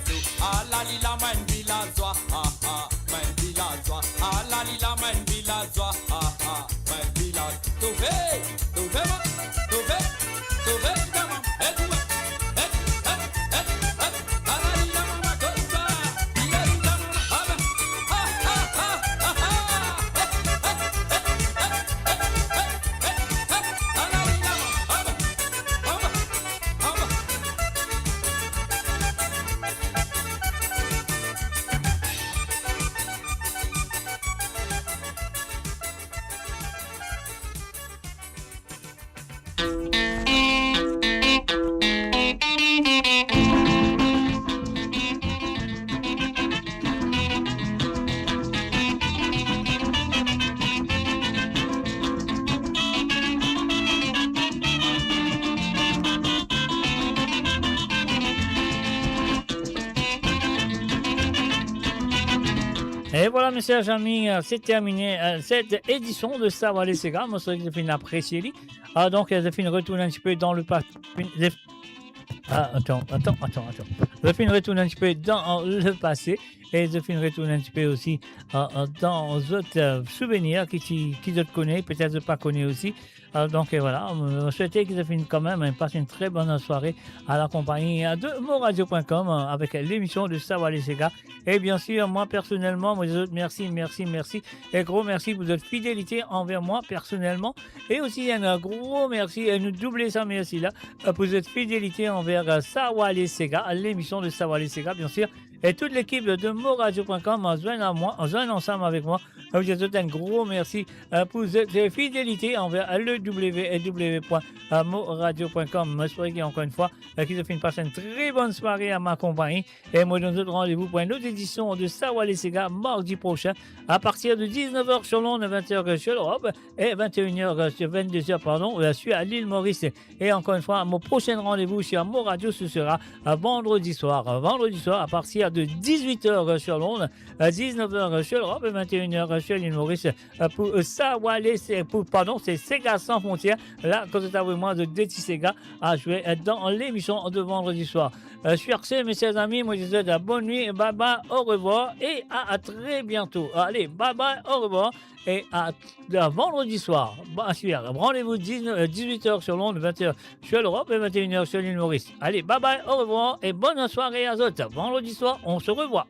Ala li la, mwa enn vilazwa, ah, ah, mwa enn vilazwa. Ala li la, mwa enn vilazwa, ah, ah, mwa enn vilazwa. Toufe, toufe, mwa, toufe, toufe, mwa. Hey, toufe, hey, hey, hey, hey. Ala li la, mwa, mwa, toufe. Ala li la, mwa, mwa, ah, ben. Ah, ah, ah, ah, ah. Hey, hey, hey, hey, hey, hey, hey. Ala li la, mwa, mwa, mwa, mwa. E vwala, mesie, zami, euh, se termine, euh, set edision de Sawa Lesega. Mo swete ki zot finn apresie li. Ah, donk, euh, zot finn retourn enn tipe dan le pa-, zot finn, zot, ah, atann, atann, atann, atann. Zot finn retourn enn tipe dan, euh, le pase. E zot finn retourn enn tipe osi, euh, euh, dan zot, euh, souvenir ki ti, ki zot kone, petet zot pa kone osi. Euh, donk, euh, vwala, mo swete ki zot finn kanmem, hein, pas enn tre bonn sware a la konpagni, euh, de moradio point com, euh, avek lemision de Sawa Lesega. E biensir, mwa personelman, mo dir zot mersi, mersi, mersi. E gro mersi pou zot fidelite anver mwa personelman. E osi, enn gro mersi, e nou double sa mersi la, euh, pou zot fidelite anver, euh, Sawa Lesega, lemision de Sawa Lesega, biensir. E tout lekip de moradio point com, euh, zwenn a mwa, zwenn ansam avek mwa, euh, mo dir zot enn gro mersi, euh, pou zot, euh, fidelite anver le w w w point moradio point com. Mo espere ki, ankor enn fwa, euh, ki zot finn pas enn tre bonn sware a ma konpagni. E mo donn zot randevou pou enn lot edision de Sawa Lesega mardi prosin, a partir de dix-neuf heures sur l'onde, vingt heures sur l'Europe, e vingt et une heures sur, vingt-deux heures, pardon, euh, sur l'île Maurice. E ankor enn fwa, mo prosin randevou sur Mo Radio, ce sera, euh, vendredi soir. Euh, vendredi soir, à partir de dix-huit heures sur l'onde, euh, dix-neuf heures sur l'Europe et vingt et une heures sur l'île Maurice, euh, pou, euh, Sawa Lesega, pou, pardon, se Sega San Frontières. La, kot zot avoy mwa de, de ti sega a zwe, euh, dan lemision de vendredi soir. Euh, sur ce, mesie, zami, mo dir zot, euh, bonn nwit, bye bye, au revoir et à, à très bientôt. Allez, bye bye, au revoir. Et à, à vendredi soir. Bon, super. Rendez-vous dix-neuf, euh, dix-huit heures sur l'onde, vingt heures sur l'Europe et vingt et une heures sur l'île Maurice. Allez, bye bye, au revoir et bonne soirée à zot. Vendredi soir, on se revoit.